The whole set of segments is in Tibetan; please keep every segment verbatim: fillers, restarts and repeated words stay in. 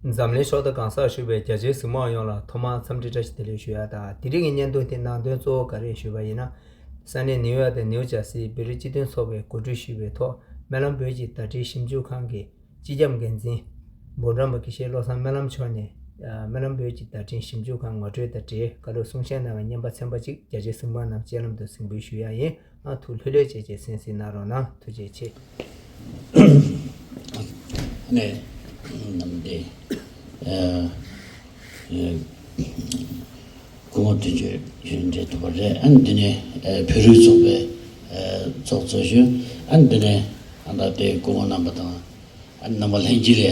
འཛམ་གླིང་ཕྱོགས་མཐའ་གང་སར་བཞུགས་པའི་རྒྱ་ཆེའི་གཟིགས་མོ་བ་ཡོངས་ལ་ཐོག་མར་འཚམས་འདྲི་བཀྲ་ཤིས་བདེ་ལེགས་ཞུ་ཡ་དང་། དེ་རིང་གི་བརྙན་ཐུང་དེ་ནང་དོན་གཙོ་བོ་ག་རེ་ཞུས་པ་ཡིན་ན། ས་གནས་ནིའུ་ཡོག་དང་ནིའུ་ཇར་སིའི་བོད་རིགས་སྤྱི་མཐུན་ཚོགས་པས་གོ་སྒྲིག་ཞུས་པའི་ཐོག་སྨོན་ལམ་བོད་ཀྱི་བརྡ་འཕྲིན་ཞིབ་འཇུག་ཁང་གི་སྤྱི་ཁྱབ་འགན་འཛིན་འབུམ་རམས་པ་དགེ་བཤེས་བློ་བཟང་སྨོན་ལམ་མཆོག་ནས། སྨོན་ལམ་བོད་ཀྱི་བརྡ་འཕྲིན་ཞིབ་འཇུག་ཁང་ངོ་སྤྲོད་དང་འབྲེལ་བཀའ་སློབ་གསུང་བཤད་གནང་བའི་བརྙན་པར་ཚན་པ་གཅིག་རྒྱ་ཆེའི་གཟིགས་མོ་རྣམས་སྤྱན་ལམ་དུ་གཟིགས་འབུལ་ཞུ་ཡ་ཡིན། ཨ། ཐུགས་ལྷོད་ལྷོད་བྱས་བྱས་གསན་གཟིགས་གནང་རོགས་གནང་། ཐུགས་རྗེ་ཆེ། ནས་ནམ་དེ་ཨ་ཨ་སྐུ་ངོ་དོན་གཅོད་ཡོན་འདྲེ་ཐུབ་པ་རེད། ཨ་ནི་འདི་ནས་ཨ་བོད་རིགས་ཚོགས་པའི་ཨ་ཚོགས་གཙོ་ཞུ། ཨ་ནི་འདི་ནས་ཨ་ད་ལྟའི་སྐུ་ངོ་རྣམ་པ་དང་། ཨ་ནི་རྣམ་པ་ལྷན་རྒྱས་ལ་ཡ་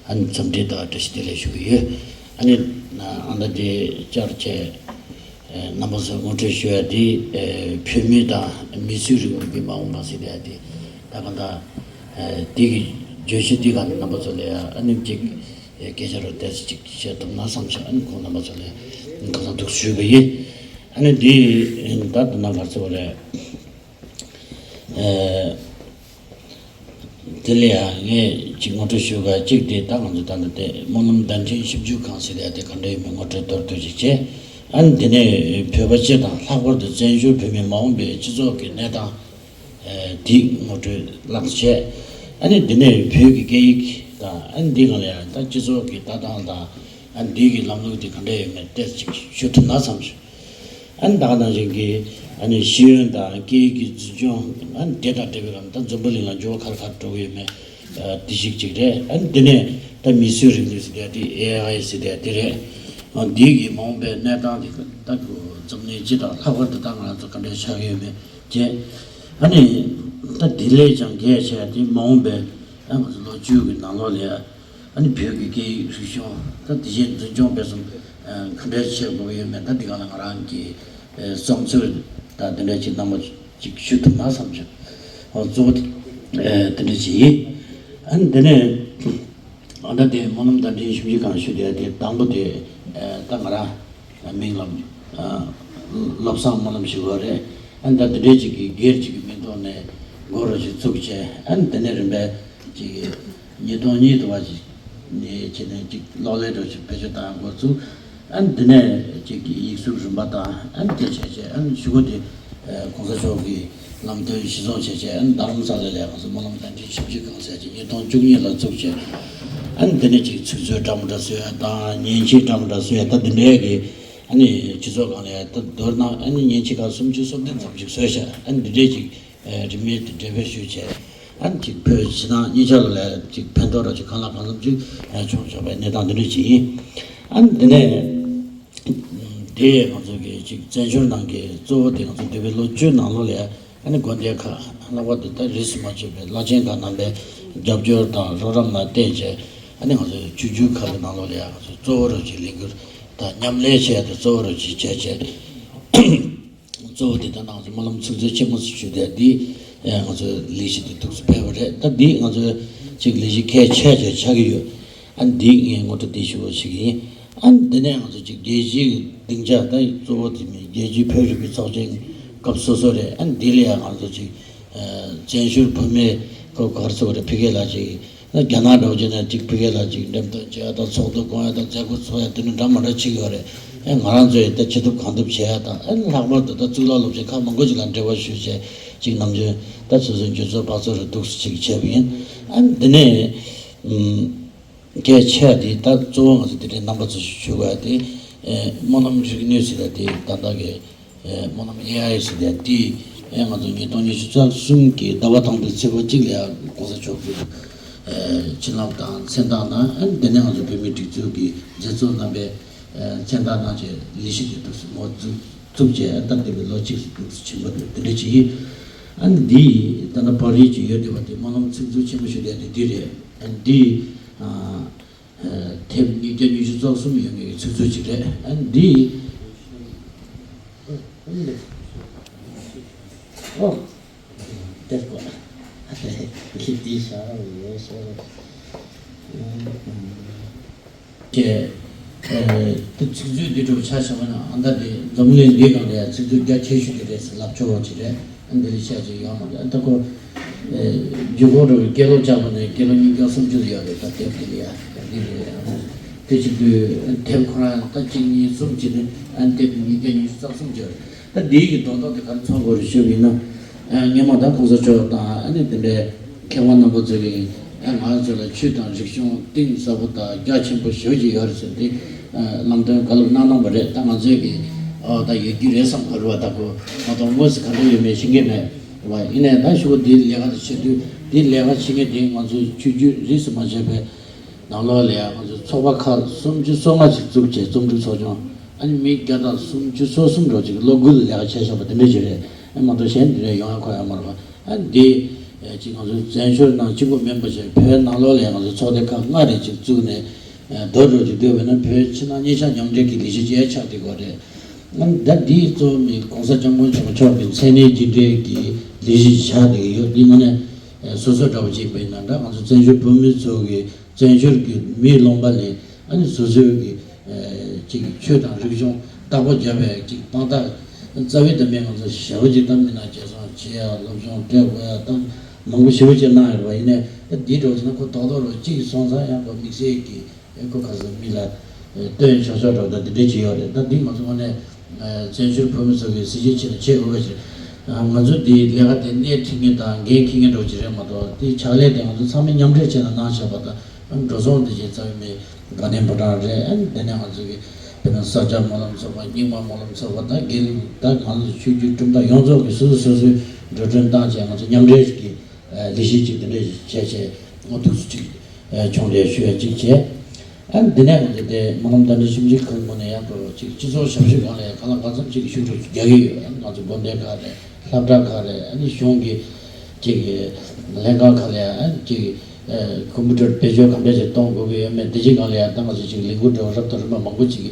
ཨ་ནི་འཚམས་འདྲི་དང་བཀྲ་ཤིས་བདེ་ལེགས་ཞུ་གི་ཡོད། ཨ་ནི་ཨ་ད་དེ་བཅར་བྱས་རྣམ་པ་ཚོར་ངོ་སྤྲོད་ཞུ་ཡ་དེ། བོད་མི་དང་མི་སུའི་རིང་ལུགས་ཀྱི་མ་འོངས་པ་ཟེར་ཡ་དེ། ད་ག་ད་དེ་གི་བརྗོད་གཞི་དེ་ག་ནས་རྣམ་པ་ཚོ་ལ་ཡ་ཨ་ནི་གཅིག་སྐད་ཆ་རོ་ཏོག་ཙམ་ཅིག་བཤད་ཐུབ་ན་བསམ་བྱས། ཨ་ནི་ཁོང་རྣམ་པ་ཚོ་ལ་ཡ་ཁ་སང་འདུག་ཞུས་པ་ཡིན། ཨ་ནི་དེ་ད་དུ་ན་ག་ཚོད་རེད། དེ་ལ་ཡང་ངས་ཅིག་ངོ་སྤྲོད་ཞུ་ག་གཅིག་དེ་ད་ང་ཚོ་ད་ལྟ་དེ་སྨོན་ལམ་བརྡ་འཕྲིན་ཞིབ་འཇུག་ཁང་ཟེར་ཡ་དེ་ག་འདྲ་ཡིན་མིན་ངོ་སྤྲོད་མདོར་བསྡུས་ཅིག་བྱས། ཨ་ནི་དེ་ནས་བོད་པ་སྤྱི་དང་ལྷག་པར་དུ་བཙན་བྱོལ་བོད་མིའི་མ་འོངས་པའི་སྤྱི་ཚོགས་ཀྱི་གནས་སྟངས་དེ་ངོ་སྤྲོད་ལགས་བྱས། ཨ་ནི་དེ་ནས་བོད་ཀྱི་སྐད་ཡིག་དང་། ཨ་ནི་འདི་སྒང་ལ་ཡང་ད་སྤྱི་ཚོགས་ཀྱི་ལྟ་སྟངས་དང་། ཨ་ནི་འདི་གི་ལམ་ལུགས་དེ་ག་འདྲ་ཡོད་མེད་ཏོག་ཙམ་ཅིག་ཞུ་ཐུབ་ན་བསམ་བྱུང་། ཨ་ནི་ད་ག་ནང་བཞིན་གྱི་ཨ་ནི་ཤེས་ཡོན་དང་སྐད་ཡིག་གི་འཛིན་སྐྱོང་། ཨ་ནི་དེ་དང་འབྲེལ་བའི་ལམ་ད་འཛམ་བུ་གླིང་ལ་འགྱུར་བ་ག་རེ་ག་རེ་འགྲོ་གི་ཡོད་མེད་དེ་གཅིག་གཅིག་རེད། ཨ་ནི་དེ་ནས་ད་མིས་བཟོས་རིག་ནུས་ཟེར་དེ་དེ་ཨེ་ཨའི་ཟེར་དེ་དེ་རེད། ཨ་འདི་གི་མ་འོངས་པའི་གནས་སྟངས་དེ་ད་འཛམ་གླིང་སྤྱི་དང་ལྷག་པར་དུ་ད་ང་རང་ཚོ་ག་འདྲ་ཆགས་ཀྱི་ཡོད་མེད་བཅས། ཨ་ནི་ད་དེ་ལས་ཀྱང་གལ་ཆེ་བ་དེ་མ་འོངས་པའི་ཨ་ང་ཚོ་ལོ་བཅུ་གི་ནང་ལོགས་ལ་ཡ། ཨ་ནི་བོད་ཀྱི་སྐད་ཡིག་རིག་གཞུང་ད་དེ་བཞིན་འཛིན་སྐྱོང་སྤེལ་གསུམ་ག་འདྲ་བྱེད་དགོས་ཀྱི་ཡོད་མེད། ད་འདི་ག་ལ་ང་རང་གི་བསམ་ཚུལ་ད་དེ་འདྲ་ཅིག་རྣམ་པ་ཅིག་ཞུ་ཐུབ་ན་བསམ་བྱུང་། ཨོ་གཙོ་བོ་དེ་དེ་འདྲ་ཅིག་ཡིན། ཨ་ནི་དེ་ནས་ཨ་ད་དེ་སྨོན་ལམ་བརྡ་འཕྲིན་ཞིབ་འཇུག་ཁང་ཞུ་དེ་དེ་དང་པོ་དེ་ད་ང་རང་མིང་ལ་བློ་བཟང་སྨོན་ལམ་ཞུ་བ་རེད། ཨ་ནི་ད་དེ་འདྲ་ཅིག་གི་སྒེར་ཅིག་གི་མིང་ཐོག་ནས་འགོ་རུ་ཅིག་བཙུགས་བྱས། ཨ་ནི་དེ་ནས་རིམ་པས་ཅིག་གི་ཉིས་སྟོང་གཉིས་དུ་བ་ཅིག་ནས་བྱས་ནས་ཅིག་གློག་ཀླད་འདྲ་ཅིག་བེད་སྤྱོད་བཏང་འགོ་བཙུགས། ཨ་ནི་དེ་ནས་ཅིག་གི་ཡིག་གཟུགས་རིམ་པ་དང་། ཨ་ནི་དེ་བྱས་བྱས་ཨ་ནི་གཞུག་གུ་དེ་གོང་ས་མཆོག་གི་ལམ་སྟོན་གཞིར་བཟུང་བྱས་བྱས། ཨ་ནི་རྡ་རམ་ས་ལ་ལ་ཡ་ང་ཚོ་སྨོན་ལམ་བརྡ་འཕྲིན་ཞིབ་འཇུག་ཁང་ཟེར་ཅིག་ཉིས་སྟོང་བཅུ་གཉིས་ལ་བཙུགས་བྱས། ཨ་ནི་དེ་ནས་ཅིག་ཚིག་མཛོད་འདྲ་མི་འདྲ་བཟོ་ཡ་དང་། མཉེན་ཆས་འདྲ་མི་འདྲ་བཟོ་ཡ་ད་དེ་འདྲའི་གི་ཨ་ནི་སྤྱི་ཚོགས་སྒང་ལ་ཡ་ད་མདོར་ན་ཨ་ནི་མཉེན་ཆས་ཁག་སུམ་ཅུ་སོ་བདུན་ཙམ་ཞིག་བཟོས་ཤག་ཨ་ནི་འདི་འདྲས་ཅིག་རིན་མེད་དུ་འགྲེམས་སྤེལ་ཞུས་བྱས། ཨ་ནི་ཅིག་བོད་ཕྱི་ནང་གཉིས་ཆ་ལ་ལ་ཅིག་ཕན་ཐོགས་ར་ཅིག་གང་ལ་གང་འཚམ་ཅིག་བྱུང་ཆོག་པའི་གནས་སྟངས་འདི་འདྲས་ཅིག་ཡིན། ཨ་ནི་འདི་ནས་དེ་ང་ཚོ་གི་ཅིག་བཙན་བྱོལ་ནང་གི་གཙོ་བོ་དེ་ང་ཚོ་འདས་པའི་ལོ་བཅུ་ནང་ལོགས་ལ་ཨ་ནི་དགོན་སྡེ་ཁག་ལྷག་པར་དུ་ད་རིས་སུ་མ་ཆད་པའི་བླ་ཆེན་ཁག་རྣམ་པའི་རྒྱབ་སྐྱོར་དང་རོགས་རམ་ལ་བརྟེན་བྱས། ཨ་ནི་ང་ཚོ་ཆོས་བརྒྱུད་ཁག་གི་ནང་ལོགས་ལ་ཡང་ང་ཚོ་གཙོ་བོ་རུ་ཅིག་ལས་འགུལ་དང་མཉམ་ལས་བྱས་ཏེ་གཙོ་བོ་རུ་ཅིག་བྱས་བྱས། གཙོ་བོ་དེ་ལྟར་ནང་ཚོ་སྨོན་ལམ་ཚིག་མཛོད་ཆེན་མོ་ཞིག་ཞུ་དེ་འདི་ང་ཚོ་ལས་གཞི་དེ་ཐུགས་སུ་ཕེབས་པ་རེད། ད་འདི་ང་ཚོ་ཅིག་ལས་གཞི་གལ་ཆེ་ཆེ་ཆགས་ཀྱི་ཡོད། ཨ་འདི་ངས་ངོ་སྤྲོད་འདི་ཞུ་བ་ཞིག་ཡིན། ཨ་འདི་ནས་ང་ཚོ་ཅིག་རྒྱལ་སྤྱིའི་སྡིངས་ཆ་ད་གཙོ་བོ་དེ་མིན་རྒྱལ་སྤྱིའི་བོད་རིག་པའི་ཚོགས་ཆེན་སྐབས་སོ་སོ་རེད། ཨ་འདི་ལ་ཡང་ང་ཚོ་ཅིག་བཙན་བྱོལ་བོད་མི་ཁོ་གར་སོ་རེད་ཕི་གེ་ལ་ཅིག་རྒྱ་ནག་འདྲ་བོ་བྱས་ན་གཅིག་ཕ་གི་ལ་གཅིག་འགྲེམས་སྟོན་བྱེད་ཡ་དང་། ཚོགས་འདུ་བསྐོང་ཡ་དང་། མཛད་སྒོ་ཚོགས་ཡ་དེ་འདྲ་འདྲ་མི་འདྲ་བྱེད་ཀྱི་ཡོད་རེད། ཨེ་ང་རང་ཚོ་ཡི་ད་བྱེད་ཐུབ་གང་ཐུབ་བྱེད་ཡ་དང་། ཨེ་ལྷག་པར་དུ་ད་གཙུག་ལག་སློབ་ཆེན་ཁག་མང་པོ་ཅིག་ལ་འབྲེལ་བ་ཞུས་བྱས་ཅིག་ནམ་རྒྱུན་ད་སོ་སོའི་འགྱུར་ཚོགས་འབག་ཚོགས་རེ་འདུག་སེ་ཅིག་བྱས་པ་ཡིན། ཨ་འདི་ནས་ཨུམ་གལ་ཆེ་བ་དེ་ད་གཙོ་བོ་ང་ཚོ་དེ་འདྲའི་རྣམ་པ་ཚོ་ཞིག་ཞུ་དགོས་ཡ་དེ། ཨེ་སྨོན་ལམ་རིག་ནུས་ཟེར་ཡ་དེ་ད་ལྟ་གི་སྨོན་ལམ་ཨེ་ཨའི་ཟེར་ཡ་དེ་ང་ཚོ་ཉིས་སྟོང་ཉི་ཤུ་རྩ་གསུམ་གྱི་ཟླ་བ་དང་པོའི་ཚེས་པ་གཅིག་ལ་ཡང་གོང་ས་མཆོག་གི་བྱིན་རླབས་དང་མཚན་རྟགས་གནང་། ཨ་ནི་དེ་ནས་ང་ཚོ་བོད་མིའི་སྒྲིག་འཛུགས་ཀྱི་མཛད་གཙོ་རྣམ་པས་མཚན་རྟགས་གནང་བྱས་ལས་གཞི་དེ་འདུག་སེ་ངོ་བཙུགས་བཙུགས་བྱས། ཨ་ད་འདས་པའི་ལོ་གཅིག་འདུག་སེ་ཕྱིན་པ་རེད། དེ་འདྲ་ཅིག་ཡིན། ཨ་ནི་འདི་ད་ལྟ་པར་རིས་ཅིག་ཡོད་བསྡད་པ་དེ་སྨོན་ལམ་ཚིག་མཛོད་ཆེན་མོ་ཞུ་བསྡད་དེ་འདི་རེད། ཨ་ནི་འདི། དེབ་ཉིས་བརྒྱ་ཉི་ཤུ་རྩ་གསུམ་ཡོད་མཁན་གྱི་ཚིག་མཛོད་ཅིག་རེད། ཨ་འདི། ཨོ། དེབ་ཀོ། ཁྱེད་འདི་ཤར་ཡོད་ཤར། ཀྱེ། དེ་ཚིག་མཛོད་འདི་འདྲ་བོ་ཆ་བཞག་པ་ན། ཨ་ད་དེ་འཛམ་གླིང་འདིའི་སྒང་ལ་ཡང་ཚིག་མཛོད་རྒྱ་ཆེ་ཤོས་དེ་རེད་ཟེར་ལབ་ཆོག་པ་ཅིག་རེད། ཨ་འདི་ལས་ཤ་ཅིག་ཡོད་མ་རེད། ཨ་ད་ཁོ་རྒྱུ་སྐོར་རུ་སྐྱེས་ལོ་བཅག་པ་ནས་སྐྱེས་ལོ་ཉིས་བརྒྱ་སུམ་ཅུ་ལ་ཡོད་རེད། ད་དེབ་དེ་ལ་ཡ་འདི་རེད། ཨ་ དེ་བྱེད་དུས་དེབ་ཁོ་རང་ད་གཅིག་གཉིས་གསུམ་བྱས་ནས་ཨ་ནི་དེབ་ཉིས་བརྒྱ་ཉི་ཤུ་རྩ་གསུམ་བྱས་རེད། ད་འདིའི་གི་རྡོག་རྡོག་དེ་ག་རེ་ཚོགས་དགོས་རེད་ཞུ་བ་ཡིན་ན། ཨ་སྔོན་མ་ད་གོང་ས་མཆོག་དང་ཨ་ནི་དེ་འདྲའི་མཁས་དབང་རྣམ་པ་ཚོས་ཀྱིས་ཨ་ང་ཚོ་ལ་ཆོས་དང་རིག་གཞུང་གཏིང་ཟབ་པོ་དང་རྒྱ་ཆེན་པོ་ཞེ་པོ་ཅིག་ཡོད་རེད་ཟེར་ཏེ་ཨ་ལམ་སྟོན་བཀའ་སློབ་གནང་གནང་བ་རེད། ད་ང་ཚོས་ཀྱིས་ཨོ་ད་ཡོད་རྒྱུ་རེད་བསམ་གྱི་རེད་བ། ད་ཁོ་མ་གཏོགས་དངོས་སུ་ག་འདྲ་ཡོད་མེད་ཤེས་ཀྱི་མེད་བ། ཡིན་ནའི་ད་ཞུ་བ་འདིའི་ལས་ཀ་དེ་བྱེད་དུས་འདིའི་ལས་ཀ་བྱེད་མཁན་དེ་ང་ཚོའི་ཆོས་བརྒྱུད་རིས་སུ་མ་ཆད་པའི་ནང་ལོགས་ལ་ཡང་ང་ཚོ་ཚོགས་པ་ཁག་སུམ་ཅུ་སོ་ལྔ་ཅིག་བཙུགས་བྱས་རྩོམ་སྒྲིག་ཚོགས་ཆུང་ཨ་ནི་མི་བརྒྱ་དང་སུམ་ཅུ་སོ་གསུམ་འགྲོ་ཅིག་སློབ་ཁུལ་ལ་ལས་ཀ་བྱས་བཞག་པ་དེ་འདྲ་ཅིག་རེད། ཨ་མ་གཏོགས་གཞན་དེ་འདྲ་ཡོང་ཡ་ཁོ་ཡ་མ་རེད་པ། ཨ་འདི་ཅིག་ང་ཚོ་བཙན་བྱོལ་ནང་གཅིག་པོ་མིན་པ་བྱས་བོད་ནང་ལོགས་ལ་ཡང་ང་ཚོ་ཚོགས་སྡེ་ཁག་ལྔ་རེ་ཅིག་བཙུགས་ནས་རྡོ་འགྲོ་ཅིག་སྡོད་པ་ན་བོད་ཕྱི་ནང་གཉིས་ཆ་མཉམ་འབྲེལ་གྱི་ལས་གཞི་ཅིག་ཆགས་བསྡད་ཀྱི་ཡོད་རེད། ཨ་ནི་ད་འདིའི་གཙོ་བོ་ནི་གོང་ས་སྐྱབས་མགོན་ཆེན་པོ་མཆོག་གི་མཚན་གནས་རྒྱུད་འགྲེལ་གྱི་ལས་གཞི་ཆགས་བསྡད་ཀྱི་ཡོད། འདི་དངོས་གནས་སོ་སོའི་འདྲ་པོ་ཅིག་ཡིན་པ་ཡིན་ན་འདྲ། ང་ཚོ་བཙན་བྱོལ་བོད་མི་ཚོ་གི་བཙན་བྱོལ་གྱི་མིའི་ལུང་པ་ནས་ཨ་ནི་སོ་སོའི་གི་ཅིག་ཆོས་དང་རིག་གཞུང་བདག་པོ་རྒྱབ་པའི་ཅིག་དཔང་རྟགས་རྩ་བའི་བདག་མེད་ང་ཚོ་ཞེ་པོ་ཅིག་ད་མི་ནང་རྒྱལ་སོང་བྱེད་ཡ་སློབ་སྦྱོང་སྤྲད་དགོས་ཡ་ད་མང་པོ་ཞེ་པོ་ཅིག་གནང་ཡོད་པ། ཡིན་ནའི་ད་འདི་འདྲ་བྱས་ན་ཁོ་རྡོག་རྡོག་རོ་གཅིག་སོང་ཙང་ཡང་ཁོ་དམིགས་བསལ་གྱི་ཨེ་ཁོ་ག་ཚོད་མི་ལ་ཨེ་སྟོན་ཆོག་ཆོག་འགྲོ་ད་འདི་འདྲ་ཅིག་ཡོད་རེད། ད་འདི་ང་ཚོ་དངོས་གནས་ཨེ་བཙན་བྱོལ་བོད་མི་ཚོ་གི་སྲིད་བྱུས་ཆེད་ལ་བྱེད་དགོས་པ་ཞིག་ཨ་ང་ཚོ་འདི་ལས་ཀ་དེ་སྣེ་ཁྲིད་མཁན་དང་འགན་འཁྱེར་མཁན་འདྲ་བོ་ཅིག་རེད་མ་གཏོགས་དེ་ཕྱག་ལས་དེ་ང་ཚོ་ཚང་མས་མཉམ་འབྲེལ་བྱས་ནས་གནང་བཞག་པ་དང་ཨ་འགྲོ་སོང་དེ་བྱས་རྩ་བའི་མི་དགའ་ལྡན་ཕོ་བྲང་རེད། ཨ་ནི་དེ་ནས་ང་ཚོ་གི་དཔེར་ན་ས་སྐྱ་སྨོན་ལམ་ཚོགས་པ་རྙིང་མ་སྨོན་ལམ་ཚོགས་པ་དང་དགེ་ལུགས་དང་ང་ཚོ་ཆོས་བརྒྱུད་གྲུབ་མཐའ་ཡོངས་རྫོགས་ཀྱི་སོ་སོ་སོ་སོའི་འགྲོ་གྲོན་བཏང་བྱས་ང་ཚོ་མཉམ་འབྲེལ་གྱི་ལས་གཞི་ཅིག་དེ་འདྲ་ཞིག་བྱས་བྱས་དངོས་ཐུགས་སུ་ཅིག་ཆུང་འདྲ་ཞུ་ཡ་ཅིག་བྱས། ཨ་ནི་དེ་ནས་ང་ཚོ་དེ་སྨོན་ལམ་དཔལ་ལྡན་ཞིབ་འཇུག་ཁང་ངོས་ནས་ཡང་ཁོ་ཅིག་སྤྱི་ཚོགས་ཞབས་ཞུ་སྒང་ལ་ཡང་གང་ལ་གང་འཚམ་ཅིག་ཤུགས་སྒྲོག་རྒྱག་གི་ཡོད། ཨ་ནི་ང་ཚོ་དགོན་སྡེ་ཁག་ལ་སློབ་གྲྭ་ཁག་ལ་ཨ་ནི་གཞུང་གི་ཅིག་ལྷན་ཁང་ཁག་ལ་ཨ་ནི་ཅིག་ཀོམ་པུ་ཊར་བེད་སྤྱོད་གང་འདྲ་ཞིག་གཏོང་དགོས་ཀྱི་ཡོད་མེད་དེ་ཅིག་སྒང་ལ་ཡང་ད་ང་ཚོ་ཅིག་ལས་འགུལ་འདྲ་བོ་རབ་དང་རིམ་པ་མང་པོ་ཅིག་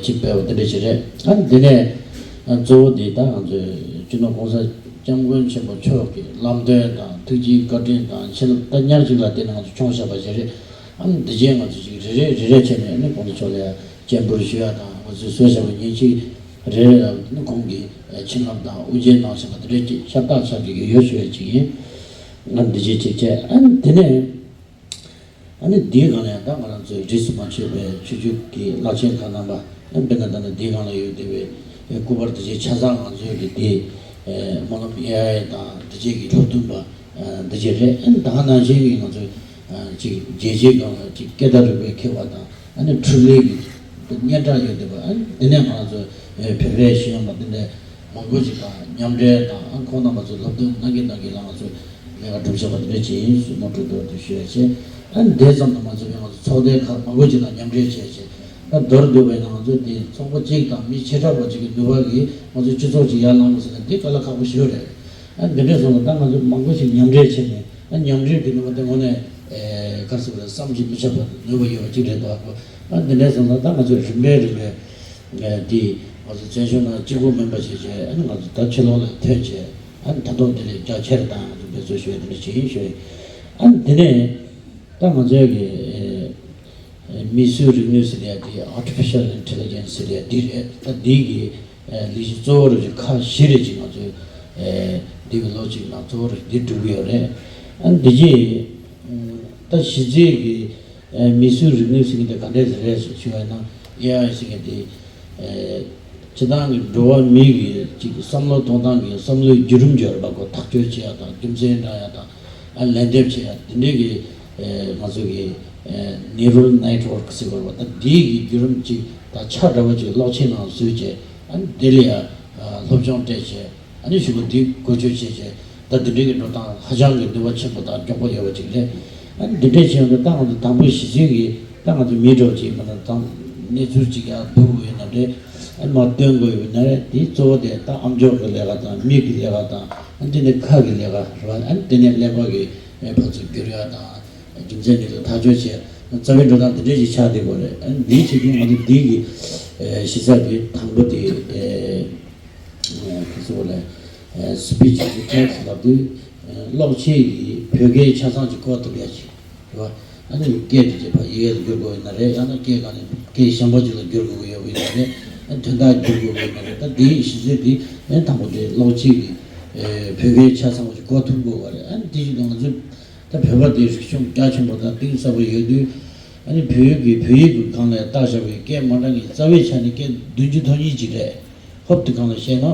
ཅིག་སྤེལ་བ་དེ་འདྲ་ཞིག་རེད། ཨ་ནི་དེ་ནས་གཙོ་བོ་དེ་ད་ང་ཚོས་སྤྱི་ནོར་༸གོང་ས་༸སྐྱབས་མགོན་ཆེན་པོ་མཆོག་གི་ལམ་སྟོན་དང་ཐུགས་རྗེའི་བཀའ་དྲིན་དང་བྱིན་རླབས་ད་ཉག་གཅིག་ལ་བརྟེན་ནས་ང་ཚོ་བྱུང་བཞག་པ་ཞིག་རེད། ཨ་ནི་འདི་རྗེས་ང་ཚོ་ཅིག་རེ་རེ་རེ་རེ་བྱས་ནས་ཨ་ནི་༸གོང་ས་མཆོག་ལ་སྤྱན་འབུལ་ཞུ་ཡ་དང་ང་ཚོས་བཟོས་བཞག་པའི་ཉིན་གཅིག་རེ་རེ་ལ་ཨ་ནི་ཁོང་གིས་བྱིན་རླབས་དང་དབུ་འབྱེད་གནང་བཞག་པ་དེ་འདྲ་ཅིག་ཤ་སྟག་ཆགས་ཀྱི་ཡོད་ཞུ་ཡ་ཅིག་ཡིན། ཨ་ནི་འདི་རྗེས་ཅིག་བྱས་ཨ་ནི་དེ་ནས། ཨ་ནི་འདིའི་སྒང་ལ་ཡང་ད་ང་རང་ཚོའི་རིས་སུ་མ་ཆད་པའི་ཆོས་བརྒྱུད་ཀྱི་བླ་ཆེན་ཁག་རྣམ་པ་ཨ་དཔེར་ན་ད་ནི་འདིའི་སྒང་ལ་ཡོད་བསྡད་པའི་སྐུ་པར་དེ་ཅིག་ཆ་ཚང་ང་ཚོའི་གི་དེ་སྨོན་ལམ་ཨེ་ཨའི་དང་དེ་ཅིག་གི་འབྲུ་འདོན་པ་འདི་ཅིག་རེད། ཨ་ནི་ད་ག་ནང་བཞིན་གྱི་ང་ཚོའི་ཅིག་རྒྱལ་སྤྱིའི་སྒང་ལ་ཅིག་སྐད་བརྡ་རིག་པའི་མཁས་པ་དང་ཨ་ནི་འཕྲུལ་ལས་ཀྱི་སྙན་གྲགས་ཡོད་བསྡད་པ་ཨ་ནི་དེ་ནས་ང་ཚོ་བོད་པའི་གཞོན་པ་དེ་འདྲའི། མང་པོ་ཞིག་དང་མཉམ་འབྲེལ་དང་ཨ་ཁོང་རྣམ་པ་ཚོས་སློབ་སྟོན་གནང་གིན་གནང་གིན་ལ་ང་ཚོས་ལས་ཀ་སྒྲུབ་བྱ་བ་དེ་འདྲ་བྱེད་ཡིན་ཞུ་མ་འགྲོ་འདུག་དེ་ཞུ་ཡ་བྱས། ཨ་ནི་དེ་ཙམ་དུ་མ་ཚད་པའི་ང་ཚོ་ཚོགས་སྡེ་ཁག་མང་པོ་ཞིག་དང་མཉམ་འབྲེལ་བྱས་བྱས་ཨ་མདོར་བསྡུས་པ་ཡིན་ན་ང་ཚོ་འདི་ཚོགས་པ་གཅིག་དང་མི་བྱེ་བྲག་པ་གཅིག་གི་ནུས་པ་གིས་ང་ཚོ་སྤྱི་ཚོགས་ཅིག་ཡར་ལངས་དགོས་ཟེར་ན་འདི་དཀའ་ལས་ཁག་པོ་ཞེ་པོ་རེད། ཨ་འདི་འདྲ་སོང་ཙང་ད་ང་ཚོ་མང་པོ་ཞིག་མཉམ་འབྲེལ་བྱས་ནས་ཨ་མཉམ་འབྲེལ་གྱི་ནུས་པ་དེ་དངོས་གནས་ག་རེ་ཟེར་དགོས་རེད་བསམ་གྱིས་མི་ཁྱབ་པ་ནུས་པ་ཡོད་པ་གཅིག་རེད་འདུག་ཨ་འདི་འདྲ་སོང་ཙང་ད་ང་ཚོས་རིམ་པས་རིམ་པས། འདི་ང་ཚོ་བཙན་བྱོལ་ནང་གཅིག་པུ་མིན་པ་བྱས་བྱས་ཨ་ནི་ང་ཚོ་ད་ཕྱི་ལོགས་ལ་ཐོན་བྱས་ཨ་ནི་ད་དུང་དེ་ལས་རྒྱ་ཆེར་དང་ང་ཚོ་འབད་རྩོལ་ཞུ་བའི་དེ་འདྲ་བྱེད་ཡིན་ཞུ་ཡིན། ཨ་ནི་དེ་ནས་ད་ང་ཚོའི་གི་མིས་བཟོས་རིག་ནུས་ཟེར་ཡ་དེ་Artificial Intelligence ཟེར་ཡ་དེ་རེད། ད་འདི་གི་ལས་གཞི་གཙོ་བོ་རུ་ཅིག་ཁག་བཞི་རེ་ཅིག་ང་ཚོས་འདི་གི་ལོ་གཅིག་ནང་གཙོ་བོ་རུ་འདི་སྒྲུབ་ཀྱི་ཡོད་རེད། ཨ་ནི་འདི་རྗེས་ད་གཞི་རྩའི་གི་ཨེ་མིས་བཟོས་རིག་ནུས་ཟེར་མཁན་དེ་ག་འདྲས་རེད་ཞུ་བ་ཡིན་ན་ཨེ་ཨའི་ཟེར་མཁན་དེ་ཨེ་སྤྱིར་བཏང་གི་འགྲོ་བ་མིའི་གི་ཅིག་བསམ་བློ་གཏོང་སྟངས་ཀྱི་བསམ་བློའི་བརྒྱུད་རིམ་སྦྱོར་བ་ཁོ་ཐག་གཅོད་བྱེད་ཡ་དང་རྒྱུ་མཚན་འདྲ་ཡ་དང་ཨ་ལན་འདེབས་བྱེད་ཡ་དེ་འདྲས་ཀྱི་ཨེ་ང་ཚོ་གི་ཨེ་Neural Network ཟེར་བ་ད་དེའི་གི་བརྒྱུད་རིམ་ཅིག་དང་ཆ་འདྲ་བ་ཅིག་གློག་ཆེན་ནང་བཟོས་བྱས་ཨ་ནི་དེ་ལ་ཡ་སློབ་སྦྱོང་སྤྲད་བྱས། ཨ་ནི་གཞུག་གུ་འདི་བཀོལ་སྤྱོད་བྱས་བྱས་ད་འདི་འདྲའི་གི་འགྲོ་སྟངས་ཧ་ཅང་གི་ནུས་པ་ཆེན་པོ་དང་མགྱོགས་པོ་ཡོད་པ་ཅིག་རེད། ཨ་ནི་འདི་འདྲས་བྱས་ཡོང་དུས་ད་ང་ཚོ་དང་པོའི་གཞི་རྩའི་གི་ད་ང་ཚོ་མི་འདྲ་བོ་ཅིག་མ་ན་དང་གནས་ཚུལ་ཅིག་ཡར་བསྡུ་དགོས་ཡོད་ན་རེད། ཨ་ནི་མར་སྟོན་དགོས་ཡོད་ན་རེད། དེའི་གཙོ་བོ་དེ་ད་ཨམ་ཅོག་གི་ལས་ཀ་དང་མིག་གི་ལས་ཀ་དང་ཨ་ནི་དེ་ནས་ཁ་གི་ལས་ཀ་རེད་བ། ཨ་ནི་དེ་ནས་ཀླད་པ་གི་ཕར་ཚུར་བསྒྱུར་ཡ་དང་རྒྱུ་མཚན་འདི་ལ་ཐག་གཅོད་བྱས་རྩ་བའི་འགྲོ་སྟངས་འདི་འདྲས་ཅིག་ཆགས་བསྡད་དགོས་རེད། ཨ་ནི་འདིའི་ཆེད་དུ་ང་ཚོ་འདི་གི་གཞི་རྩ་གི་དང་པོ་དེ། ཁོ་ཚོ་ལ་speech to text ལབ་དུས་གློག་ཆས་ཀྱིས་བོད་སྐད་ཆ་ཚང་ཅིག་གོ་ཐུབ་ཡ་ཞིག་རེད་བ། ཨ་ནི་སྐད་དེ་ཅིག་ཕར་ཡི་གེ་ལ་བསྒྱུར་དགོས་ཡོད་ན་རེད། ཡང་ན་སྐད་གང་ནས་སྐད་གཞན་པ་ཅིག་ལ་བསྒྱུར་དགོས་ཀྱི་ཡོད་པ་ཡིན་ན་རེད། ཨ་ནི་དོན་དག་བསྒྱུར་དགོས་ཀྱི་ཡོད་ན་རེད། ད་འདིའི་གཞི་རྩའི་འདི་ཨ་ནི་དང་པོ་དེ་གློག་ཆས་ཀྱིས་བོད་སྐད་ཆ་ཚང་བ་ཅིག་གོ་ཐུབ་དགོས་པ་རེད། ཨ་ནི་དེ་བཞིན་དུ་ང་ཚོ་ད་བོད་པ་དེ་རིག་གཞུང་རྒྱ་ཆེན་པོ་དང་གཏིང་ཟབ་པོ་ཡོད་དུས། ཨ་ནི་བོད་ཡིག་གི་བོད་ཡིག་གི་སྒང་ལ་བཏགས་བཞག་པའི་སྐད་མ་འདྲ་གི་རྩ་བའི་ཆ་ནས་སྐད་བདུན་ཅུ་དོན་གཉིས་ཅིག་རེད། ཧོབ་དེ་སྒང་ལ་བཤད་ན་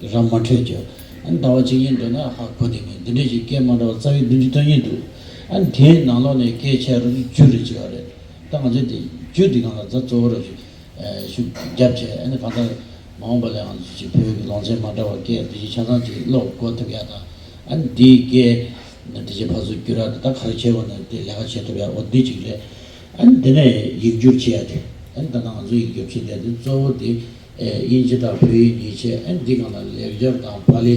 ར་མ་འཕྲོད་ཀྱི། ཨ་ནི་ཟླ་བ་གཅིག་གཉིས་འགྲོ་ན་ཧ་གོ་བསྡད་མཁན་འདི་འདྲས་ཀྱི་སྐད་མ་འདྲ་བ་རྩ་བའི་བདུན་ཅུ་དོན་གཉིས་འདུག་ཨ་ནི་དེའི་ནང་ལོགས་ནས་སྐད་ཆ་རུ་བཅུ་རེ་བྱེད་པ་རེད། ད་ང་ཚོས་དེ་བཅུ་དེ་སྒང་ལ་རྩ་གཙོ་བོ་རུ་ཞུགས་རྒྱབ་བྱས། ཨ་ནི་གང་ལྟར་མ་འོངས་པ་ལ་ང་ཚོས་ཅིག་བོད་ཀྱི་ལུང་ཚན་མ་འདྲ་བ་སྐད་དེ་ཅིག་ཆ་ཚང་ཅིག་ཀློག་གོ་ཐུབ་ཡ་དང་། ཨ་ནི་འདིའི་སྐད་དེ་ཅིག་ཕར་ཚུར་བསྒྱུར་ཡ་དང་། ད་ག་རེ་བྱེད་དགོས་ན་དེ་ལས་ཀ་བྱེད་ཐུབ་ཡ། འོ་འདི་ཅིག་རེད། ཨ་ནི་དེ་ནས་ཡིག་སྒྱུར་བྱེད་ཡ་དེ། ཨ་ནི་ད་ལྟ་ང་ཚོ་ཡིག་སྒྱུར་བྱེད་ཡ་དེ་གཙོ་བོ་དེ་ཨེ་དབྱིན་ཇི་དང་བོད་ཡིག་གཉིས་བྱས། ཨ་ནི་འདི་སྒང་ལ་ལེགས་སྦྱར་དང་པཱ་ལི།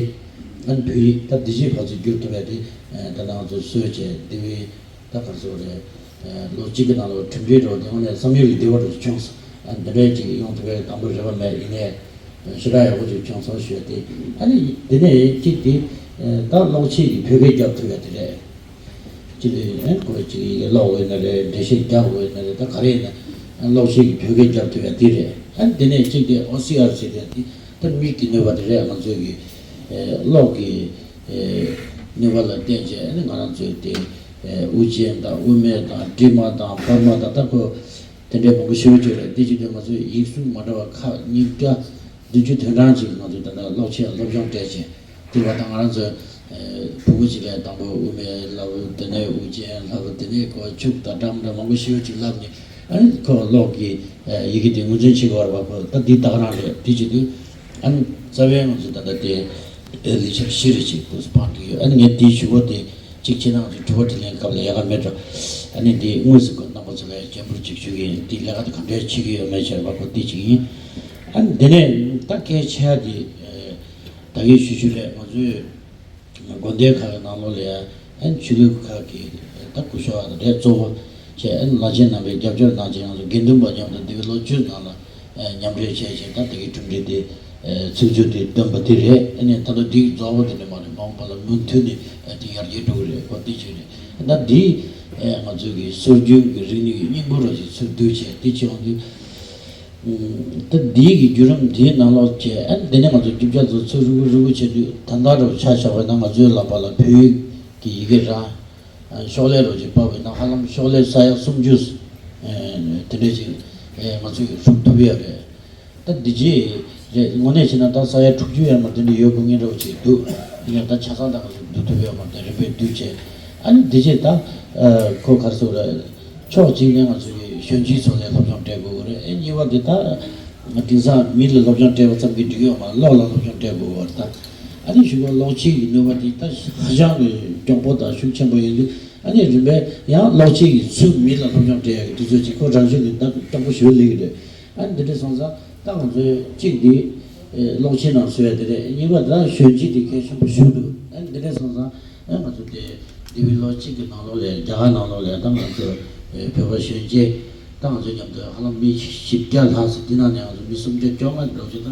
ཨ་ནི་བོད་ཡིག་ད་འདི་ཅིག་ཕར་ཚུར་བསྒྱུར་ཐུབ་ཡ་དེ། ཨེ་ད་ལྟ་ང་ཚོ་སྲོལ་བྱས་དེ་བས། ད་ག་རེ་ཟེར་དགོས་རེད། ལོ་གཅིག་གི་ནང་ལ་གྲུབ་འབྲས་འདྲ་བོ་དེ་དངོས་གནས་བསམ་ཡུལ་ལས་འདས་པ་འདྲ་བྱུང་སོང་། ཨ་འདི་འདྲའི་ཅིག་ཡོང་ཐུབ་པའི་དང་པོ་རེ་བ་མེད། ཡིན་ནའི་ཞེ་དྲག་ཡག་པོ་ཅིག་བྱུང་སོང་ཞུ་ཡ་དེ། ཨ་ནི་དེ་ནས་གཅིག་དེ་ད་ཀློག་ཆེད་ཀྱི་བོད་སྐད་རྒྱབ་ཐུབ་ཡ་དེ་རེད། གཅིག་དེ་ཨ་ཁོས་ཅིག་ཀློག་དགོས་ན་རེད། འགྲེལ་བཤད་རྒྱག་དགོས་ན་རེད། ད་ག་རེ་ཡིན་ན་ཀློག་ཆེད་ཀྱི་བོད་སྐད་རྒྱབ་ཐུབ་ཡ་དེ་རེད། ཨ་ནི་དེ་ནས་གཅིག་དེ་ཨོ་སི་ཨར་ཟེར་ཡ་དེ་ད་མིག་གི་ནུས་པ་དེ་རེད། ང་ཚོའི་གི་ཀློག་གི་ནུས་པ་ལ་བརྟེན་བྱས། ཨ་ནི་ང་རང་ཚོའི་དེ་དབུ་ཅན་དང་དབུ་མེད་དང་འབྲི་མ་དང་བར་མ་དང་། ད་ཁོ་དེ་འདྲའི་མང་པོ་ཞེ་པོ་ཅིག་རེད། དེ་ཅིག་དེ་ང་ཚོའི་ཡིག་གཟུགས་མ་འདྲ་བ་ཁག་གཉིས་ཀ་བདུན་ཅུ་དོན་གྲངས་ཅིག་ང་ཚོས་ད་ལྟ་ཀློག་ཆེད་སློབ་སྦྱོང་སྤྲད་བྱས། དེ་བ་དང་ང་རང་ཚོ་ཕྲུ་གུ་ཅིག་ལ་དང་པོ་དབུ་མེད་ལབ། དེ་ནས་དབུ་ཅན་ལབ། དེ་ནས་ཁོ་ཕྱུགས་དང་འདྲ་མི་འདྲ་མང་པོ་ཞེ་པོ་ཅིག་ལབ་ནས། ཨ་ནི་ཁོ་ཀློག་གི་ཡི་གེ་དེ་ངོས་འཛིན་བྱེད་དགོས་པ། ཁོ་ད་འདི་ད་ག་རང་རེད། དེ་བྱེད་དུས་ཨ་ནི་རྩ་བའི་ང་ཚོ་ད་ལྟ་དེ་ལས་འཆར་བཞི་རེ་ཅིག་ཁོས་སྤང་གི་ཡོད། ཨ་ནི་ངས་དེའི་ཞུ་སྒོ་དེ་གཅིག་བྱས་ན་ང་ཚོ་དྲི་བ་དྲིས་ལན་སྐབས་ལ་ཡག་ག་མེད་འགྲོ། ཨ་ནི་འདི་དངོས་སུ་ཁོ་རྣམ་པ་ཚོ་ལ་སྙན་པོ་ཅིག་ཞུ་གི་ཡིན། དེ་ལས་ཀ་དེ་ག་འདྲས་བྱེད་ཀྱི་ཡོད་མེད་བྱས་པ་ཁོ་དེ་གཅིག་ཡིན། ཨ་ནི་དེ་ནས་ད་སྐད་ཆ་དེ་ད་གིན་ཞུ་ཞུ་རེད། ང་ཚོས་དགོན་སྡེ་ཁག་གི་ནང་ལོགས་ལ་ཡང་ཨན་ཆོས་ལུགས་ཁག་གི་ད་སྐུ་ཞབས་རེད། གཙོ་བོ་བྱས་ཨན་བླ་ཆེན་རྣམ་པའི་རྒྱབ་སྐྱོར་གནང་བྱས། ང་ཚོ་དགེ་འདུན་པ་མཉམ་དུ་འདི་བའི་ལོ་བཅུ་ནང་ལ་མཉམ་འབྲེལ་བྱས་བྱས། ད་དེ་གི་གྲུབ་འབྲས་དེ་ཚིག་སྦྱོར་དེ་བཏོན་པ་དེ་རེད། ཨ་ནི་ད་ལྟ་འདི་རྫོགས་པ་དེ་འདྲ་མ་རེད། མ་འོངས་པ་ལ་མུ་མཐུད་ནས་དེ་ཡར་རྒྱས་འགྲོ་གི་རེད། ཁོ་དེ་བྱས་རེད། ད་འདི་ང་ཚོ་གི་སྲོལ་རྒྱུན་གྱི་རིག་གནས་ཀྱི་སྙིང་པོ་ར་ཞིག་ཚུར་བསྡུས་བྱས་དེ་བྱས་ཡོང་དུས། ད་འདི་གི་བརྒྱུད་རིམ་འདིའི་ནང་ལོགས་བྱས། ཨ་ནི་དེ་ནས་ང་ཚོ་རྒྱུ་ཆ་ཚོ་ཚུར་རུག་རུག་བྱེད་དུས། ད་ལྟ་རུ་ཆ་བཞག་པ་ན་ང་ཚོའི་ལག་པ་ལ་བོད་ཡིག་གི་ཡི་གེ་རང་ཤོག་ལྷེ་རུ་ཅིག་ཕབ་པ་ན་ཧ་ལམ་ཤོག་ལྷེ་ས་ཡ་སུམ་ཅུ་དེ་འདྲས་ཅིག་ང་ཚོས་སྒྲུབ་ཐུབ་ཡོད་རེད། ད་འདི་རྗེས་རེད། དངོས་གནས་བྱས་ན་ད་ས་ཡ་དྲུག་ཅུ་ཡར་མར་དེ་འདྲ་ཡོད་དགོས་ངེས་འདྲ་བོ་ཅིག་འདུག་ཡིན་ཡང་ད་ཆ་ཚང་ད་ང་ཚོ་བསྡུ་ཐུབ་ཡོད་མ་རེད། རིམ་པས་བསྡུས་བྱས། ཨ་ནི་འདི་རྗེས་ད་ཁོ་ག་རེ་ཟེར་དགོས་རེད། ཕྱོགས་གཅིག་ནས་ང་ཚོ་གི་གཞོན་སྐྱེས་ཚོ་ལ་སློབ་སྦྱོང་སྤྲད་དགོས་ཀྱི་རེད། ཨེ་གཉིས་པ་དེ་ད་དེང་སང་མི་ལ་སློབ་སྦྱོང་སྤྲད་པ་ཙམ་གྱིས་འགྲིག་གི་ཡོད་མ་རེད། ཀློག་ལ་སློབ་སྦྱོང་སྤྲད་དགོས་ཀྱི་རེད། ད་ཨ་ནི་གཞུག་གུ་ཀློག་ཆེན་གྱི་ནུས་པ་དེ་ད་ཧ་ཅང་གི་མགྱོགས་པོ་དང་ཤུགས་ཆེན་པོ་ཡིན་དུས། ཨ་ནི་རིམ་པས་ཡང་ཀློག་ཆེན་གྱི་ཚུལ་མི་ལ་སློབ་སྦྱོང་སྤྲད་ཡག་གི་དུས་ཚོད་ཅིག་ཁོ་རང་བཞིན་གྱིས་ད་སྐྱོ་པོ་ཞིག་སླེབས་ཀྱི་རེད། ཨ་ནི་འདི་འདྲ་སོང་ཙང་ད་ང་ཚོས་གཅིག་འདི་ཀློག་ཆེན་ནང་བཟོ་ཡ་དེ་རེད། གཉིས་པ་ད་གཞོན་སྐྱེས་དེ་གལ་ཆེན་པོ་ཞིག་འདུག་ཨ་ནི་འདི་འདྲ་སོང་ཙང་ཨ་ང་ཚོ་དེ་འདས་པའི་ལོ་གཅིག་གི་ནང་ལོགས་ལ་རྒྱ་གར་ནང་ལོགས་ལ་ད་ང་ཚོ་བོད་པ་གཞོན་སྐྱེས་ད་ང་ཚོ་མཉམ་དུ་ཧ་ལམ་མི་བཞི་བརྒྱ་ལྷག་ཙམ། འདི་ནང་ནས་ང་ཚོ་མི་སུམ་བརྒྱ་བཅོ་ལྔ་འདྲ་བོ་ཅིག་ད་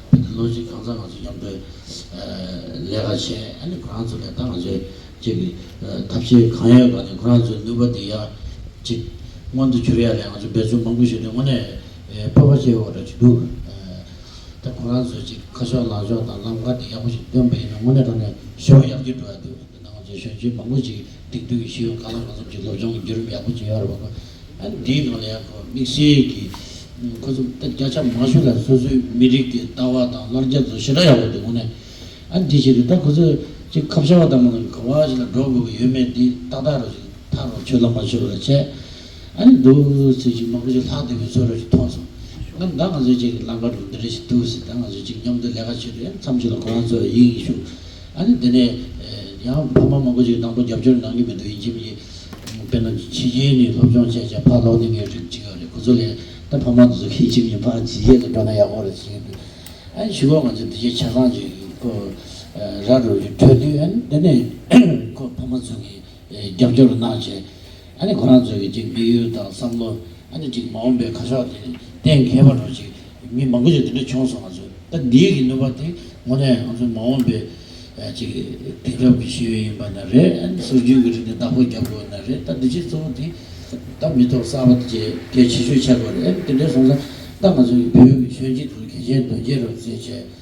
བོད་དུ་ལོ་གཅིག་གང་ཙམ་ང་ཚོ་མཉམ་དུ་ལས་ཀ་བྱས། ཨ་ནི་ཁོ་རང་ཚོ་ལ་ད་ང་ཚོས་ཅིག་ཐབས་ཤེས་གང་ཡོད་གང་ནས་ཁོ་རང་ཚོའི་ནུས་པ་དེ་ཡར་ཅིག་མངོན་དུ་གྱུར་ཡ་ལ་ང་ཚོ་འབད་བརྩོན་མང་པོ་ཞིག་དེ་དངོས་གནས་སྤོབས་པ་སྐྱེ་བོ་ར་ཅིག་འདུག་ད་ཁོ་རང་ཚོ་ཅིག་ཁ་ཕྱོགས་ལག་ཕྱོགས་དང་ལམ་ཁ་དེ་ཡག་པོ་ཞིག་སྟོན་པ་ཡིན་ན་དངོས་གནས་དྲང་གནས་ཞེ་པོ་ཡར་རྒྱས་འགྲོ་ཡ་འདུག་ད་ང་ཚོའི་གཞོན་སྐྱེས་མང་པོ་ཅིག་དེང་དུས་ཀྱི་ཤེས་ཡོན་གང་ལ་གང་འཚམ་ཅིག་སློབ་སྦྱོང་གི་བརྒྱུད་རིམ་ཡག་པོ་ཅིག་ཡོད་རེད་པ། ཨ་ནི་འདིའི་ནང་ལ་ཡང་ཁོ་དམིགས་བསལ་གྱི་ཁོ་ཚོ་ད་བརྒྱ་ཆ་མང་ཤོས་ལ་སོ་སོའི་མི་རིགས་ཀྱི་ལྟ་བ་དང་བློ་རྒྱ་ཚོ་ཞེ་དྲག་ཡག་པོ་འདུག་དངོས་གནས། ཨ་ནི་དེ་བྱེད་དུས་ད་ཁོ་ཚོས་ཅིག་ཁ་བྱང་བ་དང་མ་ག་བ་ཞིག་ལ་འགྲོ་དགོས་ཀྱི་ཡོད་མེད་འདི་ཏག་ཏག་རུ་ཞིག་ཐག་རུ་ཆོད་ལ་མ་ཆོད་ལ་བྱས། ཨ་ནི་འདུག་སེ་ཅིག་མང་པོ་ཞིག་ལྷག་བསྡད་པའི་ཚོར་བ་ཞིག་མཐོང་སོང་། ཨ་ནི་ད་ང་ཚོས་ཅིག་ལམ་ཁ་འགྲོ་འདི་འདྲ་ཞིག་འདུག་ཟེར། ད་ང་ཚོས་ཅིག་མཉམ་དུ་ལས་ཀ་བྱེད་དུས་ཨ་ནི་མཚམས་ཞིག་ལ་ཁོ་རང་ཚོ་ཡིད་ཞུ། ཨ་ནི་དེ་ནས་ཡང་ཕ་མ་མང་པོ་ཞིག་དང་པོ་རྒྱབ་སྐྱོར་གནང་གི་མི་འདུག་ཡིན་གཅིག་མིན་གཅིག་དཔེར་ན་ཕྱི་རྒྱལ་ནས་སློབ་སྦྱོང་བྱས་བྱས་ཕར་ལོག་ནས་ངའི་རིགས་གཅིག་ཡོད་རེད། ཁོ་ཚོ་ལས་ད་ཕ་མ་དེ་ཚོ་ཡིན་གཅིག་མིན་ཕར་ཕྱི་རྒྱལ་ལ་འགྲོ་ན་ཡག་པོ་རེད་ཟེར་གྱི་འདུག་ཨ་ནི་གཞུག་གུ་ང་ཚོ་དེ་ཆ་ཆ་ཚང་ཅིག་ཁོ་ར་རུ་རི་འཕྲོད་དུས། ཨ་ནི་དེ་ནས་ཁོ་ཕ་མ་ཚོ་གིས་རྒྱབ་སྐྱོར་གནང་བྱས། ཨ་ནི་ཁོ་རང་ཚོ་གི་ཅིག་དམིགས་ཡུལ་དང་བསམ་བློ། ཨ་ནི་ཅིག་མ་འོངས་པའི་ཁ་ཕྱོགས་དེ་གཏན་འཁེལ་བ་རུ་ཅིག་མི་མང་པོ་ཞིག་དེ་འདྲ་བྱུང་སོང་། ང་ཚོ་ད་འདིའི་གི་ནུས་པ་དེ་དངོས་གནས་ང་ཚོ་མ་འོངས་པའི་ཅིག་དེང་རབས་ཀྱི་ཤེས་ཡོན་ཡིན་པ་ན་རེད། ཨ་ནི་སྲོལ་རྒྱུན་གྱི་རིག་གནས་བདག་པོ་རྒྱབ་དགོས་ན་རེད། ད་འདི་ཅིག་གཙོ་བོ་དེ་ད་མི་ཐོག་གསར་པ་དེ་གལ་ཆེ་ཤོས་ཆགས་དགོས་རེད། ཨ་ནི་དེ་འདྲ་སོང་ཙང་ད་ང་ཚོ་བོད་ཀྱི་གཞོན་སྐྱེས་དང་གལ་ཆེན་དོན་ཆེན་རུ་བརྩིས་བྱས།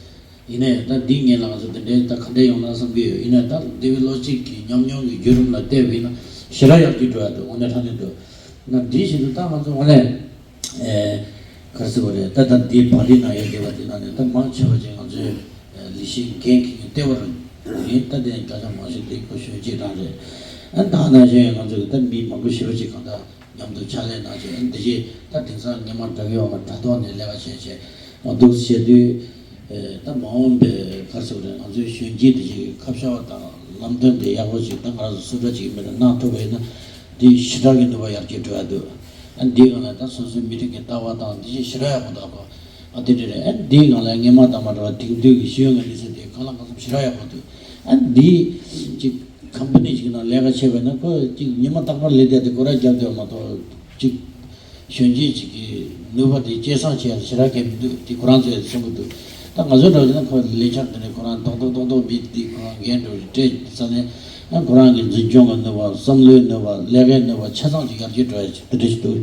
ཡིན་ནའི་ད་འདི་ངེད་ལ་ང་ཚོ་འདི་འདྲའི་ད་ག་འདྲ་ཡོང་ན་བསམ་གྱི་ཡོད། ཡིན་ནའི་ད་འདས་པའི་ལོ་གཅིག་གི་ཉམས་མྱོང་གི་བརྒྱུད་རིམ་ལ་བལྟས་པ་ཡིན་ན་ཞེ་དྲག་ཡག་གི་འགྲོ་ཡ་འདུག་དངོས་གནས་དྲང་གནས་འདུག་ན་འདི་བཞིན་དུ་ད་ང་ཚོ་ངོ་ནས་ཨེ་ག་རེ་ཟེར་བ་རེད། ད་ད་འདི་བར་ཏི་ནང་ཡོད་བསྡད་པ་དེ་ནང་ནས་ད་མང་ཆེ་བ་ཅིག་ང་ཚོའི་ལས་གཞི་འགན་འཁྱེར་མཁན་ལྟེ་བ་རང་ཡིན། ད་དེ་ཡང་བརྒྱ་ཆ་མང་ཤོས་དེ་ཁོ་གཞོན་སྐྱེས་རང་རེད། ཨ་ད་ནང་བཞིན་ང་ཚོ་གི་ད་མི་མང་པོ་ཞེ་པོ་ཅིག་གང་ལྟར་མཉམ་དུ་ཕྱག་ལས་གནང་བྱས། ཨ་འདི་བཞིན་ད་དེང་སང་སྔོན་མ་དྲ་རྒྱ་འོག་མ་དྲ་ཐོག་ནས་ལས་ཀ་བྱས་བྱས་འོ་འདུག་བྱས་དུས། ཨེ་ད་མ་འོངས་པའི་ག་རེ་ཟེར་དགོས་རེད། ང་ཚོའི་གཞོན་སྐྱེས་དེ་ཅིག་ཁ་ཕྱོགས་དང་ལམ་སྟོན་དེ་ཡག་པོ་ཅིག་ད་ང་རང་ཚོ་སུ་འདྲ་ཅིག་མི་འདྲ་གནང་ཐུབ་པ་ཡིན་ན། དེ་ཞེ་དྲག་གི་ནུས་པ་ཡར་རྒྱས་འགྲོ་ཡ་འདུག་ཨ་འདིའི་སྒང་ལ་ད་སོ་སོའི་མི་རིགས་ཀྱི་ལྟ་བ་དང་འདི་ཅིག་ཞེ་དྲག་ཡག་པོ་འདུག་གོ་ཨ་དེ་འདྲ་རེད། ཨ་འདིའི་སྒང་ལ་སྔོན་མ་དང་མ་འདྲ་བ་དེང་དུས་ཀྱི་ཤེས་ཡོན་གྱི་གནས་ཚུལ་དེ་གང་ལ་གང་འཚམ་ཞེ་དྲག་ཡག་པོ་འདུག་ཨ་འདི་ཅིག་ཀམ་པ་ནི་ཅིག་ནང་ལས་ཀ་བྱས་པ་ཡིན་ན་ཁོ་ཅིག་ཉི་མ་རྟག་པར་ལས་བསྡད་དེ་སྒོ་ར་རྒྱབ་བསྡད་པ་མ་གཏོགས་ཅིག་གཞོན་སྐྱེས་ཅིག་གི་ནུས་པ་དེ་སྐྱེད་སྲིང་བྱེད་ཡ་ཞེ་དྲག་གལ་མི་འདུག་དེ་ཁོ་རང་ཚོས་གསུང་གི་འདུག་ད་ང་ཚོའི་འདྲ་བྱས་ན་ཁོ་ལས་འཆར་དེ་ནས་ཁོ་རང་རྡོག་རྡོག་རྡོག་རྡོག་མི་དེ་ཁོ་རང་འགན་འགྲོ་རེ་སྤྲད་ས་ནས་ཨ་ཁོ་རང་གི་འཛིན་སྐྱོང་གི་ནུས་པ། བསམ་བློའི་ནུས་པ། ལས་ཀའི་ནུས་པ་ཆ་ཚང་ཅིག་ཡར་རྒྱས་འགྲོ་ཡ་ཅིག་དེ་འདྲ་ཞིག་འདུག་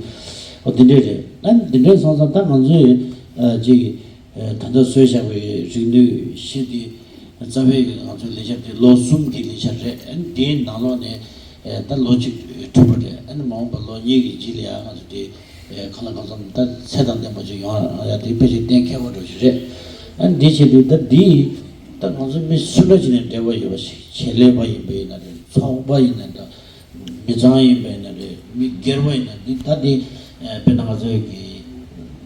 འོ་དེ་འདྲས་རེད། ཨ་དེ་འདྲས་སོང་ཙང་ད་ང་ཚོས་ཨ་ཅིག་ད་ལྟ་བཟོས་བཞག་པའི་རིག་ནུས་གཞི་དེ་རྩ་བའི་ང་ཚོའི་ལས་འཆར་དེ་ལོ་གསུམ་གྱི་ལས་འཆར་རེད། ཨ་ནི་དེའི་ནང་ལོགས་ནས་ཨེ་ད་ལོ་གཅིག་གྲུབ་པ་རེད། ཨ་ནི་མ་འོངས་པ་ལོ་གཉིས་ཀྱི་རྗེས་ལ་ཡང་ང་ཚོ་དེ་ཨེ་གང་ལ་གང་འཚམ་ད་ཚད་དང་ལྡན་པ་ཅིག་ཡོང་ཡ་དེ་དཔེ་ཅིག་གཏན་འཁེལ་བ་འདྲ་ཞིག་རེད། ཨ་ནི་དེ་བྱེད་དུས་ད་འདི་ད་ང་ཚོ་མི་སུ་འདྲ་ཅིག་ནས་འབྲེལ་བ་ཡོད་པ་ཞིག་ཆེད་ལས་པ་ཡིན་པ་ཡིན་ན་རེད། ཚོགས་པ་ཡིན་ན་འདྲ། མི་ཚང་ཡིན་པ་ཡིན་ན་རེད། མི་སྒེར་བ་ཡིན་ན་འདི་ད་འདི་ཨེ་དཔེར་ན་ང་ཚོའི་གི་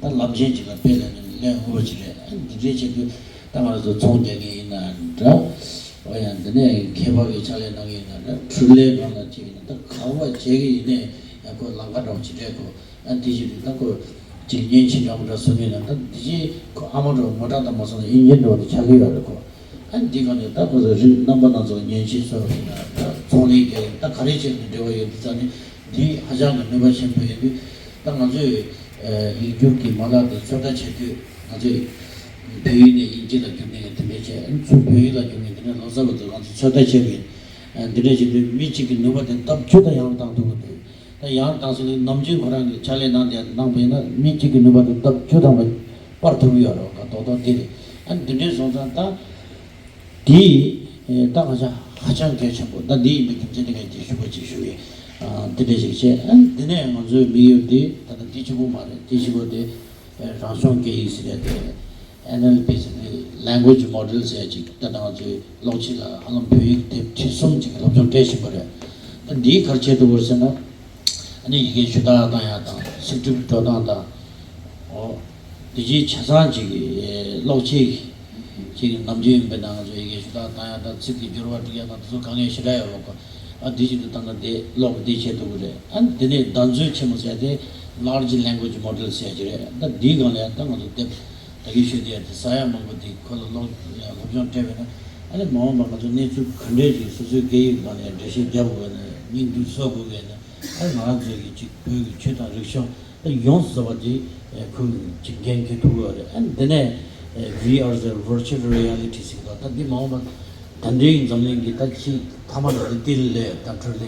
ད་ལམ་ཆེན་ཅིག་ལ་དཔེ་ལེན་ནས་ལེན་འོས་པ་ཅིག་རེད། ཨ་ནི་འདི་འདྲའི་ཆེད་དུ་ད་ང་ཚོ་ཚོང་རྒྱག་མཁན་ཡིན་ན་འདྲ། འོ་ཡང་འདི་ནས་མཁས་པ་གི་ཕྱག་ལས་གནང་མཁན་ཡིན་ན་འདྲ། འཕྲུལ་ལས་སྒང་ལ་ཅིག་ཡིན་ན་ད་ག་བ་བྱེད་ཀྱི་ཡིན་ནའི་ཡང་ཁོ་ལམ་ཁ་འདྲ་བོ་ཅིག་རེད་ཁོ། ཨ་དེ་བཞིན་དུ་ད་ཁོ་ཅིག་མཉེན་ཆས་འདྲ་བོ་འདྲ་བཟོ་མཁན་ལ་ད་དེ་བཞིན་ཁོ་ཨ་མ་འདྲ་བོ་མོ་ཊ་དང་མ་སོང་ན་ཨིན་ཇིན་འདྲ་བོ་དེ་ཆགས་ཀྱི་ཡོད་རེད་ཁོ། ཨ་འདི་ག་ནས་ད་ཁོ་ཚོ་རིགས་རྣམ་པ་སྣ་ཚོགས་མཉེན་ཆས་བཟོ་བ་ཡིན་ན་ད་ཚོང་ལས་ཀྱི་ད་ག་རེ་བྱས་ནས་འབྲེལ་བ་ཡོད་འདི་ཙང་ནི་འདི་ཧ་ཅང་གི་ནུས་པ་ཆེན་པོ་ཡོད་དུས། ད་ང་ཚོས་ཡིག་སྒྱུར་གྱི་མ་ལག་དེ་ཚོད་ལྟ་བྱེད་དུས་ང་ཚོས་བོད་ཡིག་ནས་དབྱིན་ཇི་ལ་བསྒྱུར་མཁན་གྱི་དེ་འདྲ་བྱས། ཨ་ནི་ཚུར་བོད་ཡིག་ལ་བསྒྱུར་མཁན་དེ་འདྲ་ལོ་ཙཱ་བ་ཚོས་ང་ཚོ་ཚོད་ལྟ་བྱེད་ཀྱི་འདི་འདྲ་བྱེད་དུས་མི་གཅིག་གི་ནུས་པ་དེ་ལྡབ་བཅུ་དང་ཡང་བཏང་ཐུབ་ཀྱི་འདུག་ད་ཡང་དང་སེ་ནི་ནམ་རྒྱུན་ཁོ་རང་གིས་ཕྱག་ལས་གནང་དེ་གནང་བས་ན་མི་གཅིག་གི་ནུས་པ་དེ་ལྡབ་བཅུ་ཐམ་པ་སྤར་ཐུབ་ཀྱི་ཡོད་རེད་བ། རྡོག་རྡོག་དེ་རེད། ཨ་ནི་འདི་འདྲའི་སོང་ཙང་ད་དེ་ད་ང་ཚོ་ཧ་ཅང་གལ་ཆེན་པོ་ད་འདི་ཡིན་པའི་རྒྱུ་མཚན་དེ་ག་དེ་ཞུ་བ་ཅིག་ཞུ་ཡིན། འདི་འདྲ་ཞིག་བྱས། ཨ་ནི་འདི་ནས་ང་ཚོའི་དམིགས་ཡུལ་དེ་ད་ལྟ་འདི་གཅིག་པོ་མ་རེད། དེ་གཅིག་པོ་དེ་རང་བྱུང་སྐད་ཡིག་ཟེར་ཡ་དེ་ཨེན་ཨེལ་པི་ཟེར་ནས་Language Model ཟེར་ཡ་ཅིག་ད་ལྟ་ང་ཚོའི་གློག་ཆས་ལ་ཧ་ལམ་བོད་ཡིག་དེབ་ཁྲི་གསུམ་ཅིག་སློབ་སྦྱོང་སྤྲད་བཞིན་པ་རེད། ད་འདིའི་ག་རེ་བྱེད་ཐུབ་པ་རེད་ཟེར་ན། ཨ་ནི་ཡི་གེ་ཞུ་དག་བཏང་ཡ་དང་ཚིག་གྲུབ་འགྲོ་སྟངས་དང་། འོ། དེ་རྗེས་ཆ་ཚང་ཅིག་གློག་ཆས་ཅིག་ནམ་རྒྱུན་ཡིན་པའི་ནང་ང་ཚོ་ཡི་གེ་ཞུ་དག་བཏང་ཡ་དང་ཚིག་གི་སྦྱོར་བ་འབྲི་ཡ་དང་དེ་ཚོ་དཀའ་ངལ་ཞེ་དྲག་ཡོད་རེད་ཁོ། ཨ་འདི་བཞིན་དུ་བཏང་ན་དེ་གློག་འདི་བྱེད་ཐུབ་ཀྱི་རེད། ཨ་འདི་ནས་བདག་འཛིན་ཆེན་མོ་ཟེར་ཏེ་Large Language Model ཟེར་གྱི་རེད། ད་འདིའི་སྒང་ལ་ཡང་ད་ང་ཚོ་དེབ་ད་གིན་ཞུས་དེ་ཡང་དེ་ཟ་ཡ་མང་པོ་དེ་ཁོ་ལ་སློབ་སློབ་སྦྱོང་སྤྲད་པས་ན། ཨ་ནི་མ་འོངས་པ་ང་ཚོ་གནས་ཚུལ་ག་འདྲས་ཅིག་སོ་སོའི་སྐད་ཡིག་སྒང་ནས་འགྲེལ་བཤད་རྒྱབ་དགོས་ན་སྙིང་བསྡུས་བཟོ་དགོས་ན། ཨ་ནི་ང་རང་ཚོའི་གི་ཅིག་བོད་ཀྱི་ཆོས་དང་རིག་གཞུང་ད་ཡོངས་སུ་རྫོགས་པ་དེ་ཁོས་ཅིག་འགན་འཁྱེར་ཐུབ་ཡོད་རེད། ཨ་ནི་འདི་ནས་V R ཟེར་Virtual Reality ཟེར་གི་འདུག་ད་འདི་མ་འོངས་པ་ད་འདྲའི་འཛམ་གླིང་གི་ད་ཅིག་མཐའ་མ་ལ་དེ་ལས་ད་འཕྲོ་ལས་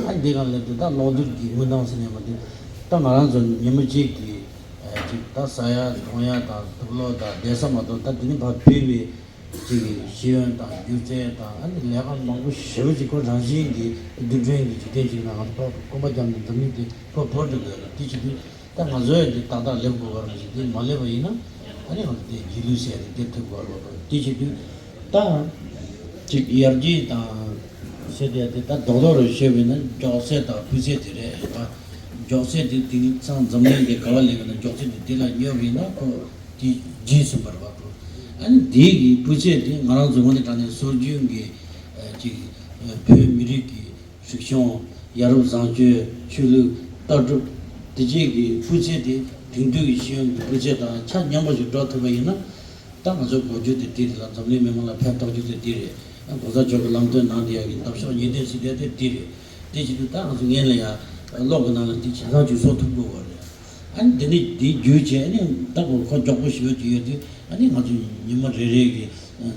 ཨ་འདི་གང་ལས་དེ་ད་གློག་རྡུལ་གྱི་དངོས་སྟངས་ཟེར་ནས་མ་དེ་ད་ང་རང་ཚོ་ཉིན་མོ་གཅིག་གི་ཅིག་ད་ཟ་ཡ་འཐུང་ཡ་དང་དུག་ལོག་དང་བསྡད་ས་མ་གཏོགས་ད་དེ་ནི་ཕར་ཕུད་པའི་ཅིག་ཤེས་ཡོན་དང་སྒྱུ་རྩལ་དང་ཨ་ནི་ལས་ཀ་མང་པོ་ཞེ་པོ་ཅིག་ཁོ་རང་བཞིན་གྱིས་རྡུལ་ཕྲན་གྱི་འཇིག་རྟེན་ཅིག་ནང་ང་ཚོ་ཐོག་ཏུ་སྐོམ་པ་བརྒྱབ་ནས་འཛམ་གླིང་དེ་ཁོ་བོར་འགྲོ་དགོས་ལ། དེ་བྱེད་དུས་ད་ང་ཚོ་ཡང་འདི་ཏག་ཏག་སླེབས་དགོས་པ་རེད། ཅིག་དེ་མ་སླེབས་པ་ཡིན་ན་ཨ་ནི་ང་ཚོ་དེ་རྗེས་ལུས་ཟེར་ཡ་དེ་སླེབས་ཐུབ་དགོས་པ་རེད། དེ་བྱེད་དུས་ད་ཅིག་ཡར་རྒྱས་དང་ཟེར་དེ་དེ་ད་རྡོག་རྡོག་རེ་བཤད་པ་ཡིན་ན་མགྱོགས་ཚད་དང་སྤུས་ཚད་དེ་རེད། ད་མགྱོགས་ཚད་དེ་དེང་སང་འཛམ་གླིང་འདི་ག་བ་སླེབས་པ་ཡིན་ན་མགྱོགས་ཚད་དེ་དེ་ལ་སྙོབ་པ་ཡིན་ན་ཁོ། དེ་རྗེས་སུ་འབར་བ་དང་། ཨ་ནི་དེ་གི་སྤུས་ཚད་དེ་ང་རང་ཚོ་དངོས་གནས་དྲང་གནས་སྲོལ་རྒྱུན་གྱི་ཅིག་བོད་མི་རིགས་ཀྱི་རིག་གཞུང་། ཡ་རབས་བཟང་སྤྱོད། ཆོས་ལུགས། ལྟ་གྲུབ། དེ་བཅས་ཀྱི་སྤུས་ཚད་དེ་དེང་དུས་ཀྱི་ཤེས་ཡོན་གྱི་སྤུས་ཚད་དང་ཆ་མཉམ་པ་ཞིག་འགྲོ་ཐུབ་པ་ཡིན་ན། ད་ང་ཚོའི་གོ་རྒྱུ་དེ་དེ་རེད་ལ། འཛམ་གླིང་མི་མང་ལ་ཕན་ཐོགས་རྒྱུ་དེ་དེ་རེད། ཨ་གོང་ས་མཆོག་གི་ལམ་སྟོན་གནང་བསྡད་ཡག་གི་འདབ་གཤོག་ཉི་ཟླ་ཟེར་བསྡད་དེ་དེ་རེད། དེ་བྱེད་དུས་ད་ང་ཚོ་སྔོན་ལ་ཡང་གློག་གི་ནང་ལ་དེ་ཆ་ཚང་ཅིག་བཟོ་ཐུབ་དགོས་པ་རེད། ཨ་ནི་དེ་ནི་དེའི་རྒྱུ་བྱས་ནི་ད་གོ་ཁོ་མགྱོགས་པོ་ཞེ་པོ་ཅིག་ཡོད་དུས་ཨ་ནི་ང་ཚོ་ཉི་མ་རེ་རེ་གི་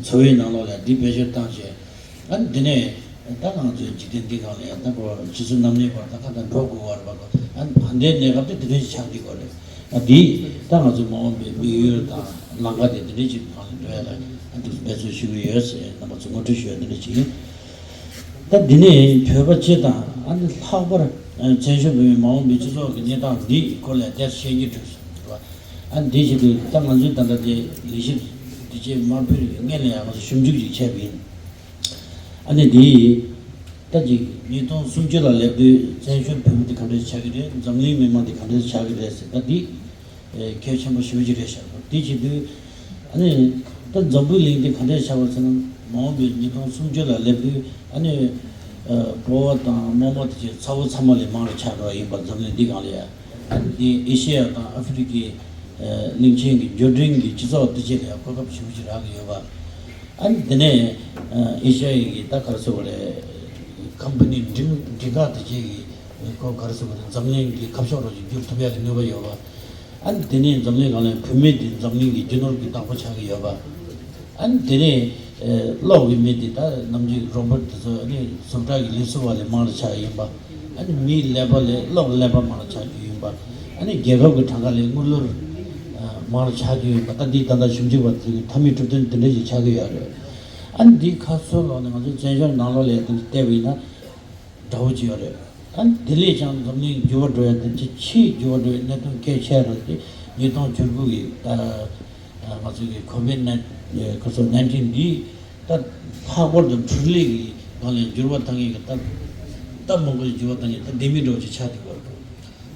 འཚོ་བའི་ནང་ལོགས་ལ་འདི་བེད་སྤྱོད་བཏང་བྱས། ཨ་ནི་དེ་ནས་ད་ང་ཚོའི་འཇིག་རྟེན་འདི་སྒང་ལ་ཡང་ད་གོ་ཕྱི་ཚུལ་རྣམ་གནས་བར་ད་ག་ད་འགྲོ་དགོས་པ་རེད་པ། ཨ་ནི་ཕན་བདེའི་གནས་སྐབས་དེ་དེ་འདྲ་ཞིག་ཆགས་འགྲིག་པ་རེད། ཨ་འདི་ད་ང་ཚོ་མ་འོངས་པའི་དམིགས་ཡུལ་དང་ལམ་ཁ་དེ་དེ་འདྲ་ཞིག་སྒང་ལ་འགྲོ་ཡ་ལ་ཨ་འདུག་འབད་རྩོལ་ཞུ་གི་ཡོད་ཟེར་རྣམ་པ་ཚོ་ངོ་སྤྲོད་ཞུ་ཡ་དེ་འདྲ་ཞིག་ཡིན། ད་འདི་ནས་བོད་པ་སྤྱི་དང་ཨ་ནི་ལྷག་པར་ བཙན་བྱོལ་བོད་མིའི་མ་འོངས་པའི་སྤྱི་ཚོགས་ཀྱི་གནས་སྟངས་འདི་སྐོར་ལ་བསྡད་བཤད་རྒྱུ་བྱུང་སོང་། ཨ་འདི་བྱེད་དུས་ད་ང་ཚོས་ད་ལྟ་དེ་ལས་གཞི་དེ་ཅིག་མ་ཕུལ་སྔོན་ལ་ཡང་ང་ཚོ་ཞིབ་འཇུག་ཅིག་བྱས་པ་ཡིན། ཨ་ནི་འདི་ད་ཅིག་ཉིས་སྟོང་སུམ་ཅུ་ལ་སླེབས་དུས་བཙན་བྱོལ་བོད་མི་དེ་ག་འདྲས་ཆགས་ཀྱི་རེད། འཛམ་གླིང་མི་མང་དེ་ག་འདྲས་ཆགས་ཀྱི་རེད་ཟེར། ད་འདི་གལ་ཆེན་པོ་ཞེ་པོ་ཅིག་རེད་ཤག་དེ་བྱེད་དུས་ཨ་ནི་ད་འཛམ་བུའི་གླིང་འདི་ག་འདྲས་ཆགས་པ་ཟེར་ན། མ་འོངས་པའི་ཉིས་སྟོང་སུམ་ཅུ་ལ་སླེབས་དུས་ཨ་ནི་ཨ་འབྲོག་པ་དང་རྨོ་མོ་དེ་ཚོ་ཚ་བོ་ཚ་མོ་ལས་མང་རུ་ཆགས་འགྲོ་བ་ཡིན་པ། འཛམ་གླིང་འདི་སྒང་ལ་ཡ། ཨ་ནི་ཨེ་ཤེ་ཡ་དང་ཨ་ཧྥེ་རི་ཁའི་ཨ་གླིང་ཆེན་གྱི་འབྱོར་འབྲིང་གི་སྤྱི་ཚོགས་དེ་ཚོ་ལ་ཡ་གོ་སྐབས་ཞེ་པོ་ཅིག་རག་གི་ཡོད་པ། ཨ་ནི་དེ་ནས་ཨེ་ཤ་ཡའི་གི་ད་ག་རེ་ཟེར་དགོས་རེད། ཁམ་པ་ནི་འབྲིང་འབྲིང་ཁག་དེ་ཚོ་གི་ཁོ་ག་རེ་ཟེར་དགོས་རེད། འཛམ་གླིང་གི་ཁ་ཕྱོགས་རོགས་ཅིག་བསྒྱུར་ཐུབ་ཡག་གི་ནུས་པ་ཡོད་པ། ཨ་ནི་དེ་ནས་འཛམ་གླིང་སྒང་ལ་བུད་མེད་དེ་འཛམ་གླིང་གི་རྒྱུ་ནོར་གྱི་བདག་པོ་ཆགས་ཀྱི་ཡོད་པ། ཨ་ནི་དེ་ནས་ཨེ་གློག་གི་མི་དེ་ད་ནམ་རྒྱུན་རོ་བོ་ཊི་དེ་ཚོ་ཨ་ནི་ཟུར་དྲག་གི་ལས་བཟོ་བ་ལས་མང་རུ་ཆགས་ཡིན་པ། ཨ་ནི་མིའི་ཀླད་པ་ལས་གློག་ཀླད་པ་མང་རུ་ཆགས་རྒྱུ་ཡིན་པ། ཨ་ནི་རྒྱལ་ཁབ་ཀྱི་གྲངས་ཀ་ལས་དངུལ་ལོར་ཨ་མང་རུ་ཆགས་རྒྱུ་ཡིན་པ། ད་འདི་ད་ལྟ་ཞིབ་འཇུག་པ་ཚོས་མཐའ་མའི་གྲུབ་དོན་དེ་འདྲ་ཞིག་ཆགས་ཀྱི་ཡོད་རེད། ཨ་ནི་འདི་ཁ་སོ་ལོག་ནས་ང་ཚོའི་བཙན་བྱོལ་ནང་ལོགས་ལ་དེ་འདྲ་བལྟས་པ་ཡིན་ན་འདྲ་བོ་ཅིག་ཡོད་རེད། ཨ་ནི་དེ་ལས་ཀྱང་འཛམ་གླིང་འགྱུར་བ་འགྲོ་ཡ་དེ་ཆེས་ཆེས་འགྱུར་བ་འགྲོ་ཡའི་གནད་དོན་གལ་ཆེ་རུ་དེ་ཉིས་སྟོང་བཅུ་དགུ་གི་ད་ང་ཚོ་གི་ཁོ་བིད་ནའིན་ཁོ་ཚོ་ནའིན་ཊིན་འདི་ད་ལྷག་པར་དུ་འཕྲུལ་ལས་ཀྱི་སྒང་ལ་འགྱུར་བ་བཏང་མཁན་གྱི་ད་ད་མང་པོ་ཞིག་འགྱུར་བ་བཏང་མཁན་ད་ལྡེ་མིག་འདྲ་བོ་ཅིག་ཆགས་བསྡད་པ་རེད།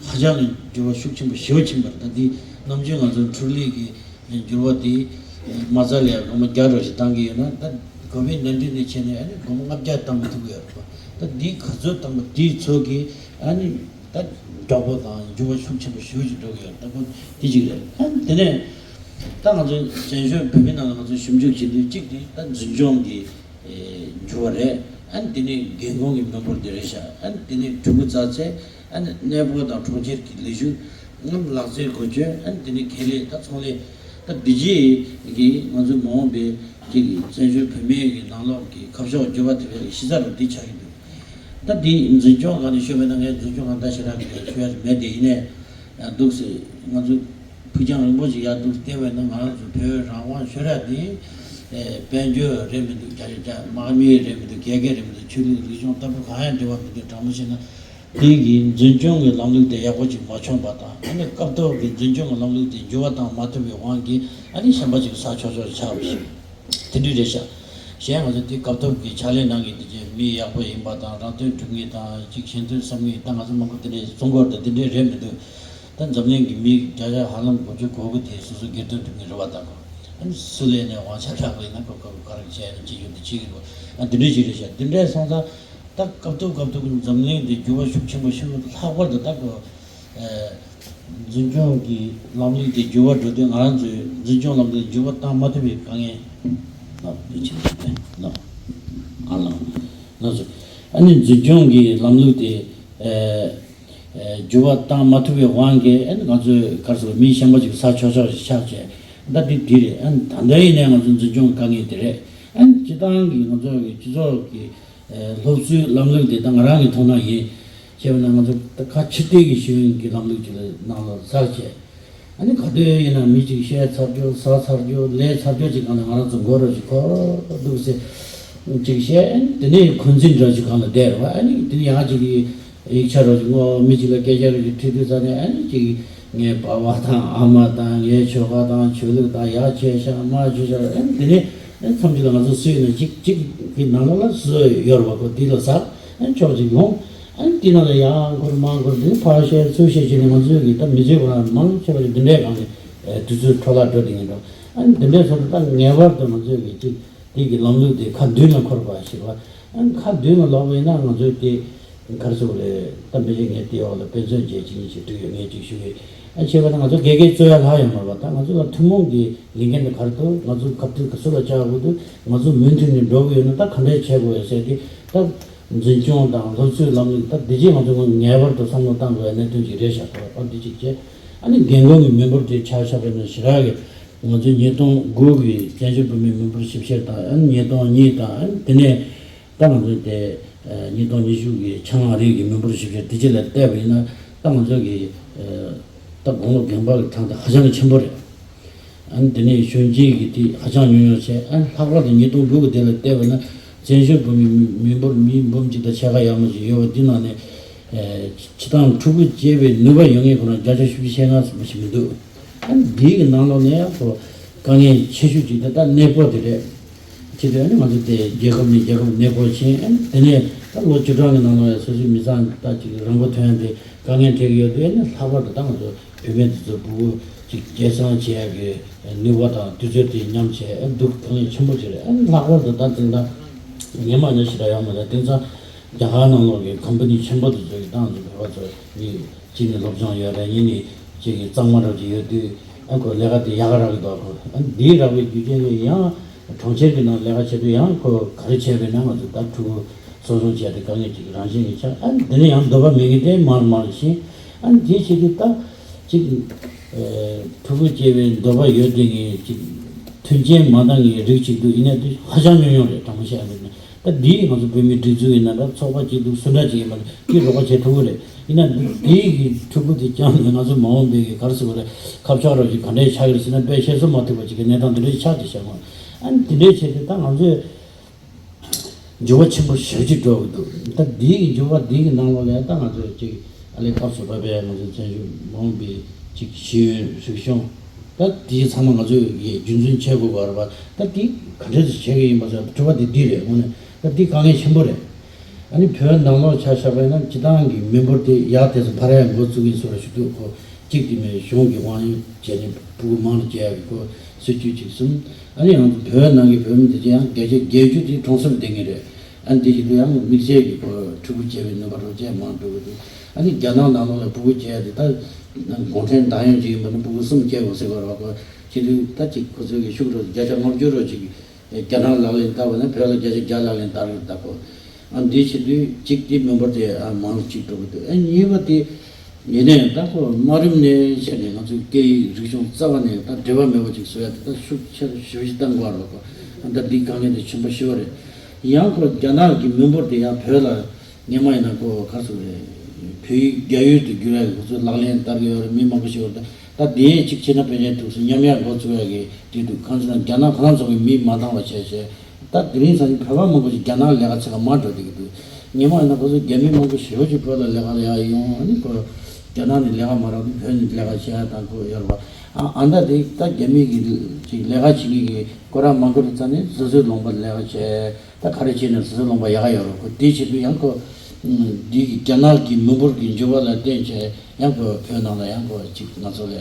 ཧ་ཅང་གི་འགྱུར་བ་ཤུགས་ཆེན་པོ་ཞེ་པོ་ཕྱིན་པ་རེད། ད་འདི་ནམ་རྒྱུན་ང་ཚོ་འཕྲུལ་ལས་ཀྱི་འགྱུར་བ་དེ་མ་རྩ་ལ་ཡང་སྒོར་མོ་བརྒྱ་འདྲ་བོ་ཞིག་བཏང་གི་ཡོད་ན། ད་ཁོ་བིད་ནའིན་ཊིན་ནས་བྱས་ནས་ཨ་ནི་སྒོར་མོ་ལྔ་བརྒྱ་བཏང་མི་ཐུབ་ཀྱི་ཡོད་རེད་པ། ད་འདི་ག་ཚོད་བཏང་པ་དེའི་ཚོད་ཀྱིས་ཨ་ནི་ད་འགྱུར་བ་དང་འགྱུར་བ་ཤུགས་ཆེན་པོ་ཞེ་པོ་ཅིག་འགྲོ་གི་ཡོད་རེད། ད་ཁོ་དེ་གཅིག་རེད། ཨ་ནི་དེ་ནས་ད་ང་ཚོ་བཙན་བྱོལ་བོད་མི་ནང་ལ་ང་ཚོ་ཞིབ་འཇུག་བྱེད་དུས་གཅིག་དེ་ད་འཛིན་སྐྱོང་གི་འགྱུར་བ་རེད། ཨ་ནི་དེ་ནས་རྒན་རྒོན་གྱི་མི་འབོར་དེ་རེད་ཤག་ཨ་ནི་དེ་ནས་ཕྲུ་གུ་བཙའ་ཚད། ཨ་ནི་གནས་སྤོ་དང་གྲོང་ཁྱེར་གྱི་ལས་ཞུགས། ཨ་ནི་ལག་རྩལ་གོ་ཆོད། ཨ་ནི་དེ་ནས་ཁེ་ལས་དང་ཚོང་ལས། ད་འདི་རྗེས་ཀྱི་ང་ཚོའི་མ་འོངས་པའི་ཅིག་བཙན་བྱོལ་བོད་མིའི་གི་ནང་ལོགས་ཀྱི་ཁ་ཕྱོགས་འགྱུར་བ་དེ་བས་གཞི་རྩ་རུ་འདི་ཆགས་ཀྱི་འདུག་ད་འདི་འཛིན་སྐྱོང་སྒང་ནས་ཤོད་པ་ཡིན་ན། ངས་འཛིན་སྐྱོང་སྒང་ད་ཞེ་དྲག་གི་ཤོད་ཡ་མེད་དེ། ཡིན་ནའི་ཡང་འདུག་སེ་ང་ཚོ་ཕུགས་རྒྱང་རིང་པོ་ཞིག་ཡར་འདུག་བལྟས་པ་ཡིན་ན། ང་རང་ཚོ་བོད་རང་དབང་ཤོར་ཡ་དེ་ཨེ་དཔལ་འབྱོར་རེད་མི་འདུག་རྒྱ་རྒྱ་དམག་མི་རེད་མི་འདུག་རྒྱལ་ཁབ་རེད་མི་འདུག་ཆོས་ལུགས་རིག་གཞུང་ལྟ་བུ་གང་ཡང་འབྲེལ་བ་མི་འདུག་དྲང་མོ་བཤད་ན། དེ་གི་འཛིན་སྐྱོང་གི་ལམ་ལུགས་དེ་ཡག་པོ་ཅིག་མ་བྱུང་བ་དང་། ཨ་ནི་སྐབས་ཐོག་གི་འཛིན་སྐྱོང་གི་ལམ་ལུགས་དེ་འགྱུར་བ་བཏང་མ་ཐུབ་པའི་དབང་གིས་ཨ་ནི་གཞན་པ་ཅིག་ཟ་ཆོག་ཆོག་ཆགས་པ་ཞིག་དེ་འདྲ་རེད་ཤག་གཞན་ང་ཚོ་དེ་སྐབས་ཐོག་གི་ཕྱག་ལས་གནང་མཁན་དེ་ཚོ་མི་ཡག་པོ་ཡིན་པ་དང་། རང་དོན་སྒྲུབ་མཁན་དང་། ཅིག་གཞན་དོན་བསམ་མཁན། ད་ང་ཚོ་མང་པོ་དེ་འདྲའི་བཙོན་སྐོར་དང་དེ་འདྲའི་རེད་མི་འདུག་ད་འཛམ་གླིང་གི་མི་བརྒྱ་ཆ་ཧ་ལམ་དགུ་བཅུ་གོ་དགུ་དེ་སོ་སོ་སྒེར་དོན་སྒྲུབ་མཁན་རེད་པ། ད་ཁོ་ཨ་ནི་སུ་ལས་ནས་དབང་ཆ་རག་པ་ཡིན་ན་ཁོ་ཁོ་ག་རེ་བྱས་ན་བྱེད་རྒྱུ་དེ་བྱེད་ཀྱི་རེད་པ། ཨ་འདི་འདྲའི་ཅིག་རེད་ཤག་འདི་འདྲའི་སོང་ཙང་། ད་སྐབས་ཐོག་སྐབས་ཐོག་གི་འཛམ་གླིང་འདི་འགྱུར་བ་ཤུགས་ཆེན་པོ་ཞིག་ལྷག་པར་དུ་ད་ཁོ་ཨེ་འཛིན་སྐྱོང་གི་ལམ་ལུགས་དེ་འགྱུར་བ་འགྲོ་དུས། ང་རང་ཚོས་འཛིན་སྐྱོང་ལམ་ལུགས་འགྱུར་བ་བཏང་མ་ཐུབ་པའི་དཀའ་ངལ་ལ་འདི་ཕྱིན་ནས་ལ་ཨ་ལ་ལ་ཚོ་ཨ་ནི་འཛིན་སྐྱོང་གི་ལམ་ལུགས་དེ་ཨེ་ཨེ་འགྱུར་བ་བཏང་མ་ཐུབ་པའི་དབང་གིས། ཨ་ནི་ང་ཚོས་ག་རེ་ཟེར། མི་གཞན་པ་ཅིག་ཟ་ཆོག་ཆོག་ཅིག་ཆགས་བྱས། ད་འདི་འདི་རེད། ཨ་ནི་ད་ལྟ་ཡིན་ནའི་ང་ཚོ་འཛིན་སྐྱོང་དཀའ་ངལ་དེ་རེད། ཨ་ནི་སྤྱི་བཏང་གི་ང་ཚོ་གི་སྤྱི་ཚོགས་ཀྱི་ཨེ་སློབ་གསོའི་ལམ་ལུགས་དེ་ད་ང་རང་གི་མཐོང་སྣང་ཡིན། བྱས་པ་ན་ང་ཚོ་ད་ཁ་ཕྱིར་བལྟས་ཀྱི་ཤེས་ཡོན་གྱི་ལམ་ལུགས་ཅིག་ལ་ནང་ལ་ཟག་བྱས། ཨ་ནི་ག་དུས་ཡིན་ན་མི་གཅིག་བཤད་ཚར་རྒྱུ། ཟ་ཚར་རྒྱུ། ལས་ཚར་རྒྱུ་ཅིག་སྒང་ལ་ང་རང་ཚོ་མགོ་རོ་ཅིག་འཁོར་འདུག་སེ། ཅིག་བཤད། ཨ་ནི་དེ་ནས་འཁོན་འཛིན་འདྲ་ཅིག་སྒང་ལ་བསྡད་རེད་པ། ཨ་ནི་དེ་ནས་ཡང་ཅིག་ཡིག་ཆ་རོ་ཅིག་ངོ་མི་གཅིག་ལ་སྐད་ཆ་རོ་ཅིག་དྲིས་དུས་ཙ་ནས། ཨ་ནི་ཅིག་ངའི་པ་ཕ་དང་ཨ་མ་དང་ངའི་ཆོལ་ཁ་དང་ཆོས་ལུགས་དང་ཡག་བྱས་ཤག་མ་བྱས་ཤག་ཨ་ནི་དེ་ནས་ཨ་ནི་མཚམས་ཅིག་ལ་ང་ཚོ་སུ་ཡིན་ན་ཅིག་ཅིག་གི་ནང་ལོགས་ལ་སུ་ཡོད་རེད་པ། ཁོ་དེ་ལ་ཟག་ཨ་ནི་ཕྱོགས་ཅིག་ལོངས། ཨ་ནི་དེ་ནང་ལ་ཡང་འཁོར་མ་འཁོར་དེ་ཕར་བཤད་ཚུར་བཤད་བྱས་ནས། ང་ཚོའི་གི་ད་མི་ཚེ་ཁོ་རང་མང་ཆེ་བ་ཞིག་འདི་འདྲའི་སྒང་ནས་དུས་ཚོད་འཕྲོ་བརླག་འགྲོ་བསྡད་ཀྱི་འདུག་ཨ་ནི་འདི་འདྲའི་ཚོ་ད་ངེས་པར་དུ་ང་ཚོའི་གི་ཅིག་དེ་གི་ལམ་ལུགས་དེ་ཁ་མདུན་ལ་འཁོར་བ་ཞིག་བ། ཨ་ནི་ཁ་མདུན་ལ་ལོག་པ་ཡིན་ན་ང་ཚོའི་དེ་ག་རེ་ཟེར་དགོས་རེད། ད་མི་རྗེ་ངས་དེའི་འོག་ལ་དཔེ་མཚོན་བྱས་ཅིག་གཉིས་ཅིག་བསྒྲིགས་ཡོད། ངས་ཅིག་ཞུ་གི། ཨ་བྱས་པ་ན་ང་ཚོ་དགེ་རྒན་རྩོད་ཡ་ལྷག་ཡོད་མ་རེད་པ། ད་ང་ཚོ་ལ་ཐུན་མོང་གི་ལས་འགན་དེ་ག་རེ་འདུག་ང་ཚོ་སྐབས་དུས་སུ་ལ་བཅར་དགོས་འདུག་ང་ཚོ་མུ་མཐུད་ནས་འགྲོ་གི་ཡོད་ན་ད་ག་འདྲས་བྱེད་དགོས་ཡོད་ཟེར་དེ། ད་འཛིན་སྐྱོང་དང་སློབ་གསོའི་ལམ་ལུགས་ད་འདི་རྗེས་ང་ཚོ་ངེས་པར་དུ་བསམ་བློ་བཏང་དགོས་ཡ་གནད་དོན་ཅིག་རེད་ཤག་ད་འདི་ཅིག་བྱས། ཨ་ནི་རྒན་རྒོན་གྱི་མི་འབོར་དེ་ཆ་བཞག་པ་ཡིན་ན་ཞེ་དྲག་གི། ང་ཚོའི་ཉིས་སྟོང་དགུ་གི་བཙན་བྱོལ་བོད་མིའི་མི་འབོར་ཞིབ་བཤེར་དང་། ཨ་ནི་ཉིས་སྟོང་གཉིས་དང་། ཨ་ནི་དེ་ནས་ད་ང་ཚོའི་དེ་ཉིས་སྟོང་ཉི་ཤུ་གི་ཆང་རིགས་ཀྱི་མི་འབོར་ཞིབ་བཤེར་དེ་ཅིག་ལ་བལྟས་པ་ཡིན་ན། ད་ང་ཚོ་གི་ད་དགུང་ལོ་རྒན་པ་གི་གྲངས་དེ་ཧ་ཅང་གི་ཆེན་པོ་རེད། ཨ་ནི་དེ་ནས་གཞོན་སྐྱེས་ཀྱི་དེ་ཧ་ཅང་ཉུང་ཉུང་བྱས། ཨ་ནི་ལྷག་པར་དུ་ཉིས་སྟོང་དགུ་གི་དེ་ལ་བལྟས་པ་ན། བཙན་བྱོལ་བོད་མིའི་མི་འབོར་མི་འབུམ་གཅིག་དང་ཕྱེད་ཀ་ཡར་མར་ཅིག་ཡོད་པ། འདི་ནང་ནས་ ཨེ་སྤྱིར་བཏང་ཕྲུ་གུ་སྐྱེ་བའི་ནུས་པ་ཡོད་མཁན་ཁོ་རང་བརྒྱ་ཆ་བཞི་བཅུ་ཞེ་ལྔ་ཙམ་ཞིག་མི་འདུག་ཨ་འདིའི་གི་ནང་ལོགས་ནས་ཡང་ཁོ་དཀའ་ངལ་ཆེ་ཤོས་ཅིག་དེ་ད་གནས་སྤོ་དེ་རེད། བྱས་དུས་ཨ་ནི་ང་ཚོ་དེ་རྒྱལ་ཁབ་ནས་རྒྱལ་ཁབ་གནས་སྤོ་ཕྱིན། ཨ་ནི་དེ་ནས་ད་ལོ་བཅུ་གྲངས་ཀྱི་ནང་ལོགས་ཡང་སོ་སོའི་མི་ཚང་ད་ཅིག་རང་མགོ་ཐོན་ཡ་དེ་དཀའ་ངལ་འཕྲད་ཀྱི་ཡོད་དུས། ཨ་ནི་ལྷག་པར་དུ་ད་ང་ཚོ་བུད་མེད་དེ་ཚོ་ཕྲུ་གུ་ཅིག་སྐྱེད་སྲིང་བྱེད་ཡ་གི་ནུས་པ་དང་དུས་ཚོད་དེ་ཉམས་བྱས། ཨ་སྡུག་དཀའ་ངལ་ཆེན་པོ་ཅིག་རེད། ཨ་ནི་ལྷག་པར་དུ་ད་དེང་སང་སྔོན་མ་ནས་ཞེ་དྲག་ཡོད་མ་རེད། དེང་སང་རྒྱ་གར་ནང་ལོགས་ཀྱི་ཀམ་པ་ནི་ཆེན་པོ་དེ་ཚོ་གི་ཏང་དང་བོད་པ་ཚོ་ནི་གཅིག་ནི་སློབ་སྦྱོང་ཡོད་རེད། གཉིས་ནི་གཅིག་གི་གཙང་མ་འདྲ་ཅིག་ཡོད་དུས། ཨ་ཁོ་ལས་ཀ་དེ་ཡག་ག་རག་གི་འདུག་ཁོ་ཨ་འདིའི་རག་པའི་རྒྱུ་རྐྱེན་དེ་ཡང་གྲོང་ཁྱེར་གྱི་ནང་ལས་ཀ་བྱེད་དུས་ཡང་ཁོ་ག་རེ་བྱས་པས་ན་ང་ཚོ་ད་ཕྲུ་གུ་གསོ་སྐྱོང་བྱས་ཏེ་དཀའ་ངལ་ཅིག་རང་བཞིན་གྱིས་ཆགས། ཨ་འདི་ནས་ཡང་འདོད་པ་མེད་མཁན་དེ་མང་རུ་མང་རུ་ཕྱིན། ཨ་འདི་བྱེད་དུས་ད་ཅིག་ཕྲུ་གུ་སྐྱེ་བའི་འདོད་པ་ཡོད་དེ་ངས་ཅིག་མཐུན་རྐྱེན་མ་འདང་ངའི་རིགས་ཅིག་འདུག་ཡིན་ན་དེ་ཧ་ཅང་ཉུང་ཉུང་རེད། དྲང་པོ་བཤད་ཡ་ཡིན་ན། ད་འདིས་ང་ཚོ་བོད་མིའི་སྒྲིག་འཛུགས་ཡིན་ན་འདྲ། ཚོགས་པ་གཅིག་འདུག་སུ་འདྲ་ཅིག་ཡིན་པ་ན་དེས་རོགས་པ་བྱེད་ཐུབ་ཀྱི་རེད། ཡིན་ན་འདིའི་གི་ཕྲུ་གུ་དེ་བསྐྱངས་ནས་ང་ཚོ་མ་འོངས་པའི་གི་ག་རེ་ཟེར་དགོས་རེད། ཁ་ཕྱོགས་རོགས་ཀྱི་ག་འདྲས་ཆགས་ཀྱི་རེད་ཟེར་ན་དཔེ་བཤད་ཚོད་མ་ཐུབ་པ་ཅིག་གི་གནས་སྟངས་དེ་འདྲས་ཆགས་ཀྱི་བྱ་དགོས། ཨ་ནི་དེ་འདྲས་བྱས་ཏེ་ད་ང་ཚོས་འགྱུར་བ་ཆེན་པོ་ཞེ་པོ་ཅིག་འགྲོ་གི་འདུག་ད་འདིའི་གི་འགྱུར་བ་འདིའི་གི་ནང་ལོགས་ལ་ད་ང་ཚོས་ཅིག་ཨ་ལས་སྐབས་སུ་བབས་པའི་ང་ཚོའི་བཙན་བྱོལ་མ་འོངས་པའི་ཅིག་ཤེས་ཡོན་རིག་གཞུང་། ད་དེ་ཚང་མ་ང་ཚོས་ཀྱིས་རྒྱུན་འཛིན་བྱེད་དགོས་པ་རེད་པ། ད་དེ་ག་འདྲས་སེ་བྱེད་ཀྱི་ཡིན་པ་ཟེར་དྲི་བ་དེ་འདི་རེད། དངོས་གནས་ད་དེ་དཀའ་ངལ་ཆེན་པོ་རེད། ཨ་ནི་བོད་ནང་ལོགས་ཆ་བཞག་པ་ཡིན་ན་སྤྱིར་བཏང་གི་མི་འབོར་དེ་ཡར་དེ་ཚོ་འཕར་ཡ་འགོ་བཙུགས་ཡིན་ཟེར་བ་ཞིག་འདུག་ཁོ་གཅིག་དེ་མིན་གཞུང་གི་དབང་ཡོད་བྱས་ནས་ཕྲུ་གུ་མང་དུ་སྐྱེ་ཡ་གི་ཁོ་སྲིད་ཇུས་གཅིག་གསུམ། ཨ་ནི་ང་ཚོ་བོད་ནང་གི་བོད་མི་དེ་ཚོ་ཡང་བརྒྱ་ཆ་བརྒྱད་ཅུ་དེ་གྲོང་གསེབ་བསྡད་མཁན་རེད། ཨ་ནི་དེ་བཞིན་དུ་ཡང་དམིགས་བསལ་གྱི་ཁོ་ཕྲུ་གུ་སྐྱེ་བའི་ནུས་པ་འདྲ་བོ་ཅིག་མང་འགྲོ་གི་འདུག་ཨ་ནི་རྒྱ་ནག་ནང་ལོགས་ལ་ཕྲུ་གུ་སྐྱེ་ཡ་དེ་ད་གུང་ཁྲན་ཏང་ཡོན་ཅིག་ཡིན་པ་ན་ཕྲུ་གུ་གསུམ་སྐྱེ་དགོས་ཟེར་བ་རེད་པ། ཁོ་བྱེད་དུས་ད་ཅིག་ཁོ་ཚོའི་གི་ཤུགས་རོ་བརྒྱ་ཆ་ལྔ་བཅུ་རོ་ཅིག་རྒྱ་ནག་ལག་ལེན་བསྟར་བ་ན་བོད་ལ་བརྒྱ་ཆ་བརྒྱ་ལག་ལེན་བསྟར་གི་འདུག་གོ་ཨ་འདི་བྱེད་དུས་གཅིག་དེ་མི་འབོར་དེ་ཨ་མང་རུ་གཅིག་འགྲོ་གི་འདུག་ཨ་གཉིས་པ་དེ་ཡིན་ནའི་ད་ཁོ་དམའ་རིམ་ནས་བཤད་ནས་ང་ཚོའི་སྐད་ཡིག་རིག་གཞུང་རྩ་བ་ནས་ད་འབྲེལ་བ་མེད་པ་ཅིག་བཟོ་ཡ་དེ་ད་ཤུགས་ཆེ་རུ་ཞེ་པོ་ཅིག་བཏང་དགོས་རེད་གོ་ཨ་ད་འདི་དཀའ་ངལ་དེ་ཆེན་པོ་ཞེ་པོ་རེད། ཡང་ཁོ་རྒྱ་ནག་གི་མི་འབོར་དེ་ཡང་བོད་ལ་སྔོན་མ་ཡིན་ན་ཁོ་ག་རེ་ཟེར་དགོས་རེད། བོད་ཡིག་རྒྱ་ཡུལ་དུ་བསྒྱུར་ཡ་གི་ཁོ་ཚོས་ལག་ལེན་བསྟར་གི་ཡོད་རེད། མི་མང་པོ་ཞིག་ཡོད་རེད། ད་དེ་ཡང་གཅིག་བྱས་ན་ཕལ་ཆེར་འདུག་སེ་མཉམ་ཡར་འགོ་བཙུགས་ཡ་གི་དེ་འདུག་གང་ཟེར་ན་རྒྱ་ནག་ཁོ་རང་ཚོ་གི་མི་མ་འདང་བ་བྱས་བྱས། ད་དེ་རིང་སང་ཉིན་བོད་པ་མང་པོ་ཞིག་རྒྱ་ནག་ལས་ཀ་བྱེད་ག་མར་འགྲོ་བསྡད་ཀྱི་འདུག་སྔོན་མ་ཡིན་ན་ཁོ་ཚོ་རྒྱ་མི་མང་པོ་ཞེ་པོ་ཅིག་བོད་ལ་ལས་ཀ་ལས་ཡ་ཡོང་། ཨ་ནི་ཁོ་རྒྱ་ནག་ནས་ལས་ཀ་མ་རག་དུས་བོད་ནས་ལས་ཀ་བྱེད་ཡ་དང་ཁོ་ཡོད་རེད་པ། ཨ་ཨ་ད་དེ་ད་རྒྱ་མི་གི་ཅིག་ལས་ཀ་བྱེད་མཁན་གི་ཁོ་རང་མ་འགོར་རྩ་ནས་སོ་སོའི་ལུང་པར་ལས་ཀ་བྱས། ད་ག་རེ་བྱས་ནས་སོ་སོའི་ལུང་པ་ཡག་ག་ཡོད་རེད། ཁོ་དེ་བྱེད་དུས་ཡང་ཁོ་འདི་གི་རྒྱ་ནག་གི་མི་འབོར་གྱི་འགྱུར་བ་ལ་བརྟེན་བྱས་ཡང་ཁོ་བོད་ནང་ལ་ཡང་ཁོ་ཅིག་ང་ཚོ་ལ་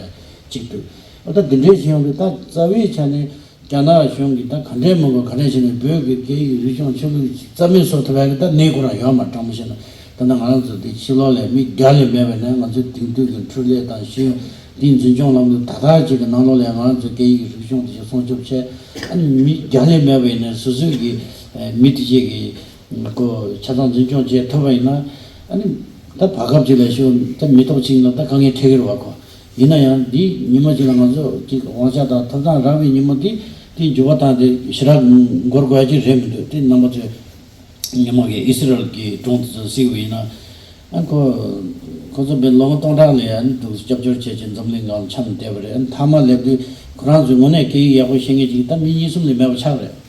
ཅིག་འདུག་ཨ་ད་འདི་འདྲའི་བྱེད་ཡོང་དུས་ད་རྩ་བའི་ཆ་ནས་རྒྱ་ནག་གཞུང་གིས་ད་ག་འདྲའི་མི་འབོར་ག་འདྲས་བྱས་ནས་བོད་ཀྱི་སྐད་ཡིག་རིག་གཞུང་ཆོས་ལུགས་རྩ་མེད་བཟོ་ཐུབ་ཡ་གི་ད་གནས་ཁོ་རང་ཡོད་མ་རེད། དྲང་པོ་བཤད་ན་ད་ང་རང་ཚོ་འདི་ཕྱི་ལོགས་ལ་མི་བརྒྱ་ལས་མེད་པ་ཡིན་ན་ང་ཚོའི་དེང་དུས་ཀྱི་འཕྲུལ་ལས་དང་ཤེས་ཡོན་འདིའི་འཛིན་སྐྱོང་ལམ་ལུགས་ད་ལྟ་ཅིག་གི་ནང་ལོགས་ལ་ང་རང་ཚོའི་སྐད་ཡིག་རིག་གཞུང་དེ་ཚོ་སྲུང་སྐྱོབ་བྱས། ཨ་ནི་མི་བརྒྱ་ལས་མེད་པ་ཡིན་ན་སོ་སོའི་གི་མི་དེ་ཅིག་གི་ཁོ་ཆ་ཚང་འཛིན་སྐྱོང་བྱེད་ཐུབ་པ་ཡིན་ན། ཨ་ནི་ད་བར་སྐབས་ཅིག་ལ་ཤོད་ད་མི་ཐོག་ཅིག་ལ་ད་དཀའ་ངལ་འཕྲད་ཀྱི་རེད་བ་ཁོ། ཡིན་ན་ཡང་འདི་ཉི་མ་གཅིག་ལ་ང་ཚོ་ཅིག་དབང་ཆ་དང་ཐོབ་ཐང་རག་པའི་ཉི་མ་འདི་དེ་འགྱུར་བ་བཏང་སྟེ་ཞེ་དྲག་འགོར་དགོས་ཀྱི་རེད་མི་འདུག་དེ་རྣམ་པ་ཚོས་ཉི་མ་གི་ཨི་སི་རལ་གྱི་སྒྲུང་དེ་ཚོ་གཟིགས་པ་ཡིན་ན། ཨ་ཁོ་ཁོ་ཚོ་བའི་ལོ་ངོ་སྟོང་ཕྲག་ལ་ཡང་འདུག་སྐྱབས་བཅོལ་བྱས་ཀྱི་འཛམ་གླིང་སྒང་འཁྱམས་བསྡད་པ་རེད། ཨ་མཐའ་མ་སླེབས་དུས་ཁོ་རང་ཚོའི་ངོས་ནས་སྐད་ཡིག་ཡག་པོ་ཤེས་མཁན་ཅིག་ད་མི་གཉིས་གསུམ་ལས་མེད་པ་ཆགས་རེད།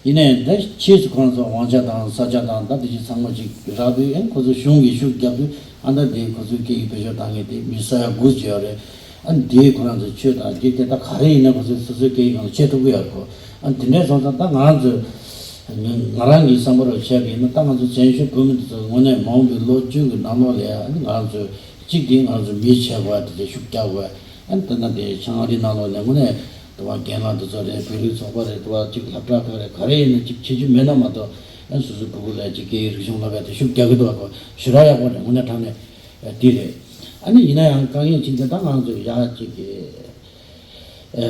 ཡིན་ནའི་ད་ཕྱིས་སུ་ཁོ་རང་ཚོ་དབང་ཆ་དང་ས་ཆ་དང་ད་དེ་ཅིག་ཚང་མ་ཅིག་རག་དུས་ཨ་ཁོ་ཚོ་གཞུང་གིས་ཤུགས་བརྒྱབ་དུས་ཨ་ད་དེ་ཁོ་ཚོའི་སྐད་ཡིག་བེད་སྤྱོད་བཏང་མཁན་དེ་མི་ས་ཡ་དགུ་ཅིག་ཡོད་རེད། ཨ་དེ་ཁོ་རང་ཚོ་ཆོས་དང་འཇིག་རྟེན་ད་ག་རེ་ཡིན་ན་ཁོ་ཚོས་སོ་སོའི་སྐད་ཡིག་ནང་བྱེད་ཐུབ་ཀྱི་ཡོད་རེད་ཁོ། ཨ་དེ་འདྲས་སོང་ཙང་ད་ང་རང་ཚོས་ང་རང་གི་བསམ་པ་རུ་བྱས་པ་ཡིན་ན་ད་ང་ཚོ་བཙན་བྱོལ་བོད་མི་འདི་ཚོ་དངོས་གནས་མ་འོངས་པའི་ལོ་བཅུ་གི་ནང་ལོགས་ལ་ཡང་ང་རང་ཚོས་གཅིག་དེ་ང་ཚོ་མི་བྱས་པ་དེ་ཚོ་ཤུགས་རྒྱག་དགོས། ཨ་ནི་ད་ལྟ་དེ་བྱང་ཨ་རི་ནང་ལོགས་ནས་དངོས་གནས་དུ་བ་རྒན་ལགས་དེ་ཚོ་རེད། བོད་རིགས་ཚོགས་པ་རེད། དུ་བ་གཅིག་སློབ་གྲྭ་ཁག་རེད། ག་རེ་ཡིན་ན་གཅིག་བྱེད་རྒྱུ་མེད་ན་མ་གཏོགས་ཨ་ནི་སོ་སོའི་ཕྲུ་གུ་ལ་གཅིག་སྐད་ཡིག་རིག་གཞུང་བསླབ་ཡ་དེ་ཤུགས་རྒྱག་གི་འདུག་བ་ཁོ་ཞེ་དྲག་ཡག་པོ་རེད། དངོས་གནས་དྲང་གནས་དེ་རེད། ཨ་ནི་ཡིན་ན་ཡང་དཀའ་ངལ་གཅིག་དེ་ད་ང་ཚོ་ཡག་གཅིག་གི་ཨ་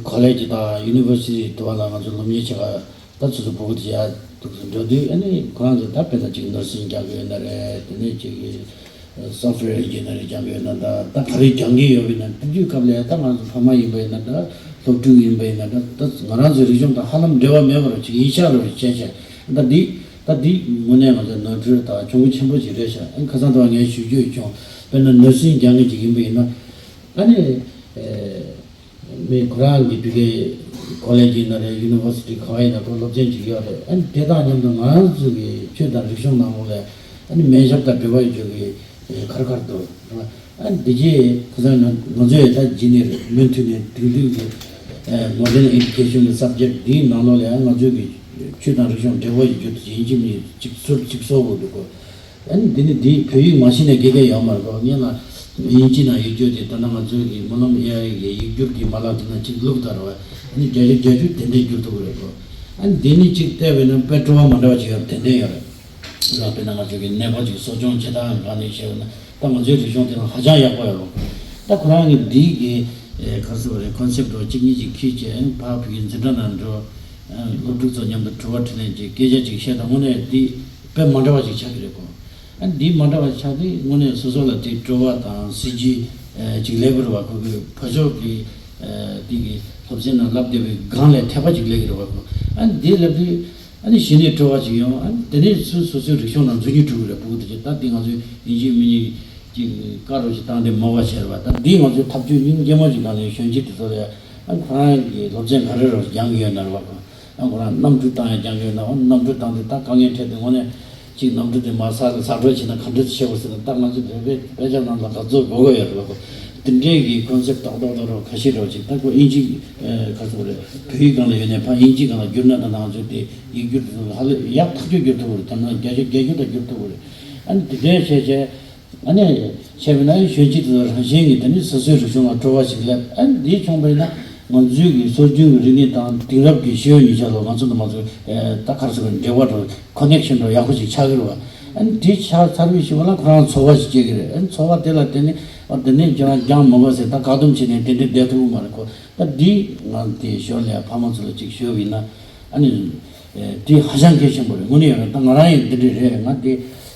ཁོ་ལེ་ཇི་དང་ཡུ་ནི་ཝར་སི་ཊི་དུ་བ་ལ་ང་ཚོ་སློབ་གཉེར་བྱེད་ག་ད་སོ་སོ་ཕྲུ་གུ་དེ་ཡར་འདུག་སེ་འགྲོ་དུས་ཨ་ནི་ཁོ་རང་ཚོ་ད་དཔེར་ན་ཅིག་ནར་སིང་རྒྱག་གི་ཡོད་ན་རེད། དེ་ནས་ཅིག་སོཕ་ཝེར་ཨིན་ཇི་ནི་ཡར་རྒྱག་གི་ཡོད་ན་འདྲ། ད་ག་རེ་སྦྱང་གི་ཡོད་པ་ཡིན་ན་དེ་དུས་སྐབས་ལ་ད་ང་ཚོ་ཕ་མ་ཡིན་པ་ཡིན་ན་འདྲ། སློབ་ཕྲུག་ཡིན་པ་ཡིན་ན་འདྲ། ད་ང་རང་ཚོའི་རིག་གཞུང་དང་ཧ་ལམ་འབྲེལ་བ་མེད་པ་རུ་ཅིག་ཡིན་ཤག་རུ་བྱས་བྱས། ད་འདི་ད་འདི་དངོས་གནས་ང་ཚོའི་ནོར་འཁྲུལ་དང་གྱོང་གུན་ཆེན་པོ་ཅིག་རེད་ཤག་ཨ་ཁ་སང་དུ་བ་ངས་ཞུ་རྒྱུ་ཡོད་བྱུང་། དཔེར་ན་ནར་སིང་སྦྱང་མཁན་ཅིག་ཡིན་པ་ཡིན་ན་ཨ་ནི། མི་ཁོ་རང་གི་ཕ་གིའི་ཁོ་ལེ་ཇི་ཡིན་ན་རེད། ཡུ་ནི་ཝར་སི་ཊི་ག་བ་ཡིན་ན་ཁོ་སློབ་ཚན་ཅིག་ཡོད་རེད། ཨ་ནི་དེ་དང་མཉམ་དུ་ང་རང་ཚོ་གི་ཆོས་དང་རིག་གཞུང་ནང་ལོགས་ལ་ ཨ་ནི་སྨན་ཞབས་དང་འབྲེལ་བ་ཡོད་ཀྱི་ཁར་ཁར་དུ་རེད་བ། ཨ་ནི་འདི་རྗེས་ཁ་སང་ང་ང་ཚོས་ད་རྗེས་ནས་མུ་མཐུད་ནས་དེང་དུས་ཀྱི་modern education་གི་subject་འདིའི་ནང་ལོགས་ལ་ཡང་ང་ཚོས་ཀྱི་ཆོས་དང་རིག་གཞུང་འབྲེལ་བ་ཡོད་རྒྱུ་དེ་ཡིན་གཅིག་མིན་གཅིག་ཟུར་གཅིག་སོགས་འོག་ཏུ་གོ། ཨ་ནི་འདི་ནི་འདི་བོད་ཡིག་མ་ཤེས་ན་དགེ་རྒན་ཡོད་མ་རེད་གོ། ངས་ན་དབྱིན་ཇི་ནང་ཡོད་རྒྱུ་དེ་ད་ལྟ་ང་ཚོས་ཀྱི་སྨོན་ལམ་ཨེ་ཨའི་གི་ཡིག་སྒྱུར་གྱི་མ་ལག་དེ་ན་གཅིག་བླུགས་ད་རེད་བ། ཨ་ནི་བརྒྱ་ཆ་བརྒྱད་ཅུ་ཏན་ཏན་བསྒྱུར་ཐུབ་ཀྱི་རེད་གོ། ཨ་ནི་འདི་ནི་གཅིག་བལྟས་པས་ན་དཔེ་སྤྲོ་བ་མ་འདྲ་བ་ཅིག་ཡོད་ཏན་ཏན་ཡོད་རེད། ལ་དཔེར་ན་ང་ཚོ་གི་ནད་པ་ཅིག་གསོ་སྐྱོང་བྱེད་སྟངས་སྒང་ནས་བཤད་ན་ད་ང་ཚོའི་རིག་གཞུང་དེ་ནང་ཧ་ཅང་ཡག་པོ་ཡོད་རེད། ད་ཁོ་རང་གི་འདི་གི་ག་རེ་ཟེར་བ་རེད། ཀོན་སེབ་འདྲ་བོ་གཅིག་གཉིས་ཅིག་ཁྱེར་བྱས་ཕར་བོད་ཀྱི་འཛིན་གྲྭ་ནང་འགྲོ། སློབ་ཕྲུག་ཚོ་མཉམ་དུ་དྲི་བ་དྲིས་ལན་གྱི་སྐད་ཆ་ཅིག་བཤད་དང་དངོས་གནས་འདི་དཔེ་མ་འདྲ་བ་ཅིག་ཆགས་ཀྱི་རེད་གོ། ཨ་འདི་མ་འདྲ་བ་ཆགས་དུས་དངོས་གནས་སོ་སོ་ལ་དེ་སྤྲོ་བ་དང་སྲིད་ཇུས་ཅིག་སླེབས་ཀྱི་རེད་བ། ཁོ་གི་བོད་ཕྱོགས་ཀྱི་དེ་གི་སློབ་ཚན་ནང་བསླབ་བསྡད་པའི་སྒང་ལས་ཐེག་པ་ཅིག་སླེབས་ཀྱི་རེད་བ་གོ། ཨ་འདི་ལབ་དུས། ཨ་ནི་གཞི་ནས་སྤྲོ་བ་ཅིག་ཡོང་། ཨ་ནི་དེ་ནས་སོ་སོ་སོའི་རིག་གཞུང་ནང་འཛུལ་སྙིང་བྲོ་གི་རེད། ཕྲུ་གུ་དེ་ཚོ་ད་འདི་ང་ཚོའི་ཡིན་གཅིག་མིན་གཅིག་ཅིག་བཀའ་རོགས་ཤིག་བཏང་སྟེ་མོ་བ་བྱས་རེད་བ། ད་འདི་ང་ཚོའི་ཐབས་ཇུས་སྙིང་རྗེ་མོ་ཅིག་གང་ལས་གཞོན་སྐྱེས་དེ་ཚོ་ལ་ཨ་ཁོ་རང་གི་སློབ་ཚན་ག་རེ་རོགས་སྦྱང་གི་ཡོད་ན་རེད་བ། ཨ་ཁོ་རང་གནམ་གྲུ་བཏང་ཡ་སྦྱང་གི་ཡོད་ན། འོ་གནམ་གྲུ་བཏང་དུས་ད་དཀའ་ངལ་འཕྲད་དུས་དངོས་གནས་ཅིག་གནམ་གྲུ་དེ་མར་ས་ལ་ཟག་འགྲོ་བྱས་ན་ག་འདྲ་བྱེད་དགོས་ཟེར་ན། ད་ང་ཚོ་བོད་པའི་དཔེ་ཆ་ནང་ལ་ག་ཚོད་དགོས་དགོས་ཡོད་རེད་བ། དེ་འདྲའི་གི་ཀོན་སེབ་ཏག་ཏག་ཏག་རོགས་ཁ་ཤས་རོགས་ཅིག་ད་ཁོ་དབྱིན་ཇི་ཨ་ག་ཚོད་རེད། བོད་ཡིག་སྒང་ལ་ཡོད་ནས་ཕར་དབྱིན་ཇི་སྒང་ལ་བསྒྱུར་ན་ད་ང་ཚོས་དེ་ཡིག་སྒྱུར་དེ་ཚོ་ཧ་ལས་ཡག་ཐག་ཆོད་བསྒྱུར་ཐུབ་ཀྱི་རེད། དེ་ན་བརྒྱ་ཆ་བརྒྱད་ཅུ་ད་བསྒྱུར་ཐུབ་ཀྱི་རེད། ཨ་ནི་དེ་འདྲའི་བྱས་བྱས་ཨ་ནི་བྱས་པ་ན་གཞོན་སྐྱེས་དེ་ཚོ་རང་བཞིན་གྱིས་དེ་ནི་སོ་སོའི་རིག་གཞུང་ལ་སྤྲོ་བ་ཞིག་སླེབས། ཨ་ནི་འདི་བྱུང་བས་ན་ང་ཚོའི་གི་སྲོལ་རྒྱུན་གྱི་རིག་གནས་དང་དེང་རབས་ཀྱི་ཤེས་ཡོན་གཉིས་ཆ་ལ་ང་ཚོ་དང་ང་ཚོའི་ཨ་ད་ག་རེ་ཟེར་དགོས། འབྲེལ་བ་རོགས་ཀོ་ནེག་ཤན་འདྲ་ཡག་པོ་ཞིག་ཆགས་ཀྱི་རེད་བ། ཨ་ནི་དེ་ཆགས་ཚར་བའི་ཞིག་བ་ལ་ཁོ་རང་ཚོར་བ་ཞིག་སྐྱེ་གི་རེད། ཨ་ནི་ཚོར་བ་དེ་ལ་བརྟེན་ནས་ཨ་དེ་ནས་ཁྱེད་རང་སྦྱང་མི་དགོས་ཟེར་ད་བཀག་སྡོམ་བྱས་ནས་དེ་འདྲ་བསྡད་ཐུབ་ཀྱི་མ་རེད་ཁོ། ད་འདི་ང་དེ་ཞོར་ལ་ཕ་མ་ཚོ་ལ་ཅིག་ཞུས་པ་ཡིན་ན་ཨ་ནི་དེ་ཧ་ཅང་གལ་ཆེན་པོ་རེད། དངོས་གནས་ཡོད་རེད། ད་ང་རང་ཡང་འདི་འདྲ་རེད། ང་དེ་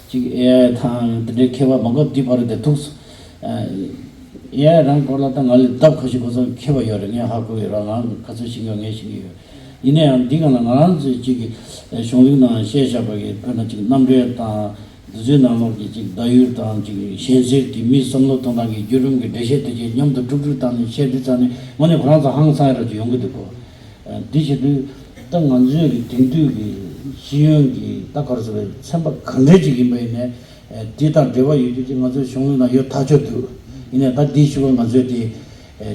ཅིག་ཨེ་དང་འདི་འདྲའི་མཁས་པ་མང་པོ་འདི་བར་དུ་ཐུག་སོང་། ཨེ་རང་སྐོར་ལ་ད་ང་ལས་ལྡབ་ཁ་ཤས་ཁོ་ཚོ་མཁས་པ་ཡོད་རེད། ངས་ཧ་གོ་ཡོད་ར། ང་ག་ཚོད་ཤེས་ཀྱི་ཡོད་ངས་ཤེས་ཀྱི་ཡོད། ཡིན་ན་ཡང་འདི་ག་ལ་ང་རང་ཚོའི་གཅིག་གི་གཞུང་ལུགས་ནང་བཤད་བཞག་པ་གི་དཔེར་ན་གཅིག་རྣམ་འགྲེལ་དང་འདི་ཚོའི་ནང་ལོགས་ཀྱི་གཅིག་བརྡ་ཡུལ་དང་གཅིག་གཞན་སེལ་གྱི་མིའི་བསམ་བློ་གཏོང་སྟངས་ཀྱི་བརྒྱུད་རིམ་གྱི་འགྲེལ་བཤད་དེ་གའི་མཉམ་དུ་དཀྲུག་དཀྲུག་བཏང་ནས་བཤད་དུས་ཙང་ནས་དངོས་གནས་ཁོ་རང་ཚོ་ཧང་སང་ཡ་ར་ཅིག་ཡོང་གི་འདུག་གོ། འདི་བྱེད་དུས་ད་ང་ཚོའི་གི་དེང་དུས་ཀྱི་ཤེས་ཡོན་གྱི་ད་ག་རེ་ཟེར་བའི་ཚན་པ་ག་འདྲ་ཅིག་ཡིན་པ་ཡིན་ནའི་འདི་དང་འབྲེལ་བ་ཡོད་རྒྱུ་ཅིག་ང་ཚོའི་གཞུང་ལུགས་ནང་ཡོད་ཐག་ཆོད་འདུག། ཡིན་ནའི་ད་འདི་ཞུ་བ་ང་ཚོས་དེ་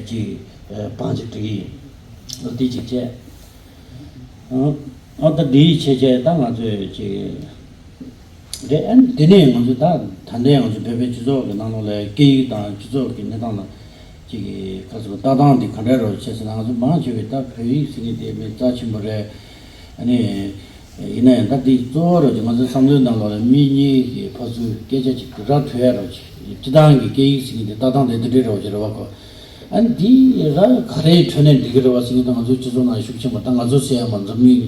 ཅིག་བང་ཅིག་སྒྲིག་གི་ཡིན། འདི་ཅིག་བྱས། ཨ་ད་འདིའི་ཆེད་ཆེད་ད་ང་ཚོས་ཅིག་རེད། ཨ་ནི་དེ་ནས་ང་ཚོས་ད་ད་ལྟའི་ང་ཚོ་བོད་པའི་སྤྱི་ཚོགས་ཀྱི་ནང་ལོགས་ལ་སྐད་ཡིག་དང་སྤྱི་ཚོགས་ཀྱི་གནས་སྟངས་ལ་ཅིག་གི་ག་ཚོད་ལྟ་སྟངས་འདི་ག་འདྲ་རོ་བྱས་ཟེར་ན། ང་ཚོ་མང་ཆེ་བས་ད་བོད་ཡིག་ཟེར་མཁན་དེ་མི་རྩ་ཆེན་པོ་རེད། ཨ་ནི་ཡིན་ན་ཡང་ད་འདི་གཙོ་བོ་རོ་ཅིག་ང་ཚོའི་བསམ་བློའི་ནང་ལོགས་ལ་མི་གཉིས་ཀྱི་ཕར་ཚུར་སྐད་ཆ་ཅིག་ར་འཕྲོད་ཡ་རོ་ཅིག་སྤྱི་བཏང་གི་སྐད་ཡིག་ཟེར་མཁན་དེ་ལྟ་སྟངས་དེ་འདི་འདྲའི་རོ་ཅིག་རེད་བ་ཁོ། ཨ་ནི་འདི་ར་ག་རེ་འཕྲོད་ནས་འགྲིག་གི་རེད་བ་ཟེར་མཁན་དེ་ང་ཚོའི་སྤྱི་ཚོགས་ནང་ཤུགས་ཆེན་པོ། ད་ང་ཚོ་ཟེར་ཡ་མ་འཛམ་གླིང་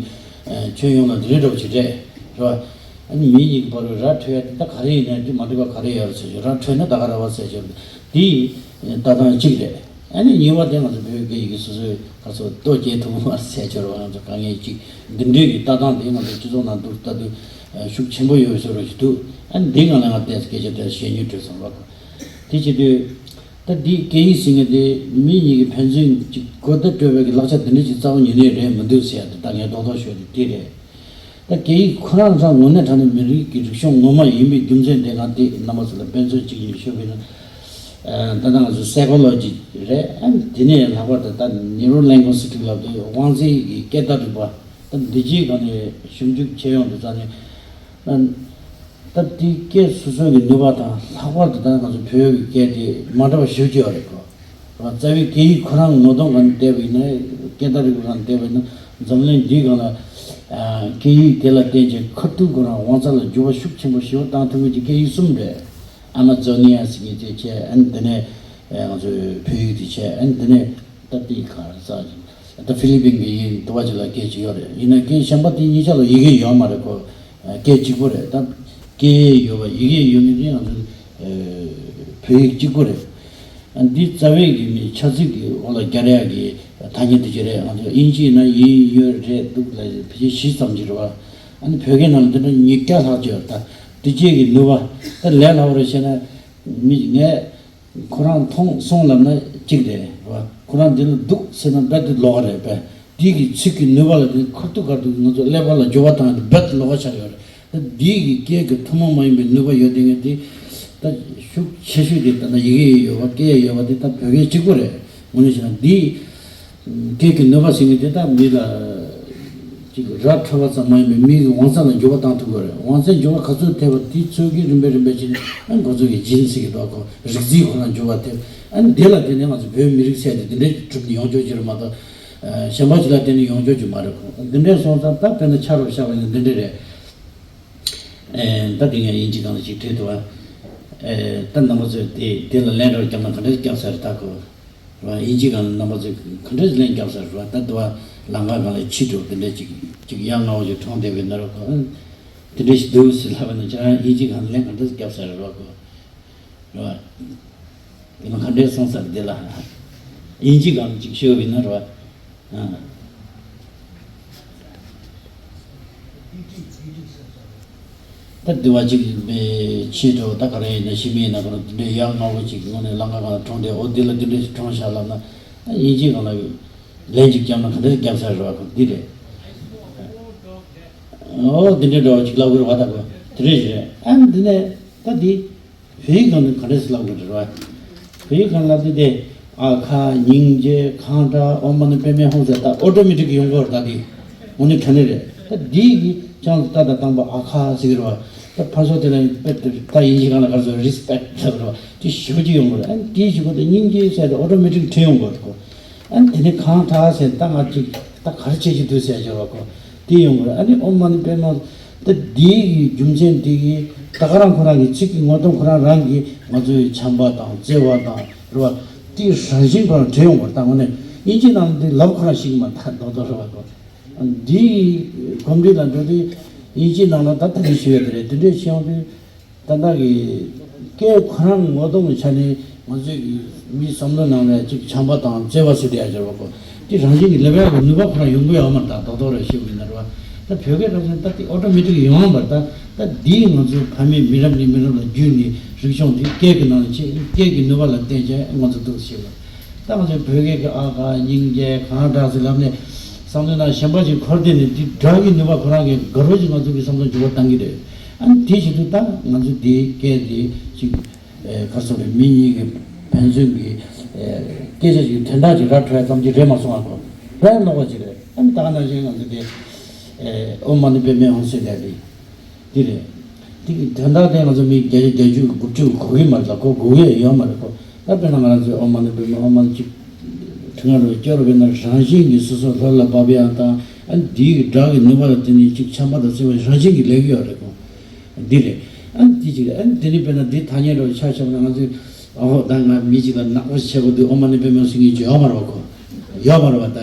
ཁྱོན་ཡོངས་ལ་འདི་འདྲའི་རོ་ཅིག་རེད། རེད་བ། ཨ་ནི་མི་གཉིས་ཀྱི་བར་ར་འཕྲོད་ཡ་དེ་ད་ག་རེ་ཡིན་ན་འདི་མ་འགྲིག་པ་ག་རེ་ཡོད་རེད་ཟེར་ཞོར་ར་འཕྲོད་ན་ད་ག་རེད་བ་ཟེར་ཞོར་འདི་ལྟ་སྟངས་གཅིག་རེད། ཨ་ནི་གཉིས་པ་དེ་ང་ཚོ་བོད་སྐད་ཡིག་གི་སོ་སོའི་ག་ཚོད་ལྟོ་སྐྱེལ་ཐུབ་མ་ཟེར་ཞོར་བ་ང་ཚོ་དཀའ་ངལ་གཅིག་འདི་འདྲའི་གི་ལྟ་སྟངས་དེ་ང་ཚོ་སྤྱི་ཚོགས་ནང་འདུག་ལྟ་དུས་ཤུགས་ཆེན་པོ་ཡོད་ཟེར་རོ་ཞིག་འདུག། ཨ་ནི་འདི་སྒང་ལ་ང་ལྟས་སྐད་ཆ་དེ་བཤད་སྙིང་བྲོད་སོང་བ། དེ་བྱེད་དུས། ད་འདི་སྐད་ཡིག་ཟེར་མཁན་དེ་མི་གཉིས་ཀྱི་ཕན་ཚུན་གཅིག་གོ་བརྡ་སྤྲོད་པའི་གི་ལག་ཆ་དེ་འདྲ་ཅིག་རྩ་བ་ཉིད་ནས་རེད་མི་འདུག་ཟེར་ཡ་དེ་ད་ངས་རྡོག་རྡོག་ཤོད་དེ་དེ་རེད། ད་སྐད་ཡིག་ཁོ་རང་ཚང་དངོས་གནས་དྲང་གནས་མི་རིགས་ཀྱི་རིག་གཞུང་ངོ་མ་ཡིན་པའི་རྒྱུ་མཚན་དེ་ང་དེ་རྣམ་པ་ཚོ་ལ་དཔེ་མཚོན་གཅིག་ཉིད་ཤོད་པ་ཡིན་ན། ད་ལྟ་ང་ཚོ་སའི་ཀོ་ལོ་ཇི་རེད། ཨ་དེ་ནས་ལྷག་པར་དུ་ད་ནེ་རོ་ལིང་གུ་སི་ཊིག་ལབ་དུས་དབང་རྩའི་གི་སྐད་བརྡ་རིག་པ། ད་འདི་རྗེས་གང་ནས་ཞིབ་འཇུག་བྱས་ཡོང་དུས་ཙང་ནས། ད་ལྟའི་སྐད་སོ་སོ་གི་ནུས་པ་དང་ལྷག་པར་དུ་ད་ང་ཚོ་བོད་ཀྱི་སྐད་དེ་མ་འདྲ་བ་ཞེ་པོ་ཅིག་ཡོད་རེད་གོ། རྩ་བའི་སྐད་ཡིག་ཁོ་རང་ངོ་གདོང་སྒང་ནས་བལྟས་པ་ཡིན་ན། སྐད་བརྡ་རིག་པ་སྒང་ནས་བལྟས་པ་ཡིན་ན་འཛམ་གླིང་འདིའི་སྒང་ལ་སྐད་ཡིག་དེ་ལ་བརྟེན་བྱས་ཁ་ཐུག་ཁོ་རང་དབང་རྩ་ལ་འགྱུར་བ་ཤུགས་ཆེན་པོ་ཞེ་པོ་བཏང་ཐུབ་མཁན་གྱི་སྐད་ཡིག་གསུམ་རེད། ཨ་མ་ཛོ་ནི་ཡ་ཟེར་མཁན་དེ་བྱས། ཨ་ནི་དེ་ནས་ང་ཚོའི་བོད་ཡིག་དེ་བྱས། ཨ་ནི་དེ་ནས། ད་དེ་ག་རེ་ཟེར། ད་ཧྥི་ལི་པིན་གྱི་ཡིན་དུ་བ་ཅིག་ལ་སྐད་ཅིག་ཡོད་རེད། ཡིན་ན་སྐད་གཞན་པ་དེ་གཉིས་ཆ་ལ་ཡི་གེ་ཡོད་མ་རེད་གོ། སྐད་གཅིག་པོ་རེད། ད་སྐད་ཡོད་པ་ཡི་གེ་ཡོད་མེད་དེ་ང་ཚོ་བོད་ཡིག་གཅིག་པོ་རེད། འདི་རྩ་བའི་གི་མི་ཆ་ཚིག་གི་འོག་ལ་རྒྱག་ཡག་གི་ཐ་སྙད་དེ་ཅིག་རེད། ང་ཚོ་དབྱིན་ཇི་ཡིན་ན་ཡིན་ཡོད་རེད་འདུག་ལ་ཕལ་ཆེར་བཞི་ཙམ་ཅིག་རེད་བ། ཨ་ནི་བོད་སྐད་ནང་ལ་འདི་འདྲ་ཉིས་བརྒྱ་ལྷག་ཅིག་ཡོད། ད་འདི་བཅས་ཀྱི་ནུས་པ་ད་ལས་སླ་བོ་རེད་བཤད་ན། མི་ངས། ཁོ་རང་མཐོང་སོང་ལབ་ན་གཅིག་རེད་བ། ཁོ་རང་འདི་ལ་འདུག་ཟེར་ན་རྦད་དེ་ལོགས་ཀ་རེད་པས། དེ་གི་ཚིག་གི་ནུས་པ་ལ་དེ་ཁ་ཐུག་ཁ་ཐུག་ང་ཚོ་ཀླད་པ་ལ་འགྱུར་བ་བཏང་དེ་རྦད་དེ་ལོགས་ཀ་ཆགས་ཡོད་རེད། འདི་གི་སྐད་ཀྱི་ཐུན་མོང་མ་ཡིན་པའི་ནུས་པ་ཡོད་དེ་ངས་དེ་ད་ཤུགས་ཆེ་ཤོས་དེ་ད་ལྟ་ཡི་གེ་ཡོད་པ་སྐད་ཡོད་པ་དེ་ད་བོད་སྐད་གཅིག་པོ་རེད། དངོས་གནས་བྱས་ན་འདི་སྐད་ཀྱི་ནུས་པ་ཟེར་མཁན་དེ་ད་མི་ལ་ཅིག་ར་འཕྲོད་པ་ཙམ་མ་ཡིན་པའི་མི་གི་དབང་རྩ་ལ་འགྱུར་བ་བཏང་ཐུབ་དགོས་རེད། དབང་རྩའི་འགྱུར་བ་ག་ཚོད་ཐེབས་པ་དེ་ཚོད་ཀྱིས་རིམ་པས་རིམ་པས་བྱས་ནས་ཨ་ཁོ་ཚོ་གི་ཇིན་ཟེར་གི་འདུག་ཁོ་རིགས་རྫས་ཁོ་ན་འགྱུར་བ་ཐེབས། ཨ་ནི་དེ་ལ་བརྟེན་ནས་ང་ཚོ་བོད་མི་རིགས་ཟེར་དེ་འདི་འདྲའི་གྲུབ་ནས་ཡོང་ཆོག་གི་རེད་མ་གཏོགས། གཞན་པ་ཅིག་ལ་བརྟེན་ནས་ཡོང་ཆོག་གི་མ་རེད། ཁོ་འདི་འདྲའི་སོང་ཙང་ད་དཔེར་ན་ཆ་རུ་བཞག་པ་ཡིན་ན་འདི་འདྲ་རེད། ད་དེ་ངས་དབྱིན་ཇི་སྒང་ལ་ཅིག་བྲིས་འདུག་བ། ད་རྣམ་པ་ཚོས་དེ་དེ་ལ་ལན་རོགས་བརྒྱབ་ན་ག་འདྲ་བརྒྱབ་ས་རེད་ད་ཁོ། རེད་བ། དབྱིན་ཇི་སྒང་ལ་རྣམ་པ་ཚོས་ག་འདྲ་ལན་བརྒྱབ་ས་རེད་བ། ད་དུ་བ་ལམ་ཁ་སྒང་ལ་ཕྱི་དྲོ་དེ་འདྲ་ཅིག་ཅིག་ཡ་ང་བོ་ཅིག་གྲོངས་བསྡད་པའི་ནང་རོགས་ཁོ། དེ་འདྲ་ཞིག་འདུག་ཟེར་ལབ་པ་ན་ཁྱེད་རང་དབྱིན་ཇི་སྒང་ལ་ལན་ག་འདྲ་བརྒྱབ་ས་རེད་བ་ཁོ། རེད་བ། ཡིན་ན་ག་འདྲའི་སོང་ས་རེད་དེ་ལ། དབྱིན་ཇི་སྒང་ཅིག་ཤོད་པ་ཡིན་ན་རེད་བ། ད་དེ་བ་ཅིག་ཕྱི་དྲོ་ད་ག་རེ་ཡིན་ན་ཤི་མི་ཡིན་ན་ག་རེ་དེ་འདྲའི་ཡ་ང་བོ་ཅིག་དངོས་གནས་ལམ་ཁ་སྒང་ལ་གྲོངས་ཏེ་འོ་དེ་ལ་དེ་འདྲ་ཞིག་གྲོངས་ཤག་ལབ་ན་ད་དབྱིན་ཇི་སྒང་ལ་ལན་ཅིག་བརྒྱབ་ན་ག་འདྲ་བརྒྱབ་ས་རེད་བ་ཁོ་འདི་རེད། འོ་དེ་འདྲའི་འདྲ་བ་ཅིག་ལབ་དགོས་རེད་བ། ད་གོ་དེ་འདྲ་ཞིག་རེད། ཨ་འདི་ནས་ད་འདི། བོད་ཡིག་སྒང་ནས་ག་འདྲས་སེ་ལབ་དགོས་རེད་བ། བོད་ཡིག་སྒང་ལབ་དུས་དེ་ཨ་ཁ་སྙིང་རྗེ་གང་དྲག་ཨོཾ་མ་ཎི་པདྨེ་ཧཱུྃ་ཟེར་ད་ཨོ་ཏོ་མེ་ཊིག་ཡོང་གི་ཡོད་རེད། ད་དེ་དངོས་གནས་དྲང་གནས་རེད། ད་འདི་གི་ཅང་ད་ད་བཏང་པ་ཨ་ཁ་ཟེར་གི་རེད་བ། ད་ཕར་ཚུར་དེ་ལ་ད་དབྱིན་ཇི་སྒང་ལ་ག་རེ་ཟེར་རི་སི་པེག་ཊི་ལབ་རེད་བ། དེ་ཞེ་པོ་ཅིག་ཡོང་གི་རེད། ཨ་ནི་དེ་ཞེ་པོ་དེ་སྙིང་རྗེ་ཟེར་ཏེ་ཨོ་ཏོ་མེ་ཊིག་བྲིས་ཡོང་གི་རེད་ཁོ། ཨ་ནི་དེ་ནས་གང་དྲག་ཟེར་ད་ང་ཅིག་ད་ག་རེ་བྱེད་ཀྱི་འདུག་ཟེར་གྱི་རེད་བ་ཁོ། དེ་ཡོང་གི་རེད། ཨ་ནི་ཨོཾ་མ་ཎི་པདྨེ་ད་འདིའི་རྒྱུ་མཚན་འདི་གིས་ད་ག་རང་ཁོ་རང་གི་ཚིག་གི་ངོ་གདོང་ཁོ་རང་རང་གིས་ང་ཚོའི་བྱམས་པ་དང་བརྩེ་བ་དང་རེད་བ། དེའི་རང་བཞིན་ཁོ་རང་དྲན་ཡོང་བར་ད་དངོས་གནས་དབྱིན་ཇི་ནང་འདི་ལབ་ཁོ་རང་ཤེས་ཀྱི་མ་ད་རྡོག་རྡོག་རེད་བ་ཁོ། འདིའི་གོམས་འདྲིས་ལ་འགྲོ་དུས་དབྱིན་ཇི་ནང་ལ་ད་ལྟ་དེ་ཞུ་ཡ་དེ་རེད། དེ་འདྲས་ཤེས་ཡོང་དུས། ད་ལྟ་གི་སྐད་ཁོ་རང་ངོ་གདོང་གི་ཆ་ནས་ང་ཚོའི་གི་མིའི་བསམ་བློའི་ནང་ནས་ཅིག་བྱམས་པ་དང་བརྩེ་བ་ཟེར་དེ་ཡ་སྦྱོར་བ་ཁོ། དེ་རང་བཞིན་གྱི་ལེ་བལ་གྱི་ནུས་པ་ཁོ་རང་ཡོང་གི་ཡོད་མ་རེད། ད་རྡོག་རྡོག་རེ་ཞུ་གི་ཡིན་ན་རེད་བ། ད་བོད་སྐད་རང་བཞིན་ད་དེ་ཨོ་ཏོ་མེ་ཊིག་ཡོང་བ་རེད། ད་ད་འདིས་ང་ཚོའི་ཕ་མེས་མི་རབས་ནས་མི་རབས་ལ་བརྒྱུད་ནས་རིག་གཞུང་དེ་སྐད་ཀྱི་ནང་ནས་ཆེད་སྐད་ཀྱི་ནུས་པ་ལ་བརྟེན་བྱས་ང་ཚོ་འདུག་ཞེས་པ། ད་ང་ཚོའི་བོད་སྐད་ཀྱི་ཨ་ག་སྙིང་རྗེ་གང་དྲག་ཟེར་ལབ་ནས་བསམ་བློའི་ནང་གཞན་པ་ཞིག་འཁོར་བསྡད་ནས་འདི་སྒྲ་གི་ནུས་པ་ཁོ་རང་གིས་དགའ་རབ་ཅིག་ང་ཚོ་གི་བསམ་བློ་འགྱུར་བ་བཏང་གི་རེད། ཨ་ནི་དེ་བྱེད་དུས་ད་ང་ཚོ་འདིའི་སྐད་འདི་ཅིག་ཨེ་ག་རེ་ཟེར་རེད། མི་གཉིས་ཀྱི་ཕན་ཚུན་གྱི་ཨེ་སྐད་ཆ་ཅིག་དོན་དག་ཅིག་ར་འཕྲོད་ཙམ་ཅིག་རེད་མ་སོང་ཨ་ཁོ། ར་ནོར་བ་ཅིག་རེད། ཨ་ནི་ད་ག་ནང་བཞིན་ང་ཚོ་འདི་ཨེ་ཨོཾ་མ་ཎི་པདྨེ་ཧཱུྃ་ཟེར་ཡ་འདི་འདི་རེད། འདི་གི་དོན་དག་དེ་ང་ཚོ་མི་བརྒྱད་ཅུ་གྱ་བརྒྱད་ཅུ་གི་དགུ་བཅུ་གོ་གི་མ་རེད། ད་ཁོ་གོ་གི་ཡོད་མ་རེད་ཁོ། ད་དཔེར་ན་ང་རང་ཚོའི་ཨོཾ་མ་ཎི་པདྨེ་ཧཱུྃ་མ་ཎི་ཅིག་ཁྲི་ང་རུ་སྐྱོར་བའི་ནང་རང་བཞིན་གྱིས་སོ་སོ་ལྷོད་ལ་བབས་ཡ་དང་། ཨ་ནི་འདིའི་སྒྲ་གི་ནུས་པ་ལ་བརྟེན་ནས་ཅིག་ཆམ་པ་དང་བརྩེ་བ་རང་བཞིན་གྱིས་ལེགས་ཡོད་རེད་ཁོ། འདི་རེད། ཨ་ནི་འདི་ཅིག་རེད། ཨ་ནི་འདི་ནི་དཔེར་ན་འདི་ཐ་སྙད་འདྲ་བོ་ཆ་བཞག་ན་ང་ཚོས་ཨོ་ད་ང་མི་ཅིག་ལ་ནག་པོ་བྱེད་དགོས་འདུག་ཨོཾ་མ་ཎི་པདྨེ་ཧཱུྃ་ཟེར་མཁན་ཅིག་ཡོད་མ་རེད་བ་ཁོ། ཡོད་མ་རེད་བ། ད་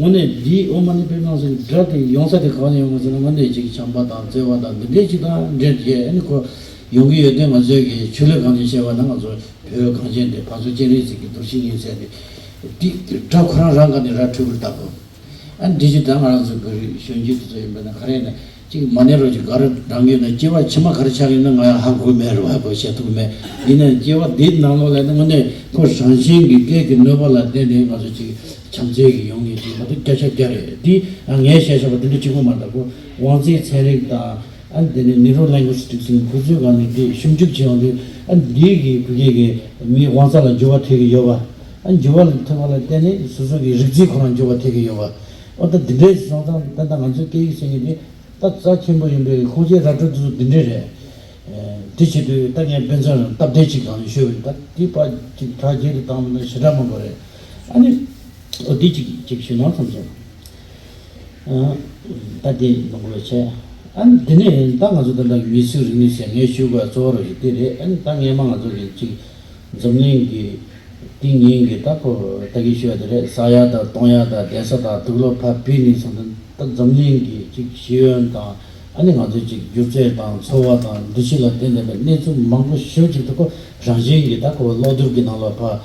དངོས་གནས་འདིའི་ཨོཾ་མ་ཎི་པདྨེ་ཧཱུྃ་ཟེར་སྒྲ་དེ་ཡོང་ས་དེ་གང་ནས་ཡོང་གི་ཟེར་ན། དངོས་གནས་ཅིག་ཆམ་པ་དང་བརྩེ་བ་དང་འདི་འདྲས་ཅིག་དང་འབྲེལ་བྱས། ཨ་ནི་ཁོ་ཡོང་གི་ཡོད་དུས་ང་ཚོའི་གི་ཆོས་ལུགས་གང་ཅི་བཤད་པ་ན་ང་ཚོ་བོད་གངས་ཅན་དེ་ཕ་ཚོ་སྤྱན་རས་གཟིགས་ཀྱི་གདུལ་ཞིང་ཡིན་ཟེར་ཏེ། འདི་སྒྲ་ཁོ་རང་རང་ག་ནས་ར་འཕྲོད་པར་བཏབ་གོ། ཨ་འདི་ཅི་ད་ང་རང་ཚོ་བོད་རིགས་གཞོན་སྐྱེས་དེ་ཚོ་ཡིན་པ་ན་ག་རེ་ན་ཅིག་མ་ཎི་རོ་ཅིག་ག་རེ་བགྲང་གི་ཡོད་ན་སྐྱེ་བ་ཕྱི་མ་ག་རེ་ཆགས་ཡིན་ན་ང་ཡང་ཧ་གོ་མེད་རེད་བ། གོ་བཤད་ཐུབ་མེད། ཡིན་ན་སྐྱེ་བ་འདིའི་ནང་ལོགས་ལ་ནི་དངོས་གནས་ཁོ་རང་བཞིན་གྱི་སྐད་ཀྱི་ནུས་པ་ལ་བརྟེན་ནས་ང་ཚོ་ཅིག་བྱམས་བརྩེ་གི་ཡོང་ངེས་ཅིག་མ་གཏོགས་བརྒྱ་ཆ་བརྒྱ་རེད། འདི་ངས་བཤད་བཞག་པ་འདི་འདྲ་གཅིག་པོ་མ་རེད། ཁོ་དབང་རྩའི་ཚན་རིག་དང་། ཨ་འདི་ནི་ནིའུ་རོ་ལིང་གུ་སི་ཊིག་ཟེར་ཁོ་ཚོའི་སྒང་ནས་འདི་ཞིབ་འཇུག་བྱས་ཡོང་དུས། ཨ་འདི་གི་བོད་སྐད་ཀྱི་མིའི་དབང་རྩ་ལ་འགྱུར་བ་ཐེབས་ཀྱི་ཡོད་པ། ཨ་འགྱུར་བ་ལ་ཐེབས་པ་ལ་བརྟེན་ནས་སོ་སོ་གི་རིགས་རྫས་ཁོ་རང་འགྱུར་བ་ཐེབས་ཀྱི་ཡོད་པ། ཨོ་ད་འདི་འདྲའི་སོང་ཙང་ད་ལྟ་ང་ཚོའི་སྐད་ཡིག་ཟེར་མཁན་འདི་ད་རྩ་ཆེན་པོ་ཡིན་པའི་ཁུངས་སྐྱེལ་ར་སྤྲོད་དུས་ཚོད་འདི་འདྲས་རེད། ཨ་འདི་བྱེད་དུས་ད་ངས་དཔེ་མཚོན་རང་སྟབས་བདེ་ཅིག་སྒང་ནས་ཤོད་པ་ཡིན། ད་འདི་ཕར་ཅིག་དྲ་རྒྱའི་དུ་བཏང་བ་ན་ཞེ་དྲག་མང་པོ་རེད། ཨ་ནི་ཨོ་འདི་ཅིག་ཅིག་ཞུས་ན་བསམ་སོང་། ཨ་ད་དེ་ནོར་བ་བྱས། ཨ་ནི་དེ་ནས་ད་ང་ཚོ་ད་ལྟ་མི་གཟུགས་རིག་གནས་ཟེར་ངས་ཞུ་དགོས་གཙོ་བོ་རང་ཞིག་དེ་རེད། ཨ་ནི་ད་སྔས་མ་ང་ཚོ་གི་ཅིག་འཛམ་གླིང་གི་དེ་ཉིན་གི་ད་ཁོ་ད་གི་ཞུ་བ་དེ་རེད། ཟ་ཡ་དང་འཐུང་ཡ་དང་བསྡད་ས་དང་དུག་ལོག་ཕར་བུད་ནས་སོང་ད་ད་འཛམ་གླིང་གི་ཅིག་ཤེས་ཡོན་དང་། ཨ་ནི་ང་ཚོ་ཅིག་སྒྱུ་རྩལ་དང་འཚོ་བ་དང་འདུ་ཤེས་ལ་བརྟེན་ནས་པའི་གནས་ཚུལ་མང་པོ་ཞེ་པོ་ཅིག་ད་ཁོ་རང་བཞིན་གྱི་ད་ཁོ་གློག་རྡུལ་གྱི་ནང་ལ་ཕར།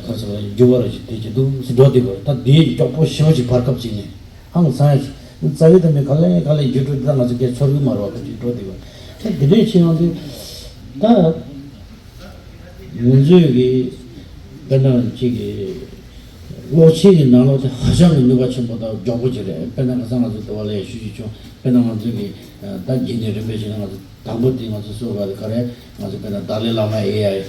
ཁ་སོ་རྒྱུ་བ་ར་ཞིག་དེ་ཅི་འདུག་སི་འགྲོ་དེ་བར་ད་དེ་མགྱོགས་པོ་ཞེ་པོ་ཅིག་བར་སྐབས་ཅིག་ནས་ཧང་སང་ཡ་ཞིག་རྩ་བའི་ད་མི་ག་ལེ་ག་ལེ་རྒྱུ་འགྲོ་དེ་ད་ང་ཚོ་སྐད་ཚོར་གི་མ་རེད་བ། ཁ་ཅིག་འགྲོ་དེ་བར་ད་དེ་འདྲས་ཕྱི་ཡོང་དུས་ད་ང་ཚོས་གི་དཔེར་ན་ཅིག་གི་ གློག་ཆེན་གྱི་ནང་ལོགས་དེ་ཧ་ཅང་གི་ནུས་པ་ཆེན་པོ་དང་མགྱོགས་པོ་ཅིག་རེད། དཔེར་ན་ཁ་སང་ང་ཚོ་དུ་བ་ལ་ཡང་ཞུ་རྒྱུ་བྱུང་། དཔེར་ན་ང་ཚོ་གི་ད་རྒྱུན་ནས་རིམ་པས་བྱས་ན་ང་ཚོ་དང་པོ་དེ་ང་ཚོ་སུ་ག་རེ་ག་རེ་ང་ཚོ་དཔེར་ན་ཏཱ་ལའི་བླ་མ་ཨེ་ཨའི་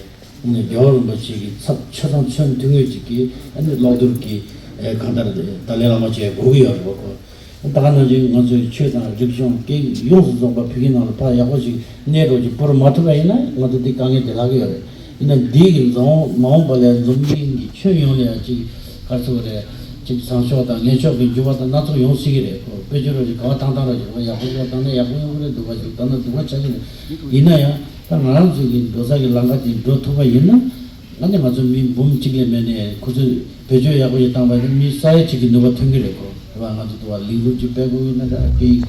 ནི་རྒྱལ་བ་རིན་པོ་ཆེ་གི་ཚབ་ཆ་ཚང་མཚོན་ཐུབ་ངེས་ཅིག་གི་ཨ་ནི་གློག་རྡུལ་གྱི་ཨེ་གང་ལྟར་ཏཱ་ལའི་བླ་མ་བྱས་དགོས་ཀྱི་ཡོད་རེད་པ་ཁོ། ད་ག་ནང་བཞིན་ང་ཚོའི་ཆོས་དང་རིག་གཞུང་སྐད་ཡིག་ཡོངས་སུ་རྫོགས་པ་བོད་ཀྱི་ནང་ལ་ཕར་ཡག་པོ་ཞིག་གནས་རོགས་ཀྱི་སྤོར་མ་ཐུབ་པ་ཡིན་ན་ང་ཚོ་འདི་དཀའ་ངལ་དེ་ལྷག་གི་ཡོད་རེད། ཡིན་ན་འདི་གི་འཛམ་མ་འོངས་པ་ལ་འཛམ་གླིང་གི་ཁྱོན་ཡོངས་ལ་ཡང་ཅིག་ག་རེ་ཟེར་དགོས་རེད། ཅིག་བཟང་ཕྱོགས་དང་ངན་ཕྱོགས་ཀྱི་འགྱུར་བ་དང་སྣ་ཚོགས་ཡོང་སྲིད་ཀྱི་རེད། ཁོ་དཔེ་བརྗོད་རོགས་ཀྱི་ག་བ་བཏང་བཏང་རོགས་ཀྱི་ཡག་པོ་ཡོད་བཏང་ན་ཡག་པོ་ཡོང་གི་རེད། སྡུག་པ་ཞིག་བཏང་ན་སྡུག་པ་ཆགས་ཀྱི་རེད། ཡིན་ན་ཡང་ད་ང་རང་ཚོའི་གི་འགྲོ་ས་གི་ལམ་ཁ་དེ་འགྲོ་ཐུབ་པ་ཡིན་ན། ཨ་ནི་ང་ཚོ་མི་འབུམ་གཅིག་ལས་མེད་ནས་ཁོ་ཚོས་བེད་སྤྱོད་ཡག་པོ་ཞིག་བཏང་པ་ཡིན་ན་མི་ས་ཡ་གཅིག་གི་ནུས་པ་ཐོན་གྱི་རེད་ཁོ། རེད་བ། ང་ཚོ་དུ་བ་ལིང་ཧུར་གྱི་སྤེལ་དགོས་ཡིན་ན་འདྲ། སྐད་ཡིག་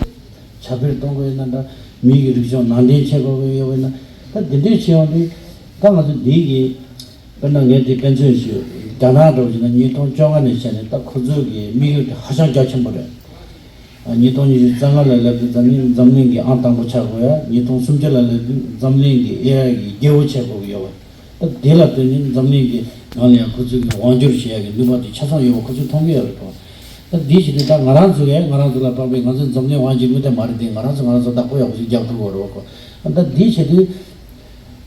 ཁྱབ་སྤེལ་གཏོང་དགོས་ཡིན་ན་འདྲ། མི་ཡི་རིག་གཞུང་ནང་འདྲེན་བྱེད་དགོས་ཀྱི་ཡོད་པ་ཡིན་ན། ད་འདི་འདྲས་བྱེད་ཡོང་དུས་ད་ང་ཚོ་འདི་གི་དཔེར་ན་ངས་དེ་དཔེ་མཚོན་ཞུ། རྒྱ་ནག་འདྲ་བོ་ཞིག་ན་ཉིས་སྟོང་བཅོ་ལྔ་ནས་བྱས་ནས་ད་ཁོ་ཚོ་གི་དམིགས་ཡུལ་དེ་ཧ་ཅང་རྒྱ་ཆེན་པོ་རེད། ཉིས་སྟོང་ཉི་ཤུ་རྩ་ལྔ་ལ་སླེབས་དུས་འཛམ་གླིང་འཛམ་གླིང་གི་ཨང་དང་པོ་ཆགས་དགོས་ཡ། ཉིས་སྟོང་སུམ་ཅུ་ལ་སླེབས་དུས་འཛམ་གླིང་གི་ཨེ་ཨའི་གི་རྒྱལ་པོ་ཆགས་དགོས་ཀྱི་ཡོད་པ། ད་དེ་ལ་བརྟེན་ནས་འཛམ་གླིང་གི་ནང་ལ་ཡང་ཁོ་ཚོས་ཀྱི་དབང་སྒྱུར་བྱེད་ཡ་གི་ནུས་པ་དེ་ཆ་ཚང་ཡོད་པ་ཁོ་ཚོས་མཐོང་གི་ཡོད་རེད་དོ། ད་འདི་བྱེད་དུས་ད་ང་རང་ཚོ་གས་ང་རང་ཚོ་ལ་དཔག་པའི་ང་ཚོའི་འཛམ་གླིང་དབང་སྒྱུར་མི་དེ་མ་རེད་དེ། ང་རང་ཚོ་ང་རང་ཚོ་བདག་པོ་ཡག་པོ་ཞིག་རྒྱག་ཐུབ་དགོས་རེད་པ་ཁོ། ད་འདི་བྱེད་དུས།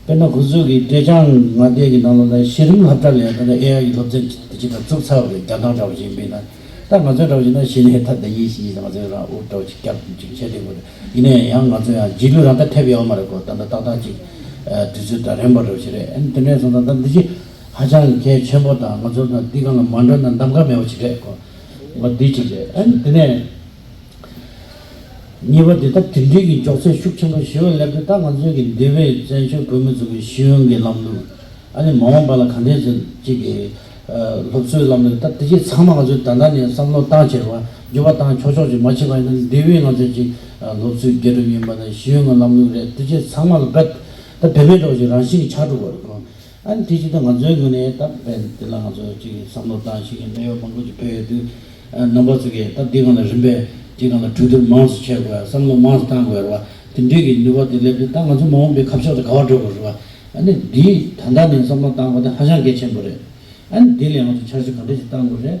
དཔེར་ན་ཁོ་ཚོ་གི་ཀྲེ་ཅང་མངའ་སྡེ་གི་ནང་ལོགས་ལ་གཞི་རིམ་སློབ་གྲྭ་ལ་ཡང་ད་ལྟ་ཨེ་ཨའི་གི་སློབ་ཚན་དེ་ཅིག་ད་བཙུགས་ཚར་བ་རེད། རྒྱ་ནག་འདྲ་བོ་ཞིག་ཡིན་པས་ན། ད་ང་ཚོའི་འདྲ་བོ་ཞིག་ན་གཞི་ནས་ད་ཟླ་ཉིན་ཞིག་ཡིན་ཙང་ང་ཚོའི་རང་དབུགས་འདྲ་བོ་ཞིག་བརྒྱབ་ཅིག་བྱས་བསྡད་དགོས་རེད། ཡིན་ན་ཡང་ང་ཚོ་ཡང་རྗེས་ལུས་རང་ད་ཐེབས་ཡོད་མ་རེད་གོ། ད་ལྟ་ཏག་ཏག་ཅིག་དུས་ཚོད་ད་རན་པ་འདྲ་བོ་ཞིག་རེད། ཨ་ནི་དེ་འདྲ་སོང་ཙང་ད་འདི་ཅིག་ཧ་ཅང་གི་གལ་ཆེན་པོ་དང་ང་ཚོ་ད་འདི་སྒང་ལ་མ་འགྲོ་ན་གདམ་ག་མེད་པ་ཞིག་རེད་གོ། འོ་འདི་ཅིག་རེད། ཨ་ནི་དེ་ནས། གཉིས་པ་དེ་ད་དེ་འདྲའི་གི་མགྱོགས་ཚད་ཤུགས་ཆེན་པོ་ཞེ་པོ་སླེབས་དུས་ད་ང་ཚོའི་གི་འདས་པའི་བཙན་བྱོལ་བོད་མི་ཚོ་གི་ཤེས་ཡོན་གི་ལམ་ལུགས། ཨ་ནི་མ་འོངས་པ་ལ་ག་འདྲས་ཅིག་གི་སློབ་གསོའི་ལམ་ལུགས་ད་དེ་ཅིག་ཚང་མ་ང་ཚོས་ད་ལྟ་ནས་བསམ་བློ་བཏང་བྱས་པ་འགྱུར་བ་བཏང་ཆོག་ཆོག་ཅིག་མ་བྱས་པ་ཡིན་ན། འདས་པའི་ང་ཚོའི་ཅིག་སློབ་གསོའི་རྒྱལ་སྒྲུབ་ཡིན་པ་དང་ཤེས་ཡོན་གི་ལམ་ལུགས་རེད། དེ་ཅིག་ཚང་མ་ལ་རྦད་ད་བེད་མེད་འགྲོ་ཞིག་རང་བཞིན་གྱི་ཆགས་འགྲོ་དགོས་རེད་གོ། ཨ་ནི་དེ་བཞིན་དུ་ང་ཚོའི་ངོས་ནས་ད་དཔེ་འདི་ལ་ང་ཚོ་ཅིག་བསམ་བློ་བཏང་ཤེས་ཀྱི་གནད་ཡོད་མང་པོ་ཅིག་ཕེབས་ཡོད་དུས། ཨ་རྣམ་པ་ཚོ་གིས་ད་འདི་སྒང་ལ་རིམ་པས་འདི་སྒང་ལ་གྲོས་བསྡུར་མང་ཙམ་བྱེད་དགོས། བསམ་བློ་མང་ཙམ་བཏང་དགོས་རེད་བ། དེ་འདྲའི་གི་ནུས་པ་དེ་སླེབས་དུས་ད་ང་ཚོ་མ་འོངས་པའི་ཁ་ཕྱོགས་དེ་ག་བར་འགྲོ་དགོས་རེད་བ། ཨ་ནི་འདི་ད་ལྟ་ནས་བསམ་བློ་བཏང་དགོས་དེ་ཧ་ཅང་གལ་ཆེན་པོ་རེད། ཨ་ནི་འདི་ལས་ང་ཚོ་འཆར་གཞི་ག་འདྲ་ཞིག་བཏང་དགོས་རེད།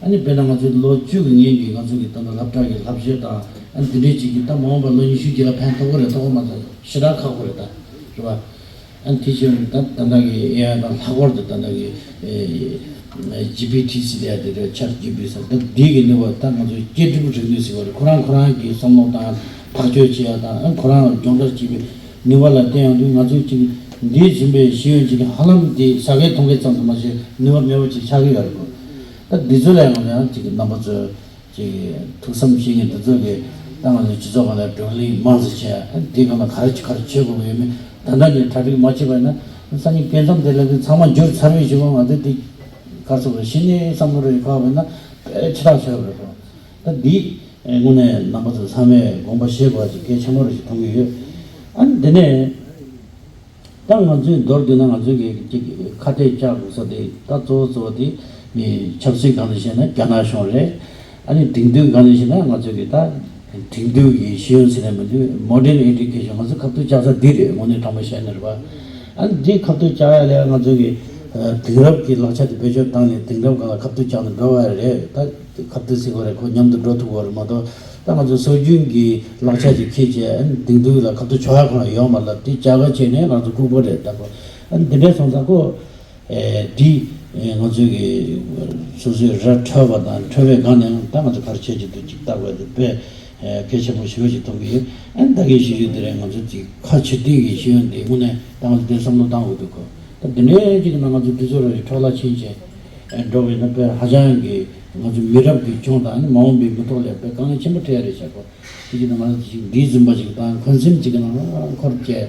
ཨ་ནི་དཔེར་ན་ང་ཚོའི་ལོ་བཅུ་གི་སྔོན་གྱི་ང་ཚོ་གི་ད་ལྟ་སློབ་གྲྭ་གི་བསླབ་བྱ་དང་ཨ་ནི་འདི་འདྲའི་ཅིག་གི་ད་མ་འོངས་པ་ལོ་ཉི་ཤུ་རྗེས་ལ་ཕན་ཐོགས་ཀྱི་རེད་ཐོགས་ཀྱི་མ་རེད། ཞེ་དྲག་ཁག་པོ་རེད་ད། རེད་བ། ཨ་ནི་དེ་བཞིན་ད་ད་ལྟ་གི་ཨེ་ཨའི་དང་ལྷག་པར་དུ་ད་ལྟ་གི་ཨེ་ཇི་པི་ཊི་སི་ཟེར་ཡ་དེ་རེད། ཆེཊ་ཇི་པི་ཟེར། ད་འདི་གི་ནུས་པ་ད་ང་ཚོའི་སྐྱེ་སྒྲིབ་རིག་ནུས་ཟེར་བ་རེད། ཁོ་རང་ཁོ་རང་གི་བསམ་བློ་དང་ཐག་གཅོད་བྱེད་ཡ་དང་ཨ་ཁོ་རང་སྦྱོང་བརྡར་བྱེད་པའི་ནུས་པ་ལ་བརྟེན་ཡོང་དུས་ང་ཚོའི་ཅིག་འདིའི་རིམ་པའི་ཤེས་ཡོན་ཅིག་ཧ་ལམ་དེ་ཟ་མཁན་འཐུང་མཁན་ཙམ་དུ་མ་ཟད་ནུས་པ་མེད་པ་ཅིག་ཆགས་ཀྱི་ཡོད་རེད་གོ། ད་འདི་ཚོ་ལ་ཡང་ང་ཚོ་ཡང་ཅིག་རྣམ་པ་ཚོས། ཅིག་ཐུགས་བསམ་བཞེས་མཁན་དེ་ཚོ་གིས་ད་ང་ཚོའི་སྤྱི་ཚོགས་ཁག་ལ་བགྲོ་གླེང་མང་ཙམ་བྱས། ཨ་ནི་དེའི་སྒང་ལ་ག་རེ་བྱེད་ག་རེ་བྱེད་དགོས་ཀྱི་ཡོད་མེད་ད་ལྟ་ནས་གྲ་སྒྲིག་མ་བྱས་པ་ཡིན་ན་སང་ཉིན་སྐབས་མཚམས་དེ་ལ་གི་ཚང་མ་འགྱུར་ཚར་བའི་གཞུག་གུ་ང་ཚོས་དེ་ག་རེ་ཟེར་དགོས་རེད། གཞི་ནས་བསམ་བློ་རེ་འཁོར་བ་ཡིན་ན་དཔེ་ཆེ་ཐག་ཆོད་པ་རེད་དོ། ད་འདི་དངོས་གནས་རྣམ་པ་ཚོ་ཚང་མས་དགོངས་པ་བཞེས་དགོས་པ་ཅིག་གལ་ཆེན་པོ་རེད་ཅིག་མཐོང་གི་ཡོད། ཨ་ནི་དེ་ནས། ད་ང་ཚོས་མདོར་བསྡུས་ན་ང་ཚོས་ཀྱི་ཅིག་ཁ་གཏད་བཅག་དགོས་ས་དེ་ད་གཙོ་བོ་གཙོ་བོ་དེ་ནི་ཆབ་སྲིད་སྒང་ནས་བཤད་ན་རྒྱ་ནག་གཞུང་རེད། ཨ་ནི་དེང་དུས་སྒང་ནས་བཤད་ན་ང་ཚོས་ཀྱི་ད་དེང་དུས་ཀྱི་ཤེས་ཡོན་ཟེར་ནས་མི་འདུག་མོ་ཌན་ཨེ་ཌུ་ཀེ་ཤན་ང་ཚོ་ཁ་གཏད་བཅག་ས་འདི་རེད། དངོས་གནས་དྲང་པོ་བཤད་ན་རེད་པ། ཨ་ནི་འདི་ཁ་གཏད་བཅག་ཡ་ལ་ང་ཚོས་ཀྱི་དེང་རབས་ཀྱི་ལག་ཆ་དེ་བེད་སྤྱོད་བཏང་ནས་དེང་རབས་སྒང་ལ་ཁ་གཏད་བཅག་ནས་འགྲོ་བ་རེད། ད་ཁ་གཏད་ཟེར་དགོས་རེད། ཁོ་མཉམ་དུ་འགྲོ་ཐུབ་དགོས་རེད་མ་གཏོགས། ད་ང་ཚོ་སྲོལ་རྒྱུན་གྱི་ལག་ཆ་ཅིག་ཁྱེར་བྱས་ཨ་ནི་དེང་དུས་ལ་ཁ་ཐུག་ཆོག་ཡ་ཁོ་རང་ཡོད་མ་རེད། དེ་བྱ་དགའ་བྱས་ནས་ང་ཚོ་ལྐུགས་པ་རེད་ད་ཁོ། ཨ་ནི་འདི་འདྲ་སོང་ཙང་ཁོ། ཨེ་འདི་ཨེ་ང་ཚོའི་གི་སོ་སོའི་ར་འཕྲོད་པ་དང་འཕྲོད་པའི་སྒང་ནས་ད་ང་ཚོ་ག་རེ་བྱེད་ཀྱི་འདུག་ཅིག་བལྟ་དགོས་འདུག་དཔེ་ཨེ་གལ་ཆེན་པོ་ཞེ་པོ་ཅིག་མཐོང་གི་ཡོད། ཨ་ནི་ད་གིན་ཞུ་རྒྱུ་དེ་རེད། ང་ཚོ་ཅིག་ཁ་ཕྱིར་བསྟན་གྱི་ཤེས་ཡོན་དེ་དངོས་གནས་ད་ང་ཚོ་དེ་བསམ་བློ་བཏང་དགོས་འདུག་གོ། ད་འདི་འདྲའི་ཅིག་ནང་ང་ཚོ་དུས་ཚོད་རེ་རེ་འཕྲོ་བརླག་ཕྱིན་བྱས་འགྲོ་བས་ན་དཔེ་ཧ་ཅང་གི་ང་ཚོ་མི་རབས་ཀྱི་གྱོང་དང་ཨ་ནི་མ་འོངས་པའི་མི་ཐོག་ལ་དཔེ་དཀའ་ངལ་ཆེན་པོ་འཕྲད་ཡ་རེད་བྱ་གོ། དེ་ཅིག་ནང་ང་ཚོ་ཅིག་འདིའི་རྫུན་པ་ཅིག་དང་འཁོན་སེམས་ཅིག་གི་ནང་འཁོར་བྱས་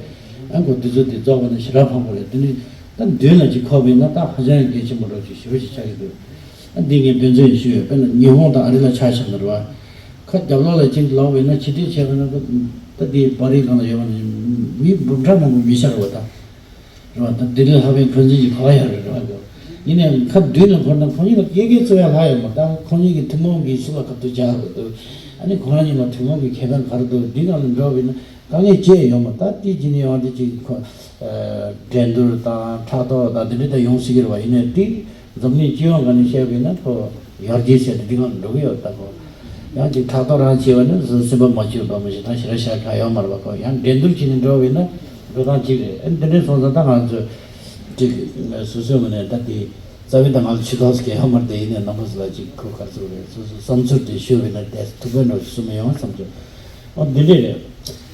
ཨ་ཁོ་དུས་ཚོད་དེ་རྫོགས་པ་ན་ཞེ་དྲག་ཕངས་པོ་རེད། དེ་ནི་ད་མདུན་ལ་ཅིག་འཁོར་བས་ན་ད་ཧ་ཅང་གི་གལ་ཆེན་པོ་འདྲ་ཅིག་ཞེ་པོ་ཅིག་ཆགས་ཀྱི་འདུག་ཨ་འདི་ངས་དཔེ་མཚོན་ཞུས་ཡོད། དཔེར་ན་ཉི་ཧོང་དང་ཨ་རི་ལ་ཆ་བཞག་ན་རེད་བ། ཁ་རྒྱབ་ལོགས་ལ་ཅིག་ལོག་བས་ན་ཕྱི་འབྲེལ་བྱས་པ་ན་ད་འདི་པར་རིས་སྒང་ལ་ཡོད་པ་ན་མི་འབུམ་ཕྲག་མང་པོ་མི་ཤར་བ་ད། རེད་བ། ད་ལྡི་ལི་ལྷག་པའི་འཁོན་འཛིན་གྱི་གོ་བ་ཡང་རེད་རེད་བ། ཡིན་ནའང་ཁ་མདུན་ལ་འཁོར་ན་ཁོང་གཉིས་ལ་སྐད་སྐད་རྩོད་ཡ་ལྷག་ཡོད་མ་རེད། ད་ཁོང་གཉིས་ཀྱི་ཐུན་མོང་གི་སུ་ལ་ཁ་ཐུག་བྱ་དགོས་འདུག་ཨ་ནི་ཁོ་རང་གཉིས་ལ་ཐུན་མོང་གི་ཁེ་ཕན་ག་རེ་འདུག་འདི་སྒང་ལ་འགྲོ་བས་ན་དཀའ་ངལ་ཅི་ཡང་ཡོད་མ་རེད། ད་དེ་བྱས་ནས་ཡང་དེ་ཅིག་ཁོ་འགྲན་བསྡུར་དང་ཕྲག་དོག་དང་དེ་འདྲ་ད་ཡོང་སྲིད་ཀྱི་རེད་བ། ཡིན་ནའང་དེ་ འཛམ་གླིང་སྤྱི་ཡོངས་སྒང་ནས་བཤད་པ་ཡིན་ན་ཁོ་ཡར་རྒྱས་ཟེར་དེ་འདི་སྒང་འགྲོ་གི་ཡོད་ད་ཁོ། ཡང་ཅིག་ཕྲག་དོག་རང་བྱས་པ་ནི་སེམས་པ་མ་སྐྱིད་པ་མི་ཞིག་དང་ཞེ་དྲག་ཤ་ཁ་ཡོད་མ་རེད་པ་ཁོ། ཡང་འགྲན་བསྡུར་བྱས་ནས་འགྲོ་བ་ཡིན་ན་འགྲོ་སྟངས་གཅིག་རེད། ཨ་ནི་འདི་འདྲའི་སོང་ཙང་ད་ང་ཚོ་ཅིག་སོ་སོའི་ངོས་ནས་ད་དེ་རྩ་བའི་ད་ང་ཚོ་ཆུ་ཐོག་སྐད་ཡོད་མ་རེད། དེ་ཡིན་ནའི་རྣམ་པ་ཚོ་ལ་ཅིག་ཁོ་ག་རེ་ཟེར་དགོས་རེད། སོ་སོའི་བསམ་ཚུལ་དེ་ཞུ་བ་ཡིན་ན་དེ་ཐུགས་ཕན་འདྲ་བོ་ཞིག་གསུང་མི་ཡོང་བསམ་གྱི། ཨ་འདི་འདྲས་རེད།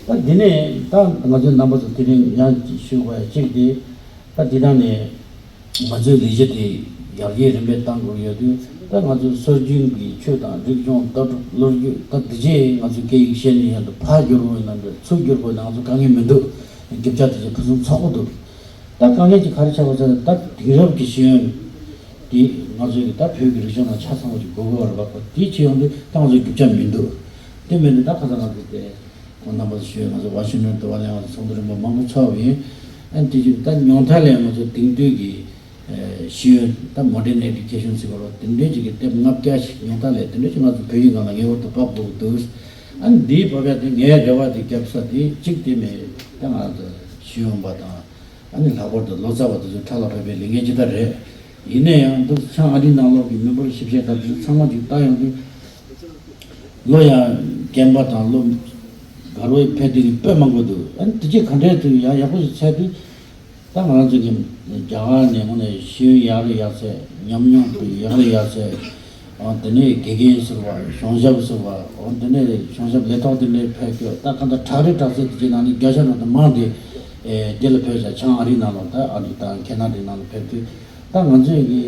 ད་འདི་ནས་ད་ང་ཚོའི་རྣམ་པ་ཚོ་དེ་རིང་ཡང་ཅིག་ཞུ་དགོས་ཡ་གཅིག་དེ། ད་འདི་དང་ནས་ང་ཚོའི་ལས་གཞི་དེ་ཡར་རྒྱས་རིམ་པས་གཏང་དགོས་ཡོད་དུས་ད་ང་ཚོའི་སྲོལ་རྒྱུན་གྱི་ཆོས་དང་རིག་གཞུང་ལྟ་གྲུབ་ལོ་རྒྱུས་ད་འདི་རྗེས་ང་ཚོའི་སྐད་ཡིག་ཤེས་ནས་ཡང་དུ་ཕར་བསྒྱུར་དགོས་ན་འདྲ་ཚུར་བསྒྱུར་དགོས་ན་ང་ཚོ་དཀའ་ངལ་མི་འདུག་རྒྱུ་ཆ་དེ་ཚོ་ཕུན་སུམ་ཚོགས་པོ་འདུག་ད་དཀའ་ངལ་གྱི་ག་རེ་ཆགས་པ་ཟེར་ན་ད་དེང་རབས་ཀྱི་ཤེས་ཡོན་དེ་ང་ཚོའི་གི་ད་བོད་ཀྱི་རིག་གཞུང་ནང་ཆ་ཚང་བ་ཞིག་དགོས་དགོས་པ་རེད་པ། དེ་བྱེད་ཡོང་དུས་ད་ང་ཚོའི་རྒྱུ་ཆ་མི་འདུག་དེ་མིན་དུས་ད་ཁ་སང་ང་ཚོ་དེ། ཁོང་རྣམ་པ་ཚོ་ཞུས་ང་ཚོ་ཝ་ཤིང་ཊོན་དུ་བ་ལ་ཡང་ཚོགས་འདུ་རིམ་པ་མང་པོ་ཚོགས་པ་ཡིན། ཨ་ནི་དེ་བཞིན་ད་ཉུང་མཐའ་ལ་ང་ཚོ་དེང་དུས་ཀྱི་ཨེ་ཤེས་ཡོན་ད་མོ་ཌན་ཨེ་ཌུ་ཀེ་ཤན་ཟེར་བ་རོ་དེ་འདྲའི་ཅིག་གི་དེབ་ལྔ་བརྒྱ་ཞིག་ཉུང་མཐའ་ལ་དེ་འདྲའི་ཅིག་ང་ཚོ་བོད་ཡིག་ནང་ལ་ངེས་པར་དུ་ཕབ་དགོས་ཀྱི་འདུག་ཨ་ནི་འདིའི་བབ་ཡ་དེ་ངའི་རེ་བ་དེ་རྒྱབ་ས་དེ་གཅིག་དེ་མེད་ད་ང་ཚོ་ཤེས་ཡོན་པ་དང་། ཨ་ནི་ལྷག་པར་དུ་ལོ་ཙཱ་བ་དེ་ཚོའི་ཕྲག་ལ་བབས་པའི་ལས་འགན་ཇི་ལྟར་རེད། ཡིན་ན་ཡང་འདུག་བྱང་ཨ་རིའི་ནང་ལོགས་ཀྱི་མི་འབོར་ཞིབ་བཤེར་ཁང་དེ་ཚོ་ཚང་མ་ཅིག་བལྟ་ཡོང་དུས། ལོ་ཡང་རྒན་པ་དང་ལོ་འགའ་རེ་ཕེབས་དུས་ཀྱི་དཔེ་མང་པོ་འདུག་ཨ་ནི་དེ་རྗེས་ག་འདྲས་དུ་ཡང་ཡག་པོ་ཞིག་འཚོལ་དུས། ད་ང་རང་ཚོ་གི་རྒྱ་གར་ནས་དངོས་གནས་ཤེས་ཡོན་ཡག་རུ་ཡག་ཚད་ཉམས་མྱོང་དུ་ཡག་རུ་ཡག་ཚད། འོ་དེ་ནས་དགེ་རྒན་ཟེར་བ་གཞུང་ཞབས་ཟེར་བ་འོ་དེ་ནས་གཞུང་ཞབས་ལས་ཐོག་དེ་འདྲའི་ཕེབས་སྐྱོད་ད་ག་འདྲ་དྲག་རེ་དྲག་ཚད་དེ་རྗེས་ནང་ནས་བརྒྱ་ཆ་རུ་དུ་མང་དེ། ཨེ་དེ་ལ་ཕེབས་ཤག་བྱང་ཨ་རིའི་ནང་ལ་ད་ཨ་རི་དང་ཁེ་ན་ཌའི་ནང་ལ་ཕེབས་དུས་ད་ང་ཚོས་ཀྱི་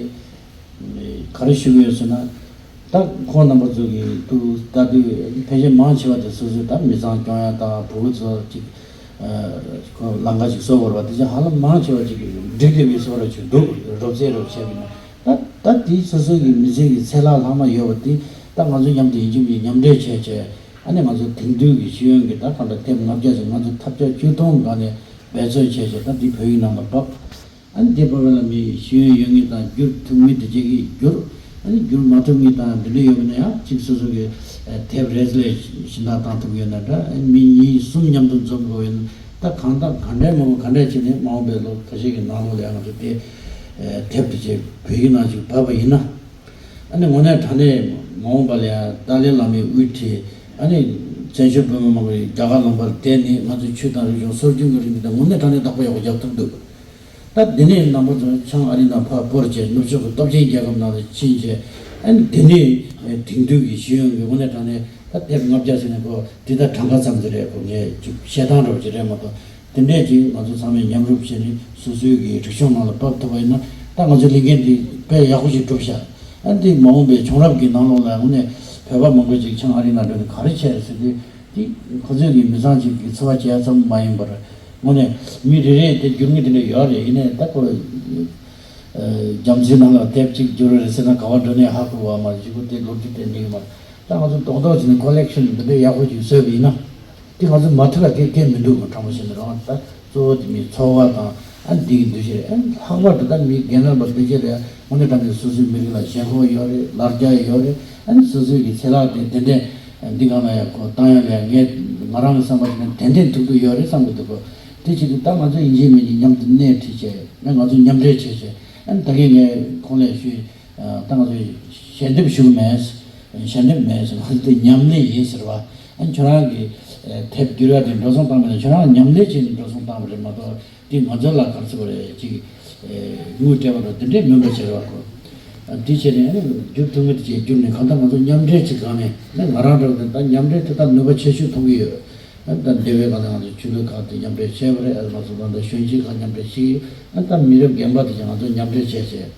ག་རེ་ཞུ་གི་ཡོད་ཟེར་ན། ད་ཁོང་རྣམ་པ་ཚོ་གི་ཏུ་ལྟ་དུས་ཕལ་ཆེར་མང་ཆེ་བ་དེ་སོ་སོའི་ད་མི་ཚང་སྐྱོང་ཡ་དང་བུ་གུ་ཚོ་ཅིག་ཁོ་ལམ་ཁ་ཅིག་བཟོ་དགོས་པ་དེ་ཚོ་ཧ་ལམ་མང་ཆེ་བ་ཅིག་གི་འགྲིག་བསྡད་པའི་བཟོ་འདྲ་ཅིག་འདུག་རོབ་རྩེད་རོབ་བྱས་པ་ཡིན་ན་ད་ད་དེ་སོ་སོ་གི་མི་ཚེ་གི་ཚེ་ལྷག་ལྷག་མ་ཡོད་པ་དེ་ད་ང་ཚོ་མཉམ་དུ་ཡིན་གཅིག་མིན་མཉམ་འབྲེལ་བྱས་བྱས་ཨ་ནི་ང་ཚོ་དེང་དུས་ཀྱི་ཤེས་ཡོན་གྱི་ད་གང་འདྲ་དེབ་ལྔ་བརྒྱ་ཞིག་ང་ཚོ་ཐབས་ཆག་ཇུས་གཏོང་སྒང་ནས་འབད་བརྩོན་བྱས་བྱས་ད་འདི་བོད་ཡིག་ནང་ལ་ཕབ། ཨ་ནི་དེ་བར་ལ་མི་ཤེས་ཡོན་ཡོད་མཁན་དང་བསྒྱུར་ཐུབ་མཁན་དེ་བཅས་ཀྱིས་བསྒྱུར། ཨ་ནི་བསྒྱུར་མ་ཐུབ་མཁན་དང་འདི་འདྲ་ཡོད་པ་ན་ཡང་གཅིག་སོ་སོ་གི་དེབ་རེ་ལས་གཞན་དག་བཏང་ཐུབ་ཡོད་ན་འདྲ། ཨ་ནི་མི་གཉིས་གསུམ་མཉམ་དུ་འཛོམས་དགོས་ཡོད་ན་ད་གང་ལྟར་ག་འདྲའི་མང་པོ་ག་འདྲ་བྱས་ནས་མ་འོངས་པའི་ལོ་ཁ་ཤས་ཀྱི་ནང་ལོགས་ལ་ཡང་ང་ཚོ་དེ་དེབ་དེ་བཅས་བོད་ཡིག་ནང་ཞིག་ཕབ་པ་ཡིན་ན། ཨ་ནི་དངོས་གནས་དྲང་གནས་མ་འོངས་པ་ལ་ཡང་ཏཱ་ལའི་བླ་མའི་དབུས་ཁྲིད་ཨ་ནི་བཙན་བྱོལ་བོད་མི་མང་པོ་རྒྱ་གར་ལུང་པར་བསྡད་ནས་ང་ཚོའི་ཆོས་དང་རིག་གཞུང་སྲོལ་རྒྱུན་གྱི་རིག་གནས་དེ་དངོས་གནས་དྲང་གནས་བདག་པོ་ཡག་པོ་རྒྱབ་ཐུབ་འདུག་ད་འདི་ནས་རྣམ་པ་ཚོ་བྱང་ཨ་རི་ནང་ཕར་སྤོར་བྱས་ནུབ་ཕྱོགས་ཀྱི་སྟོབས་ཆེན་རྒྱལ་ཁབ་ནང་ལ་ཕྱིན་བྱས་ཨ་ནི་འདི་ནས་དེང་དུས་ཀྱི་ཤེས་ཡོན་གྱི་དངོས་གནས་དྲང་གནས་ད་དེབ་ལྔ་བརྒྱ་ཟེར་ནས་གོ་འདི་ལྟར་གྲངས་ཀ་ཙམ་ཟེར་རེད་གོ་ངས་ཅིག་བཤད་སྟངས་འདྲ་བོ་ཅིག་རེད་མ་གཏོགས། དེ་འདྲས་ཀྱིས་ང་ཚོ་ཚང་མས་མཉམ་རུབ་བྱས་ནས་སོ་སོའི་གི་རིག་གཞུང་ནང་ལ་ཕབ་ཐུབ་པ་ཡིན་ན་ད་ང་ཚོའི་ལས་འགན་འདི་དཔེ་ཡག་པོ་ཞིག་གྲུབ་ཤག་ཨ་འདི་མ་འོངས་པའི་བྱུང་རབས་ཀྱི་ནང་ལོགས་ལ་དངོས་གནས་བོད་པ་མང་པོ་ཅིག་བྱང་ཨ་རི་ནང་འགྲོ་ནས་ག་རེ་བྱས་ཟེར་དུས་འདི་ཁོ་ཚོའི་གི་མི་ཚང་ཅིག་གི་འཚོ་བ་སྐྱེལ་ཡ་ཙམ་མ་ཡིན་པར་དངོས་གནས་མི་རེ་རེ་དེ་བསྒྱུར་མཁན་དེ་འདྲ་ཡོད་རེད། ཡིན་ནའི་ད་ཁོ་རྒྱ་མཚོའི་ནང་ལ་དེབ་ཅིག་བསྒྱུར་རེད་ཟེར་ན་ག་བ་འགྲོ་ནས་ཧ་གོ་བ་མ་རེད། གཅིག་པུ་དེ་ལོ་རྒྱུས་དེ་འདྲ་ཡོད་མ་རེད། ད་ང་ཚོ་རྡོག་རྡོག་བྱས་ནས་ཁོ་ལེག་ཤན་འདི་འདྲ་ཡག་པོ་ཅིག་བཟོས་པ་ཡིན་ན། དེ་ང་ཚོ་མ་ཐུག་ལ་སྐད་སྐད་མི་འདུག་གི་དྲང་པོ་བཤད་ན་རང་ད་གཙོ་བོ་དེ་མིའི་འཚོ་བ་དང་ཨ་འདི་གི་འདུ་ཤེས་རེད། ཨ་ལྷག་པར་དུ་ད་མི་རྒན་རབས་པ་འདི་ཚོ་ལ་དངོས་གནས་དྲང་གནས་སོ་སོའི་མི་རིགས་ལ་ཞེན་ཁོག་ཡོད་རེད། ལར་རྒྱ་ཡོད་རེད། ཨ་ནི་སོ་སོའི་གི་ཚེ་ལག་དེ་ཏན་ཏན་འདི་སྒང་ལ་ཡང་ཁོ་བཏང་ཡ་ལ་ཡང་ངས་ང་རང་གི་བསམ་པ་ཞིག་ན་ཏན་ཏན་ཐུག་ཐུག་ཡོད་རེད་བསམ་གི་འདུག་གོ། དེ་བྱེད་དུས་ད་ང་ཚོ་ཡིན་གཅིག་མིན་གཅིག་མཉམ་དུ་སྣེ་ཁྲིད་བྱས་ཨ་ང་ཚོ་མཉམ་འབྲེལ་བྱས་བྱས་ཨ་ནི་ད་གིན་ངས་ཁོང་ལ་ཞུས། ད་ང་ཚོས་ཞལ་འདེབས་ཞུ་གི་མེད། ཞལ་འདེབས་མེད་ཟེར་ང་ཚོ་དེ་མཉམ་ལས་ཡིན་ཟེར་བ། ཨ་ཁྱོད་རང་གི་དེབ་བསྒྱུར་ཡ་དེ་འགྲོ་སོང་བཏང་མེད་ན་ཁྱོད་རང་མཉམ་ལས་བྱས་ནས་འགྲོ་སོང་བཏང་བ་རེད་མ་གཏོགས་དེ་ང་ཚོ་ལ་ག་རེ་ཟེར་བ་རེད་ཅིག་དངུལ་སྤྲད་པ་རེད་དེ་འདྲས་མིན་པ་བྱེད་རོགས་གོ། དེ་བྱས་ནས་བསྒྱུར་ཐུབ་མི་དེ་བྱས་བསྒྱུར་ནས་གང་ལྟར་ང་ཚོ་མཉམ་འབྲེལ་བྱེད་གང་ནས་ང་རང་འདྲ་བོ་དེ་ད་མཉམ་འབྲེལ་དེ་ད་ནུས་པ་ཆེ་ཤོས་མཐོང་གི་ཡོད། ད་འདི་བའི་གང་ལྟར་ང་ཚོ་ཆོས་ལུགས་ཁག་དེ་མཉམ་འབྲེལ་བྱས་པ་རེད། ཨ་ང་ཚོ་ད་ལྟ་གཞོན་སྐྱེས་ཁག་མཉམ་འབྲེལ་བྱེད་ཀྱི་ཡོད། ཨ་ད་མི་རབས་རྒན་པ་དེ་ཚོ་ང་ཚོ་མཉམ་འབྲེལ་བྱས་བྱས།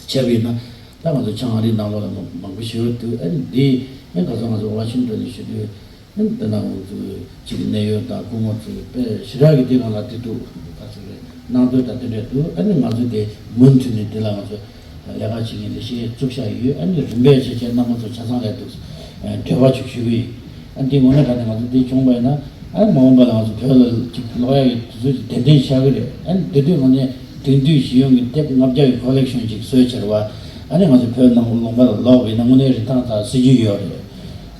བྱས་པ་ཡིན་ན། ད་ང་ཚོ་བྱང་ཨ་རིའི་ནང་ལོགས་ལ་མང་པོ་ཞིག་ཡོད་འདུག་ཨ་ནི་འདི་ཨ་ཁ་སང་ང་ཚོ་ཝ་ཤིང་ཏོན་ནས་ཞུ་དུས་ཨ་ནི་འདི་ན་ང་ཚོ་གཅིག་གི་གནད་ཡོད་དང་སྐུ་ངོ་ཚོས་དཔེ་ཞེ་དྲག་གི་འདི་སྒང་ལ་དེ་འདུག་ག་ཚོད་རེད་གནང་འདོད་དང་དེ་འདྲས་འདུག་ཨ་ནི་ང་ཚོ་དེ་མུ་མཐུད་ནས་འདི་ལ་ང་ཚོ་ལས་ཀ་བྱེད་མཁན་ལས་བྱེད་བཙུགས་བཞག་ཡོད། ཨ་ནི་རིམ་པས་བྱས་བྱས་རྣམ་པ་ཚོ་ཆ་ཚང་ལས་འདུག་འབྲེལ་བ་ཅིག་ཞུ་གི་ཡིན། ཨ་འདི་དངོས་གནས་དྲང་གནས་ང་ཚོ་འདི་བྱུང་བ་ཡིན་ན་ཨ་མ་འོངས་པ་ལ་ང་ཚོ་བོད་ལ་ཅིག་ལོག་ཡ་ཡི་དུས་ཚོད་ཅིག་ཏན་ཏན་ཆགས་ཀྱི་རེད། ཨ་ནི་དེ་དུས་དངོས་གནས་དེང་དུས་ཤེས་ཡོན་གྱི་དེབ་ལྔ་བརྒྱ་ཡི་ཁོ་ལེག་ཤོན་ཅིག་བཟོས་ཕྱིར་བ། ཨ་ནི་ང་ཚོ་བོད་ནང་ལུང་པ་ལ་ལོག་པ་ཡིན་ན་དངོས་གནས་རིན་ཐང་དང་སྲིད་ཇུས་ཡོད་རེད།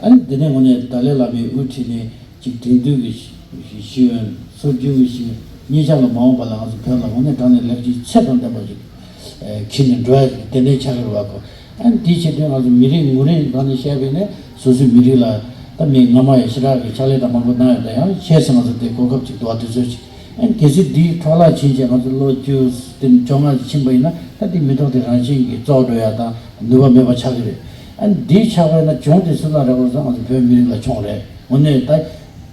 ཨ་ནི་དེ་ནས་དངོས་གནས་ཏཱ་ལའི་བླ་མའི་དབུ་ཁྲིད་ནས་ཅིག་དེང་དུས་ཀྱི་ཤེས་ཡོན་སྲོལ་རྒྱུན་གྱི་ཤེས་ཡོན་གཉིས་ཆ་ལ་མ་འོངས་པ་ལ་ང་ཚོ་བོད་ལ་དངོས་གནས་དྲང་གནས་ལེགས་སྐྱེས་ཚད་དང་ལྡན་པ་ཅིག་ ཁྱེར་ནས་འགྲོ་ཡ་ཏན་ཏན་ཆགས་ཀྱི་རེད་བ་གོ། ཨ་ནི་དེའི་ཆེད་དུ་ང་ཚོ་མི་རིགས་ངོས་རིང་སྒང་ནས་བཤད་པས་ནས་སོ་སོའི་མི་རིགས་ལ་ད་མི་སྔ་མ་ཡི་ཞེ་དྲག་གི་ཕྱག་ལས་དང་མང་པོ་གནང་ཡོད། ད་ཡང་ཆེས་སུ་ང་ཚོ་དེ་གོ་སྐབས་ཅིག་འདུག་བ། དུས་ཚོད་ཅིག་ཨ་ནི་གལ་སྲིད་འདིའི་འཕྲོ་བརླག་ཕྱིན་བྱས་ང་ཚོ་ལོ་བཅུ་དེ་བཅོ་ལྔ་ཕྱིན་པ་ཡིན་ན། ད་འདི་མི་ཐོག་དེ་རང་བཞིན་གྱིས་རྫོགས་འགྲོ་ཡ་དང་ནུས་པ་མེད་པ་ཆགས་ཀྱི་རེད། ཨ་ནི་འདི་ཆགས་པ་ཡིན་ན་གྱོང་དེ་སུ་ལ་རག་པ་རེད་ཟེར་ན་ང་ཚོ་བོད་མི་རིགས་ལ་མཆོང་རེད། དངོས་གནས་ད་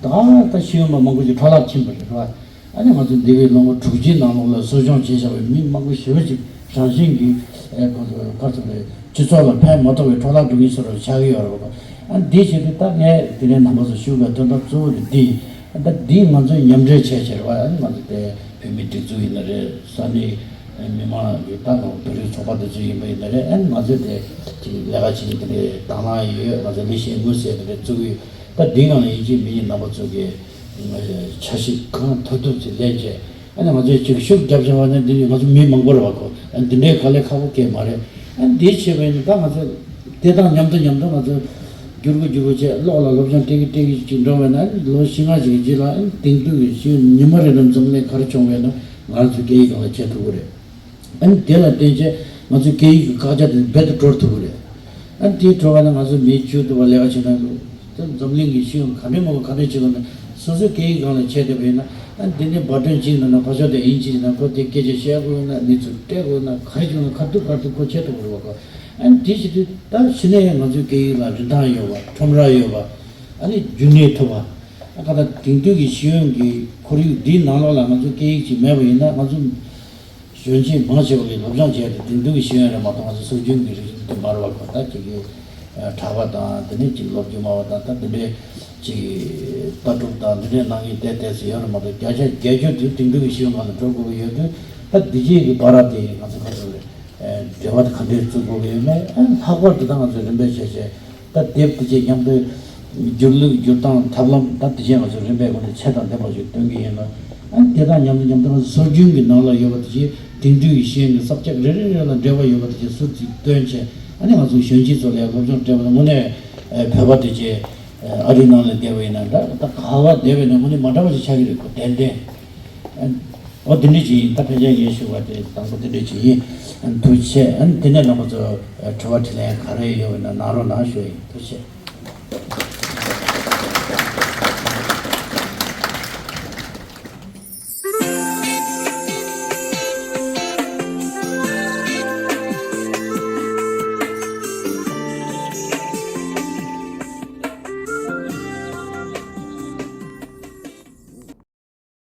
ད་ད་ཤེས་ཡོན་པ་མང་པོ་ཞིག་འཕྲོ་བརླག་ཕྱིན་པ་རེད་བ། ཨ་ནི་ང་ཚོ་འདས་པའི་ལོ་ངོ་དྲུག་ཅུའི་ནང་ལོགས་ལ་གསོ་སྐྱོང་བྱས་བཞག་པའི་མི་མང་པོ་ཞེ་པོ་ཅིག་རང་བཞིན་གྱིས་ཨེ་ཁོ་ཚོ་ག་ཚོད་རེད། སྤྱི་ཚོགས་ལ་ཕན་མ་ཐོགས་པའི་འཕྲོ་བརླག་འགྲོ་གི་ཟེར་བ་ཆགས་ཀྱི་ཡོད་རེད་པ། ཨ་འདིའི་ཆེད་དུ་ད་ངས་དེ་རིང་རྣམ་པ་ཚོ་ཞུ་དགོས་དོན་དག་གཙོ་བོ་དེ་འདི། ད་འདི་ང་ཚོས་མཉམ་འབྲེལ་བྱས་བྱས་རེད་བ། ཨ་ནི་ང་ཚོ་དེ་བོད་མིའི་སྒྲིག་འཛུགས་ཡིན་ན་རེད། ས་གནས་མི་མང་གི་ད་ང་བོད་རིགས་ཚོགས་པ་དེ་ཚོ་ཡིན་པ་ཡིན་ན་རེད། ཨ་ནི་ང་ཚོས་དེ་ཅིག་ལས་ཀ་བྱེད་ཀྱི་དེ་འདྲའི་དང་བླངས་ཡོད། ང་ཚོ་ལས་བྱེད་དངོས་ཟེར་དེ་འདྲ་བཙུགས་ཡོད། ད་འདི་སྒང་ལ་ཡིན་གཅིག་མིན་གཅིག་རྣམ་པ་ཚོ་གིས་འཆར་གཞི་གང་ཐུབ་ཐུབ་ཅིག་ལེན་བྱས། ཨ་ནི་ང་ཚོས་ཅིག་ཤུགས་རྒྱབ་བྱས་པ་ནི་འདི་ནི་ང་ཚོ་མི་མང་པོ་རེད་བ་གོ། ཨ་ནི་འདི་འདྲའི་དཀའ་ལས་ཁག་པོ་སྐྱེལ་མ་རེད། ཨ་ནི་འདི་བྱས་པ་ཡིན་ན་ད་ང་ཚོ་དེ་དང་མཉམ་དུ་མཉམ་དུ་ང་ཚོ་བསྒྱུར་དགོས་བསྒྱུར་དགོས་བྱས་གློག་ལ་སློབ་སྦྱོང་སྤྲད་ཀྱི་སྤྲད་ཀྱི་ཅིག་འགྲོ་བས་ན། ཨ་ནི་ལོ་བཞི་ལྔ་ཅིག་གི་རྗེས་ལ་ཨ་ནི་དེང་དུས་ཀྱི་ཤེས་ཡོན་ཉི་མ་རེ་རེ་འཛམ་གླིང་ག་རེ་བྱུང་བས་ན་ང་ཚོ་སྐད་ཡིག་སྒང་ལ་བྱེད་ཐུབ་ཀྱི་རེད། ཨ་ནི་དེ་ལ་བརྟེན་བྱས་ང་ཚོའི་སྐད་ཡིག་གི་བཀག་རྒྱ་དེ་རྦད་དེ་དྲོ་ཐུབ་ཀྱི་རེད། ཨ་ནི་དེ་དྲོ་བ་ན་ང་ཚོ་མི་བཅུ་དུ་བ་ལས་ཀ་བྱེད་ན་ད་འཛམ་གླིང་གི་ཤེས་ཡོན་ག་འདྲའི་མང་པོ་ག་འདྲ་བྱེད་དགོས་ན་སོ་སོའི་སྐད་ཡིག་སྒང་ལ་བྱས་བསྡད་པ་ཡིན་ན། ཨ་ནི་དེ་ནས་འབར་ཐོན་གཅིག་ནང་ན་ཕར་ཕྱོགས་དེ་དབྱིན་ཇི་ཡིན་ན་ཁོ་དེ་སྐད་ཆ་བཤད་དགོས་ན་གནས་ཚུལ་སྤྲད་དགོས་ན་ག་རེ་བྱེད་དགོས་ན་ཁ་ཐུག་ཁ་ཐུག་ཁོ་བྱེད་ཐུབ་ཀྱི་རེད་བ་གོ། ཨ་ནི་དེ་བྱེད་དུས་ད་གཞི་ནས་ང་ཚོའི་སྐད་ཡིག་ལ་རིན་ཐང་ཡོད་པ། ཁྲོམ་ར་ཡོད་པ། ཨ་ནི་རྒྱུན་གནས་ཐུབ་པ། ཨ་ག་ད་དེང་དུས་ཀྱི་ཤེས་ཡོན་གྱི་ཁོར་ཡུག་འདིའི་ནང་ལོགས་ལ་ང་ཚོ་སྐད་ཡིག་ཅིག་མེད་པ་ཡིན་ན་ང་ཚོ་གཞོན་སྐྱེས་མང་ཆེ་བ་གིས་སློབ་སྦྱོང་བྱས་ཏེ་དེང་དུས་ཀྱི་ཤེས་ཡོན་རེད་མ་གཏོགས་ང་ཚོ་སྲོལ་རྒྱུན་གྱི་རིག་གཞུང་དེ་མ་རེད་བ་གོ། ད་ཅིག་གི་གྲྭ་པ་དང་དེ་ནས་ཅིག་སློབ་རྒྱུ་མ་བ་དང་ད་དེ་འདྲའི་ཅིག་ལྟ་གྲུབ་དང་དེ་འདྲའི་ནང་གི་བལྟས་བལྟས་སུ་ཡོད་རེད་མ་གཏོགས་བརྒྱ་ཆ་བརྒྱད་ཅུ་དེ་དེང་དུས་ཀྱི་ཤེས་ཡོན་སྒང་ལ་འགྲོ་དགོས་ཀྱི་ཡོད་དུས། ད་འདི་རྗེས་ཀྱི་བར་དེ་ང་ཚོ་ག་ཚོད་རེད། འབྲེལ་བ་དེ་ག་འདྲས་བཙུགས་དགོས་ཀྱི་ཡོད་མེད། ཨ་ལྷག་པར་དུ་ད་ང་ཚོས་རིམ་པས་བྱས་བྱས་ད་དེབ་དེ་ཅིག་མཉམ་དུ་བསྒྱུར་ལུགས་བསྒྱུར་སྟངས་ཐབས་ལམ་ད་དེ་ཅིག་ང་ཚོས་རིམ་པས་སྒོ་ནས་ཚད་དང་ལྡན་པ་ཞིག་སྟོན་གྱི་ཡིན་ན། ཨ་དེ་དང་མཉམ་དུ་མཉམ་དུ་ང་ཚོ་སྲོལ་རྒྱུན་གྱི་ནང་ལ་ཡོད་པ་དེ་ཅིག་དེང་དུས་ཀྱི་ཤེས་ཡོན་གྱི་ས་བཅད་རེ་རེ་རེ་ལ་འབྲེལ་བ་ཡོད་པ་དེ་ཅིག་ཟུར་ཅིག་བཏོན་བྱས། ཨ་ནི་ང་ཚོ་གཞོན་སྐྱེས་ཚོ་ལ་ཡང་སློབ་སྦྱོང་སྤྲད་པ་ན་དངོས་གནས་བོད་པ་དེ་ཅིག་ཨ་རིའི་ནང་ལ་བསྡད་པ་ཡིན་ན་འདྲ། ད་ག་བ་བསྡད་པ་ཡིན་ན་དངོས་གནས་མ་འདྲ་བ་ཞིག་ཆགས་ཀྱི་རེད་གོ། ཏན་ཏན། ཨོ་དེ་འདྲ་ཅིག་ཡིན། ད་ཕན་ཆད་ངས་ཞུ་བ་དེ་དང་པོ་དེ་འདྲ་ཅིག་ཡིན། ཐུགས་རྗེ་ཆེ། ཨ་ནི་དེ་ནས་རྣམ་པ་ཚོ་དྲི་བ་དྲིས་ལན་ག་རེ་ཡོད་པ་ན་གནང་རོགས་གནང་ཞུ་ཡིན། ཐུགས་རྗེ་ཆེ།